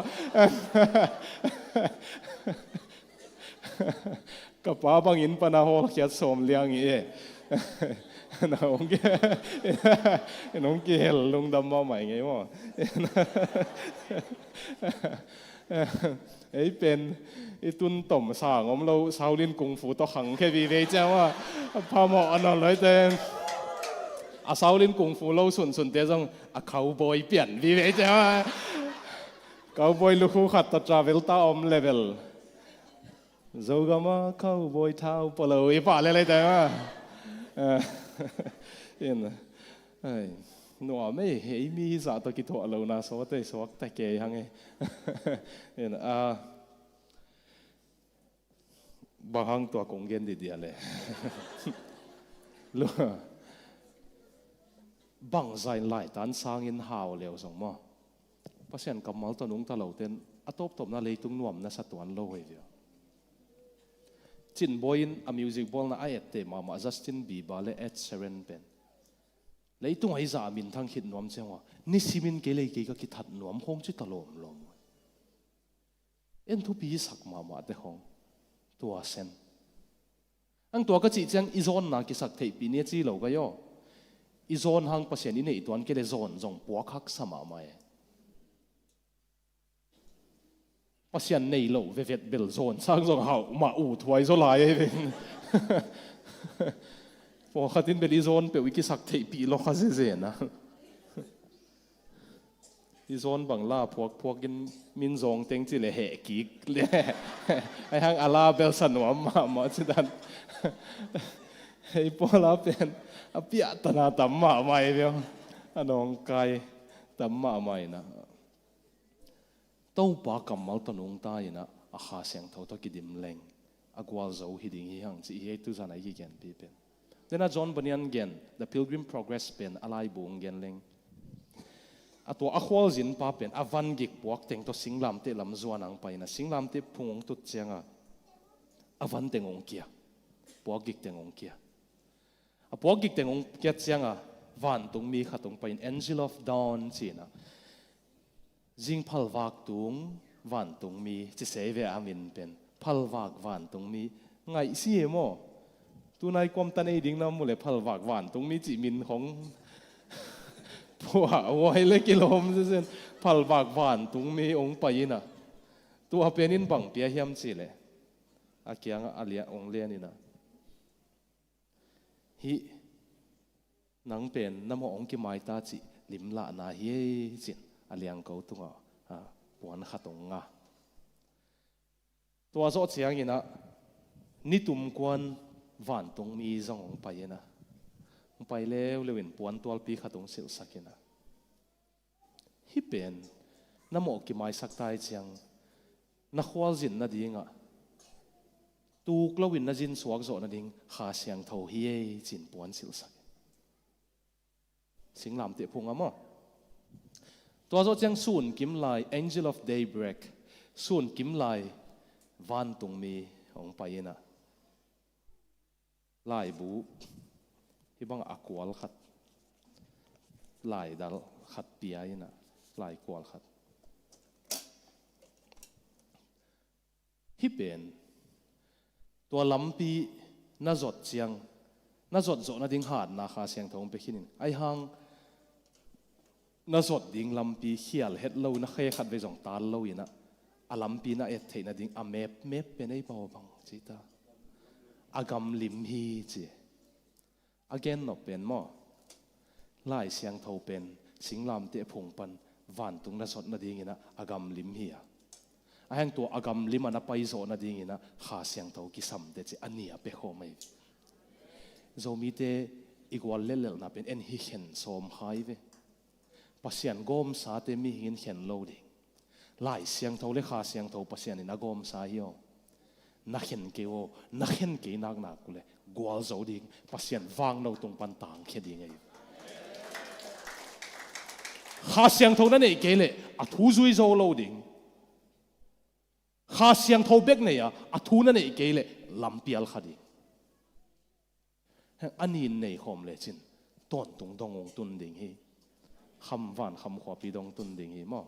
Ka pa bangin pana hawlkhiat sawm liang hi e. Na hong ki, na hong kihel lungdam mahmah ngei maw. Ei pen i tun tom sang om lo Shaolin kung fu tawh khang khe vive ciang maw. Phamawh a nawn loite. A Shaolin kung fu lo sunsunte zong a cowboy pian vive ciang maw. Cowboy lukhu khat tawh travel ta om level. Zogama cowboy thau palo i pah lelei ta ma. In, ai, nuam ei, ei mi zah tawh kithuah lo na sawt ei suak ta kei hang ei. In, a, bang hang tua kong gen dih dia le. Lu, bang zain laitan sangin hau leu zong maw. Pasian kammal tawh nungta loten a tawptawpna leitung nuam na sa tuan lo hei via. Cin Bawi in a music bawlna a ette mahmah Justin Bieber le Ed Sheeran pen leitung a i zah a minthang khit nuam ciang ua, nisimin kei lei kei ka kithat nuam khong ci ta lawmlawm. En thupi sak mahmah te khong tua sen. Ang tua ka cih ciang i zawnna kisak theihpih ni a ci lo ka yaw. I zawn hang Pasian i neih tuan kei le zawn zong puak haksa mahmah e. Pasian nei lo vevet bel zawn sang zong hauh mah uh thuai zaw lai ei ven. Pawlkhat in bel i zawn peuh i kisak theihpih lo kha zezena. I zawn bang la phuakphuak in min zawng teng ci le heh kik le. Ai hang a la bel sa nuam mahmah ci dan. Hei pawla pen a piahtana tam mahmah i veu. A nawngkai tam mahmah ina. Topa kammal tawh nungta ina a Kha Siangtho tawh kidim leng a gualzo hi ding hi hang ci hi ei tuzan a i kigenpi pen. Tena John Bunyan gen The Pilgrim Progress pen a laibu hong gen leng. A tua a khualzin pa pen a van gik puak teng tawh singlamteh lam zuan ang paina singlamteh phung hong tut cianga a van teng hong kia. Puak gik teng hong kia. A puak gik teng hong kiat cianga vantungmi khat hong pain Angel of Dawn cina. Zing phalvak tung vantungmi ci sei ve a min pen. Phalvak vantungmi ngaih si e maw. Tunai kuamtan ei ding na mu le phalvak vantungmi cih min khong. Pua uai le kilawm sesen. Phalvak vantungmi hong pai ina. Tua penin bang pia hiam ci le. A kiangah a liah hong lian ina. Hih nang pen na mawh hong kimaita cih limlahna hi ei cin a liangko tungah, a, puan khat hong nga. Tua zawh cianginah Nitum kuan vantungmi zong hong pai in ah, hong pai leuleu in puantualpi khat hong silhsak in ah, hih pen na mawh kimaisak ta i ciang, na khualzin nadingah tuk loin na zin suak zawh nading Kha Siangtho hi ei, ci-in puan silhsak in. Singlamteh phung ah maw? Tua zawh ciang sun kim lai, angel of daybreak, sun kim lai vantungmi hong pai in ah, laibu hih bangah a kual khat, laidal khat pia in ah, lai kual khat. Hih pen tua lampi na zot ciang, na zot zawh nading hatna Kha Siangtho hong pia khin in. Ahi hang na zot ding lampi khial het lo, na khe khat vei zong tal lo in ah, a lampi na et theih nading a mep mep pen ei pau bang ci ta, a gamlim hi ci. A gennop pen maw, Lai Siangtho pen singlamteh phung pan vantung na zot nadingin ah a gamlim hi a, ahi hang tua a gamlim ah na pai zawh nadingin ah Kha Siangtho kisam teh ci a, a nih a pia khawm ahi. Zomite i gual lellelhna pen en hi khen sawm kha hi ve. Pasian gawmsate mihing in khen lo ding. Lai Siangtho le Kha Siangtho Pasian in a gawmsa hi aw. Na khen kei aw, na khen kei naknak uh leh gualzo ding, Pasian vangno tung pan tangkhia ding ahi. Kha Siangtho na neih kei leh a thu zui zo lo ding. Kha Siangtho bek nei a, a thu na neih kei leh lampial kha ding. A nin nei khawm lecin tawntung dong hong tun ding hi. Kham van kham khuapi dong tun ding hi maw?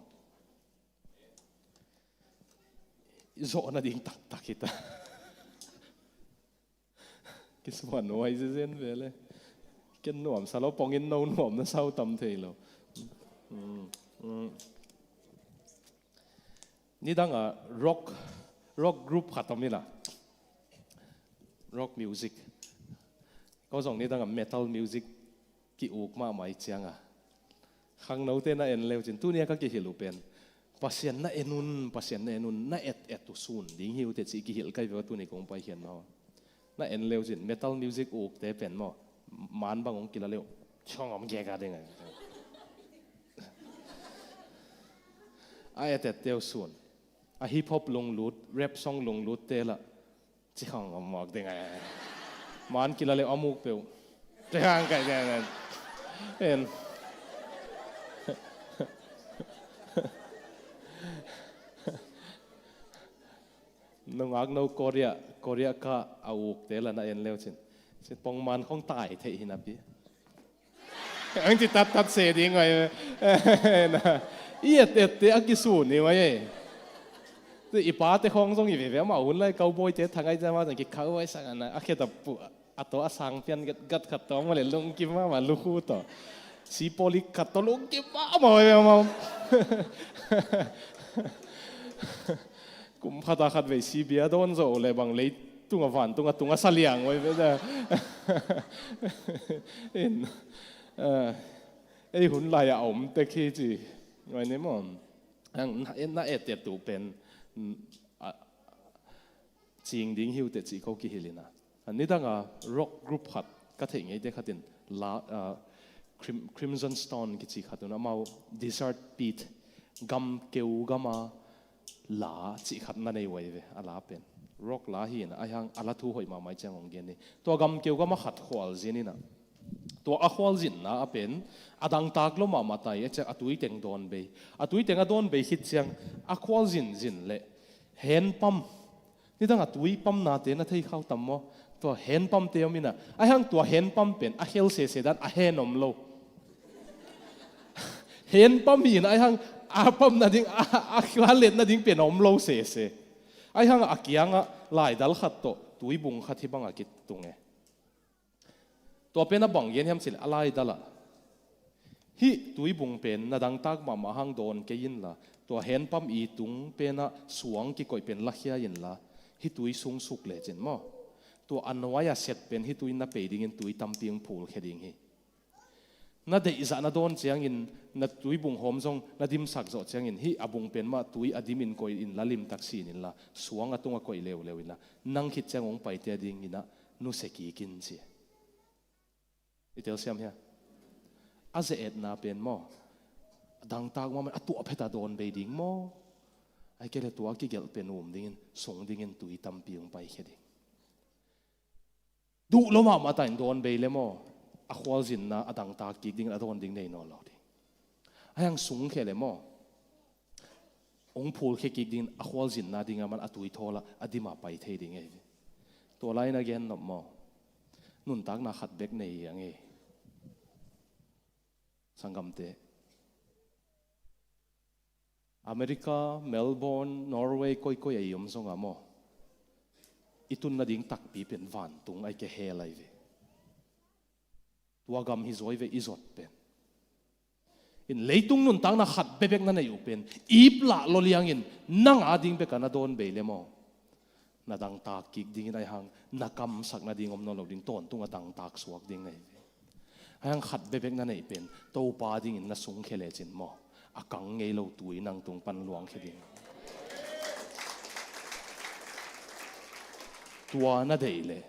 Zawh nading taktak hi ta. Kisuan nuai zezen ve le. Ken nuamsa lo, pongin no nuam na sau tam thei lo. Mm, mm. Nidang a rock, rock group khat om ila. Rock music. Ko zong nidang a metal music ki-uk mahmah i cianga, khangnote na en leu cin, tuni a ka kihilh uh pen, Pasian na en un, Pasian na en un, na et et uh sun ding hi uh teh ci kihilh kai ve uh tuni kong paikhiatna uh. Na en leu cin, metal music ukte pen maw, man bang hong kila leu, cikhong om gega ding a. A et et teu sun. A hip hop lunglut, rap song lunglut te lah, cikhong om mawk ding a. Man kila leu a muk peuh. Cikhong kai ding a. En. Nungak no Korea, Korea ka a ukte lah na en leu cin, cin pongman khong tai thei hi napi. Ang ci tattat se ding ai. I et et te a kisun ni mai. Tu i pate khong zong i veve ma hun lai cowboy te thangai jama zong ki cowboy sang ana a kheta pu a to a sang pian gat gat khat to ma le lungkim ma ma lukhu to. Si polik khat to lungkim ma ma ma. Kum khat a khat vei si bia don zo le bang lei tunga van tunga tunga saliang oi ve da. In, eh, ei hun lai a om te khi ci. Ngai ne mom. Ang na, na et et tu pen, mm, a, cing ding hiu te ci ko kihilina. Nidanga rock group khat ka theih ngeite khatin la, ah, Crim-, Crimson Stone kici khat un amau Desert Pit, gam keu gama la cih khat na nei uai ve, a la pen. Rock la hi in, ahi hang a la thu hoih mahmah i ciang hong gen ni. Tua gam keu gama khat khual zin ina. Tua a khual zinna a pen, a dangtak lo mahmah tai, a ciang a tuiteng dawn bei. A tuiteng a dawn bei khit ciang, a khual zin zin le. Hen pam. Nidang a tui pamnate na thei khau tam maw? Tua hen pamte om ina. Ahi hang tua hen pam pen a khel sese dan a hen om lo. Hen pam hi ina ahi hang a pam nading, a, a khel let nading pen om lo sese. Ahi hang a kianga laidal khat tawh tui bung khat hi banga kitung e. Tua pen a bang gen hiam cih leh a laidal ah hih tuibung pen na dangtak mahmah hang dawn kei inla, tua henpam i tung penah suang kikoih pen lakhia inla, hih tui sung suk lecin maw? Tua a nuai a set pen hih tui na pei dingin tui tampi hong phulkhia ding hi. Na deihzah na dawn ciangin, na tuibung hawm zong na dimsak zawh ciangin, hih a bung pen mah tui a dimin koih inla, limtak sin inla, suang a tungah koih leuleu inla, nang khit ciang hong paite a dinginah nusia kik in ci. I telsiam hia? A ze-etna pen maw, a dangtak mahmah, a tuah phet a dawn bei ding maw? Ahih kei leh tua a kigelh pen um dingin, sung dingin tui tampi hong paikhia ding. Duh lo mahmah ta in dawn bei le maw, a khualzinna a dangtak kik dingin a dawn ding nei nawn lo ding. Ahi hang sungkhia le maw, hong phulkhia kik dingin a khualzinna ding a man a tuithawl ah a dim a pai thei ding ei. Tua lai-in a gen nop maw, nuntakna khat bek nei hi a ngei. Sanggamte, America, Melbourne, Norway, koikoi a i om zongah maw, i tun nading takpi pen vantung ahih kei leh hell ahi ve. Tua gam hi zaw hi ve i zot pen. In leitung nuntakna khat bekbek na neih uh pen ip lah lo liangin nang a ding bekah na dawn bei le maw, na dangtak kik dingin ahi hang na kamsak nading om nawn lo ding, tawntung a dangtak suak ding na hi ve. Ahi hang khat bekbek na neih pen Topa dingin na sungkhia lecin maw, a kang ngei lo tui nang tung pan luangkhia ding. Tua na deih leh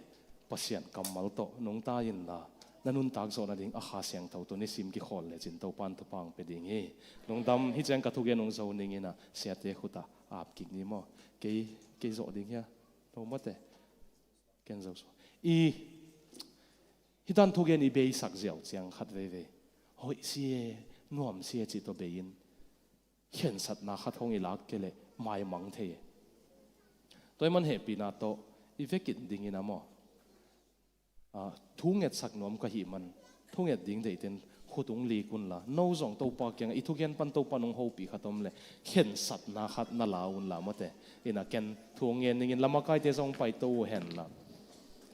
Pasian kammal tawh nungta inla, na nuntak zawh nading a Kha Siangtho tuni sim kikhawl lecin Topa in thupha hong pia ding hi. Lungdam. Hih ciang ka thugen hong zo ning inah siate khutah ap kik ni maw. Kei, kei zawh ding hia? Lo mate. Ken zo suak. I, hih dan thugen i beisak ziau ciang khat veivei, hoih si e, nuam si e cih tawh bei in, khensatna khat hong i lak kei leh maimang thei e. Tua ahih man hehpihna tawh i vekin dingin a maw, ah, thu ngetsak nuam ka hih man, thu nget ding deihten khut hong lik unla, no zong Topa kiangah i thugen pan Topa in hong hopih khat om leh khensatna khat na la unla mate. Inah ken thu hong ngen ningin lamakaite zong paito uh henla.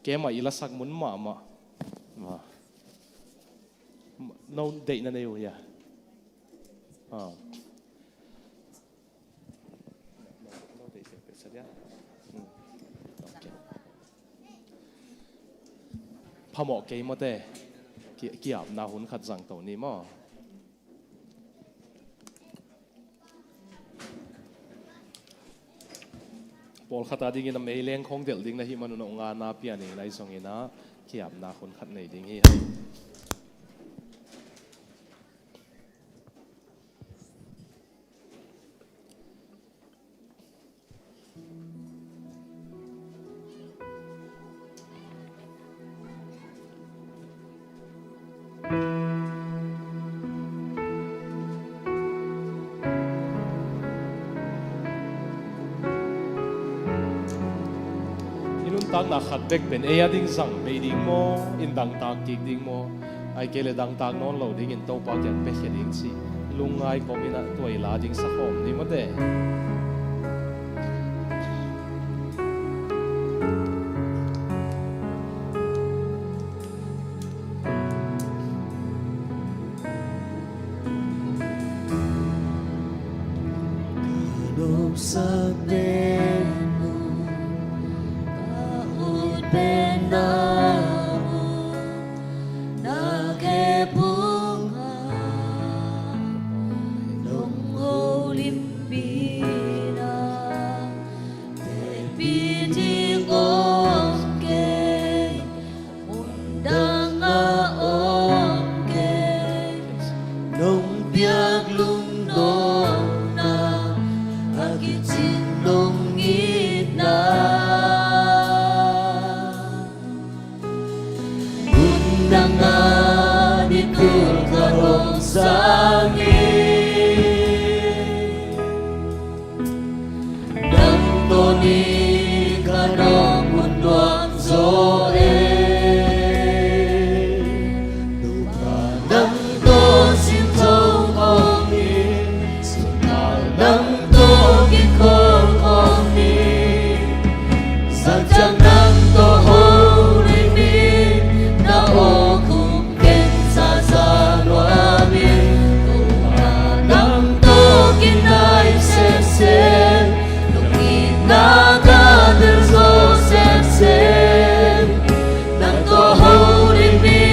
Kei mah i lasak mun mahmah. Ah. No deihna nei uh hia? Ah. Phamawh kei mawte. Ki-, kiapna hun khat zang to ni maw? Pawlkhat a dingin a meileng khong delh ding na hih manun a ung a na pia ning lai zongin a kiapna hun khat nei ding hi hang. I nuntakna khat bek pen ei a ding zang bei ding maw, in dangtak kik ding maw? Ahih kei leh dangtak nawn lo dingin Topa kiang piakhia ding cih lungngai kawmin a tua i la ding sakhawm ni mawte. Ka nopsak pen uh, ka ut pen na uh, na khe phung a nong holimpihna, teci ding om kei, mun dang a om kei, nong piak lungdamna, a kicin nong itna. Mun dang a ni tul ka hong sang hi. Nang tawh ni ka nong hun nuam zaw e. Topa nang tawh sin tho khawm hi. Sunga nang tawh kikhawl khawm hi. Zan ciang nang tawh holim hi. Na aw khum ken sa sa nuam hi. Topa nang tawh kinai semsem, lungkimna ka tel zo semsem. Nang tawh holim hi,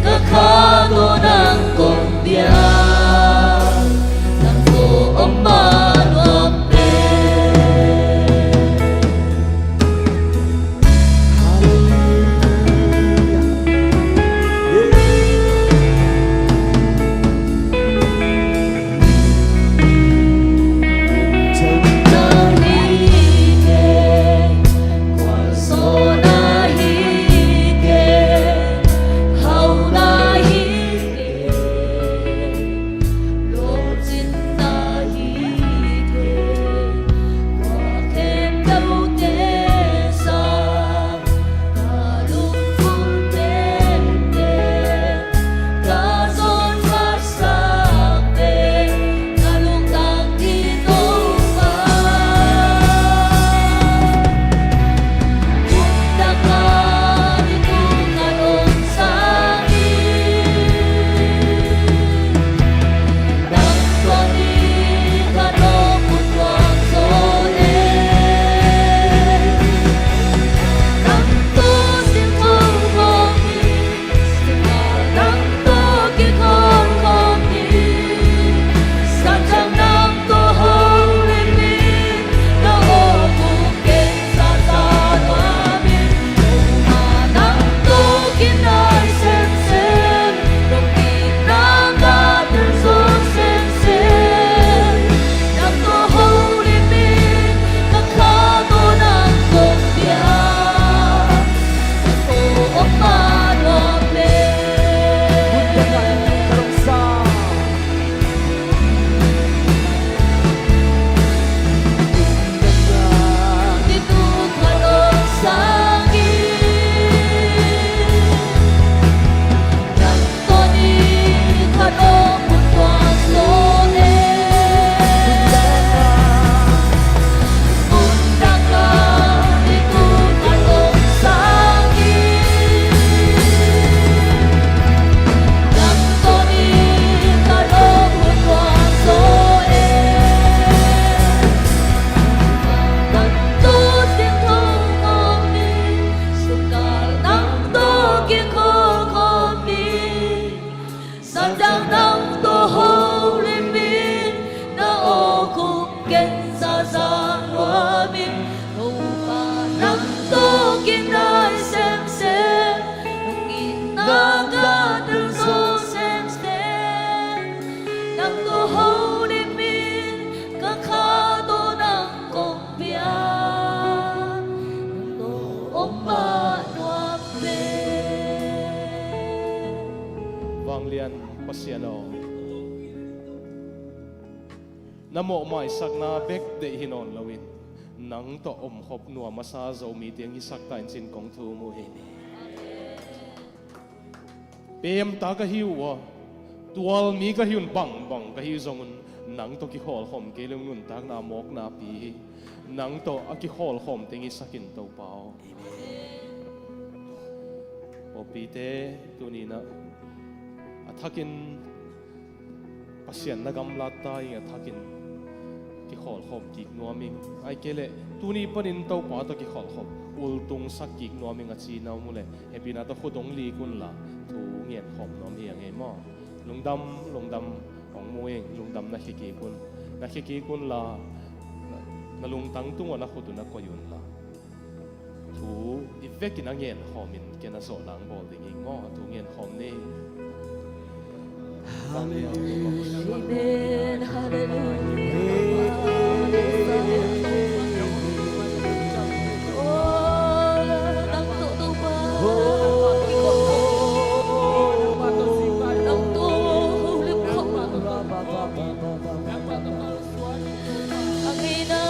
ka kha tawh nang Ken zaza nuam ing, Topa nang tawh kinai semsem, nong itna ka telzaw semsem, nang tawh holim ing, ka kha tawh nang kong pia, nang tawh om mah nuam pen. Vanglian Pasian aw, na mawhmaisakna bek deih hi nawn loin, nang tawh omkhop nuam a sa Zomite hong hisak ta in ci-in kong thum uh hi. Pemta ka hi uh a, tualmi ka hi un, bangbang ka hi zongun, nang tawh kikhawlkhawm kei le nuntakna mawkna pi hi. Nang tawh a kikhawlkhawmte hong hisak in, Topa aw. Pawlpite, tuni-in ah a thakin Pasian na gamlat ta ing, a thakin kikhawlkhawm kik nuam ing. Ahih kei leh tuni panin Topa tawh kikhawlkhawm ultungsak kik nuam ing a ci na om uh leh, hehpihna tawh khut hong lik unla, thu ngenkhawm nuam hi ing ei maw. Lungdam, lungdam hong mu ing, lungdam na khia kik un. Na khia kik unla, na, na lungtang tungah na khut uh na koih unla, thu i vekin a ngenkhawmin ken a zawhna hong bawl ding hi ing maw. Thu ngenkhawm ni. Hallelujah. Amen. Hallelujah. Oh, nang tawh Topa. Nang tawh holim khawm. A ngeina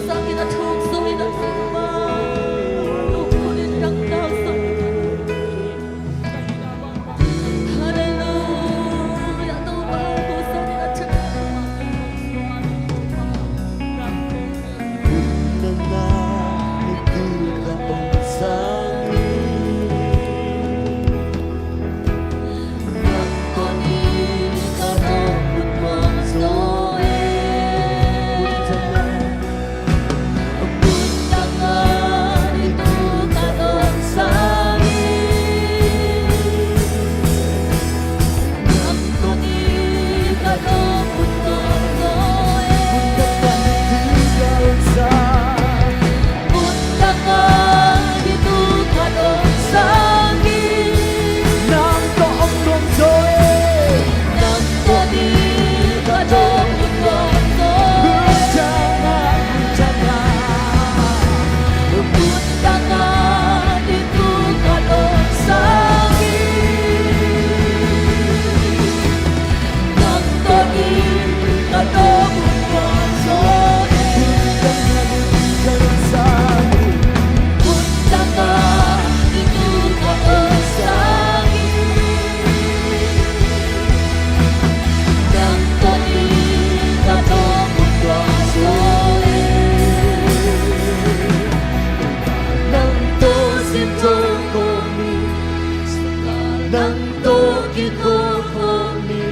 sangin a thuk sungin a thuk ma, lungkhunin nang tau sung. Halleluia, Topa, Hosanna, a thuk. Nang tawh kikhawlkhawm ni,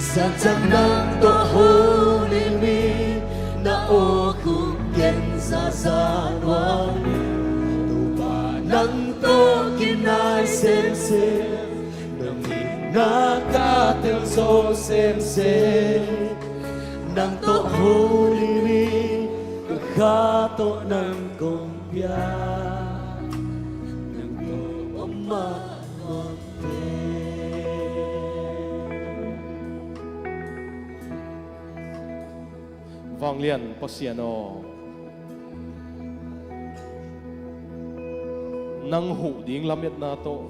Satan nang tawh holim ni, na awk uh ken zaza nuam ing. Topa nang tawh kinai semsem, nong itna ka telzaw semsem, nang tawh holim ni, ka kha tawh nang kong pia, nang tawh om mah nuam pen. Vanglian Pasian aw, nang huh ding lametna tawh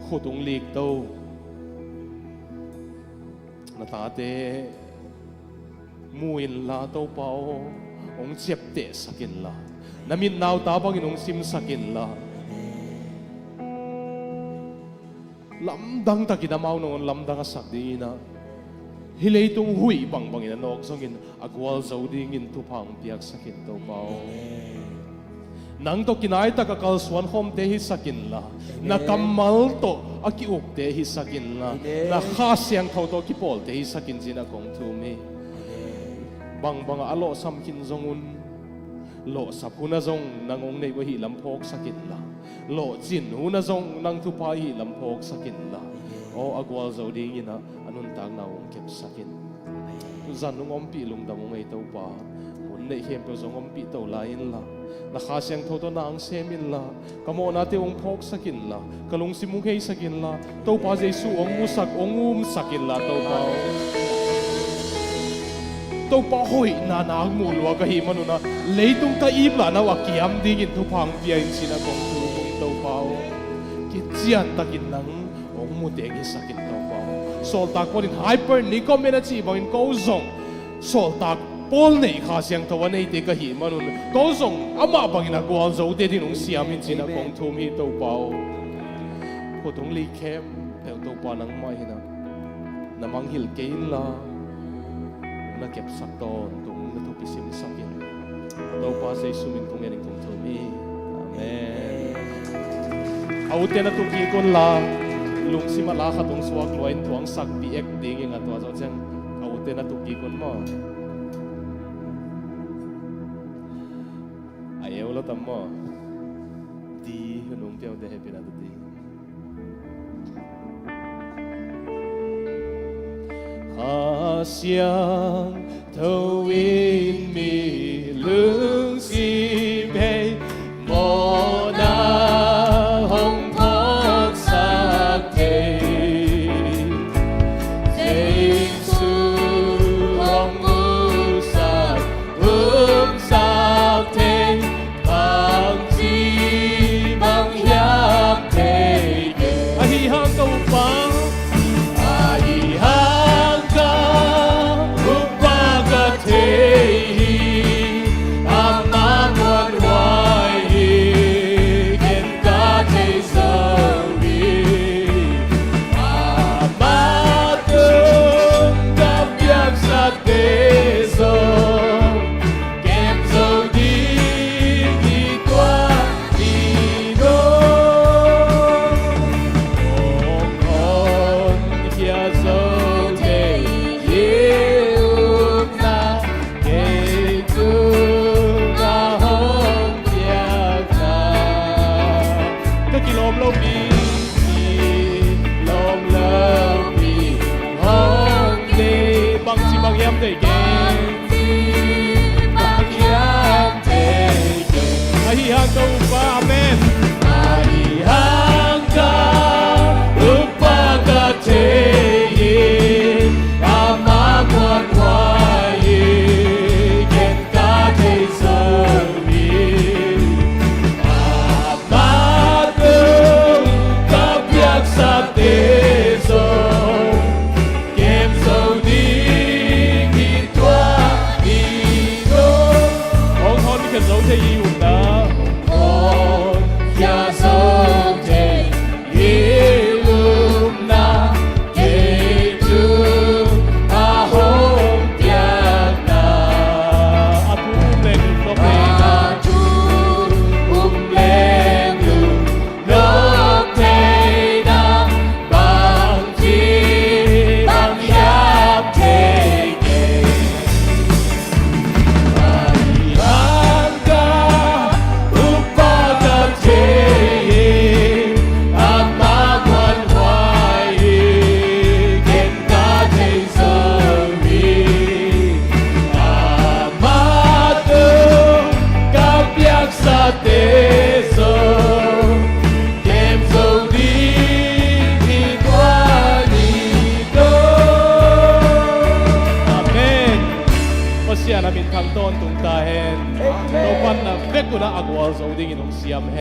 khut hong likto na tate mu inla, Topa aw, hong ciaptehsak inla, na mit naute bangin hong simsak inla, lamdang takin amau nangawn lamdang a sak dingin ah, hih leitung huih bangbangin a nawk zongin a gualzo dingin thupha hong piaksak in, Topa aw. Nang tawh kinaitak a kalsuan khawmte hisak inla, na kammal tawh a ki-ukte hisak inla, na Kha Siangtho tawh a kipawlte hisak in ci-in ah kong thum hi. Bangbangah a lawhsam khin zongun, lawhsap hunah zong nang hong neih uh ahih lam phawksak inla, lawhcin hunah zong nang thupha ahih lam phawksak inla, aw, a gualzo dingin ah a nuntakna uh hong kepsak in. Zan hong ompih lungdam hong ei Topa. Hun neih khempeuh zong ompih to lai inla, na Kha Siangtho tawh na hong sem inla, ka mawhnate hong phawksak inla, ka lungsim hong heisak inla, Topa Jesu hong musak, hong umsak inla Topa aw. Topa hoihna na hong muh lua ka hih manun ah, leitung ka ip lah na uh a kiam dingin thupha hong pia in ci-in ah kong thum ung Topa aw. Kician takin nang hong mu teng hisak in Topa aw. Sawltak Paul in Hyper Nicomen a cih bangin ko zong Sawltak Paul neih Kha Siangtho a neite ka hih manun ko zong amah bangin a gualzote dingin hong siam in ci-in ah kong thum hi Topa aw. Khut hong lik khempeuh Topa nangmah hi-in ah, na mangngilh kei inla, na kepsak tawntung, na thupi simsak in. Topa Jesu min kong ngen in kong thum hi. Amen. A ute na tuk kik unla, lungsim a la khat hong suak lua in thu hong sakpih ek ding ing a, tua zawh ciang a ute na tuk kik un maw. A eu lo tam maw. Di hun hong pia ute hehpihna tawh di. Kha Siangtho in mi lungsim hei, mawhna hong phawksak thei, Jesu hong musak, umsak thei, bangci bang hiam thei kei. Ahih hang ka upa, ahih hang ka upa ka thei hi, ama muanhuai hi, ken ka thei zo hi. Ama tung ka piaksate zong kem zo ding hi tua ni dong. Hong honkhia zo thei hi upna, kei tungah hong piakna. Ka kilawm lopi, kilawm lopi hong nei, bangci bang hiam thei kei. Bangci bang hiam thei kei. Ahih hang ka upa, amen. Ahih hang ka upa ka thei hi, ama muanhuai hi, ken ka thei zo hi. Ama tung ka piaksate zong kem zo ding hi tua ni dong. Hong honkhia zo thei hi upna, hong honkhia zo thei hi upna, kei tungah hong piakna. A thu um leng um nop thei, a thu um leng um nop thei na, bangci bang hiam thei kei. Ahih hang ka upa ka thei hi, ama muanhuai hi, ken ka thei zo hi. Ama tung ka piaksate zong kem zo ding hi tua ni dong. Amen. Pasian a min thang tawntung ta hen. Amen. Topa'n na vek un ah a gualzo dingin hong siam hen.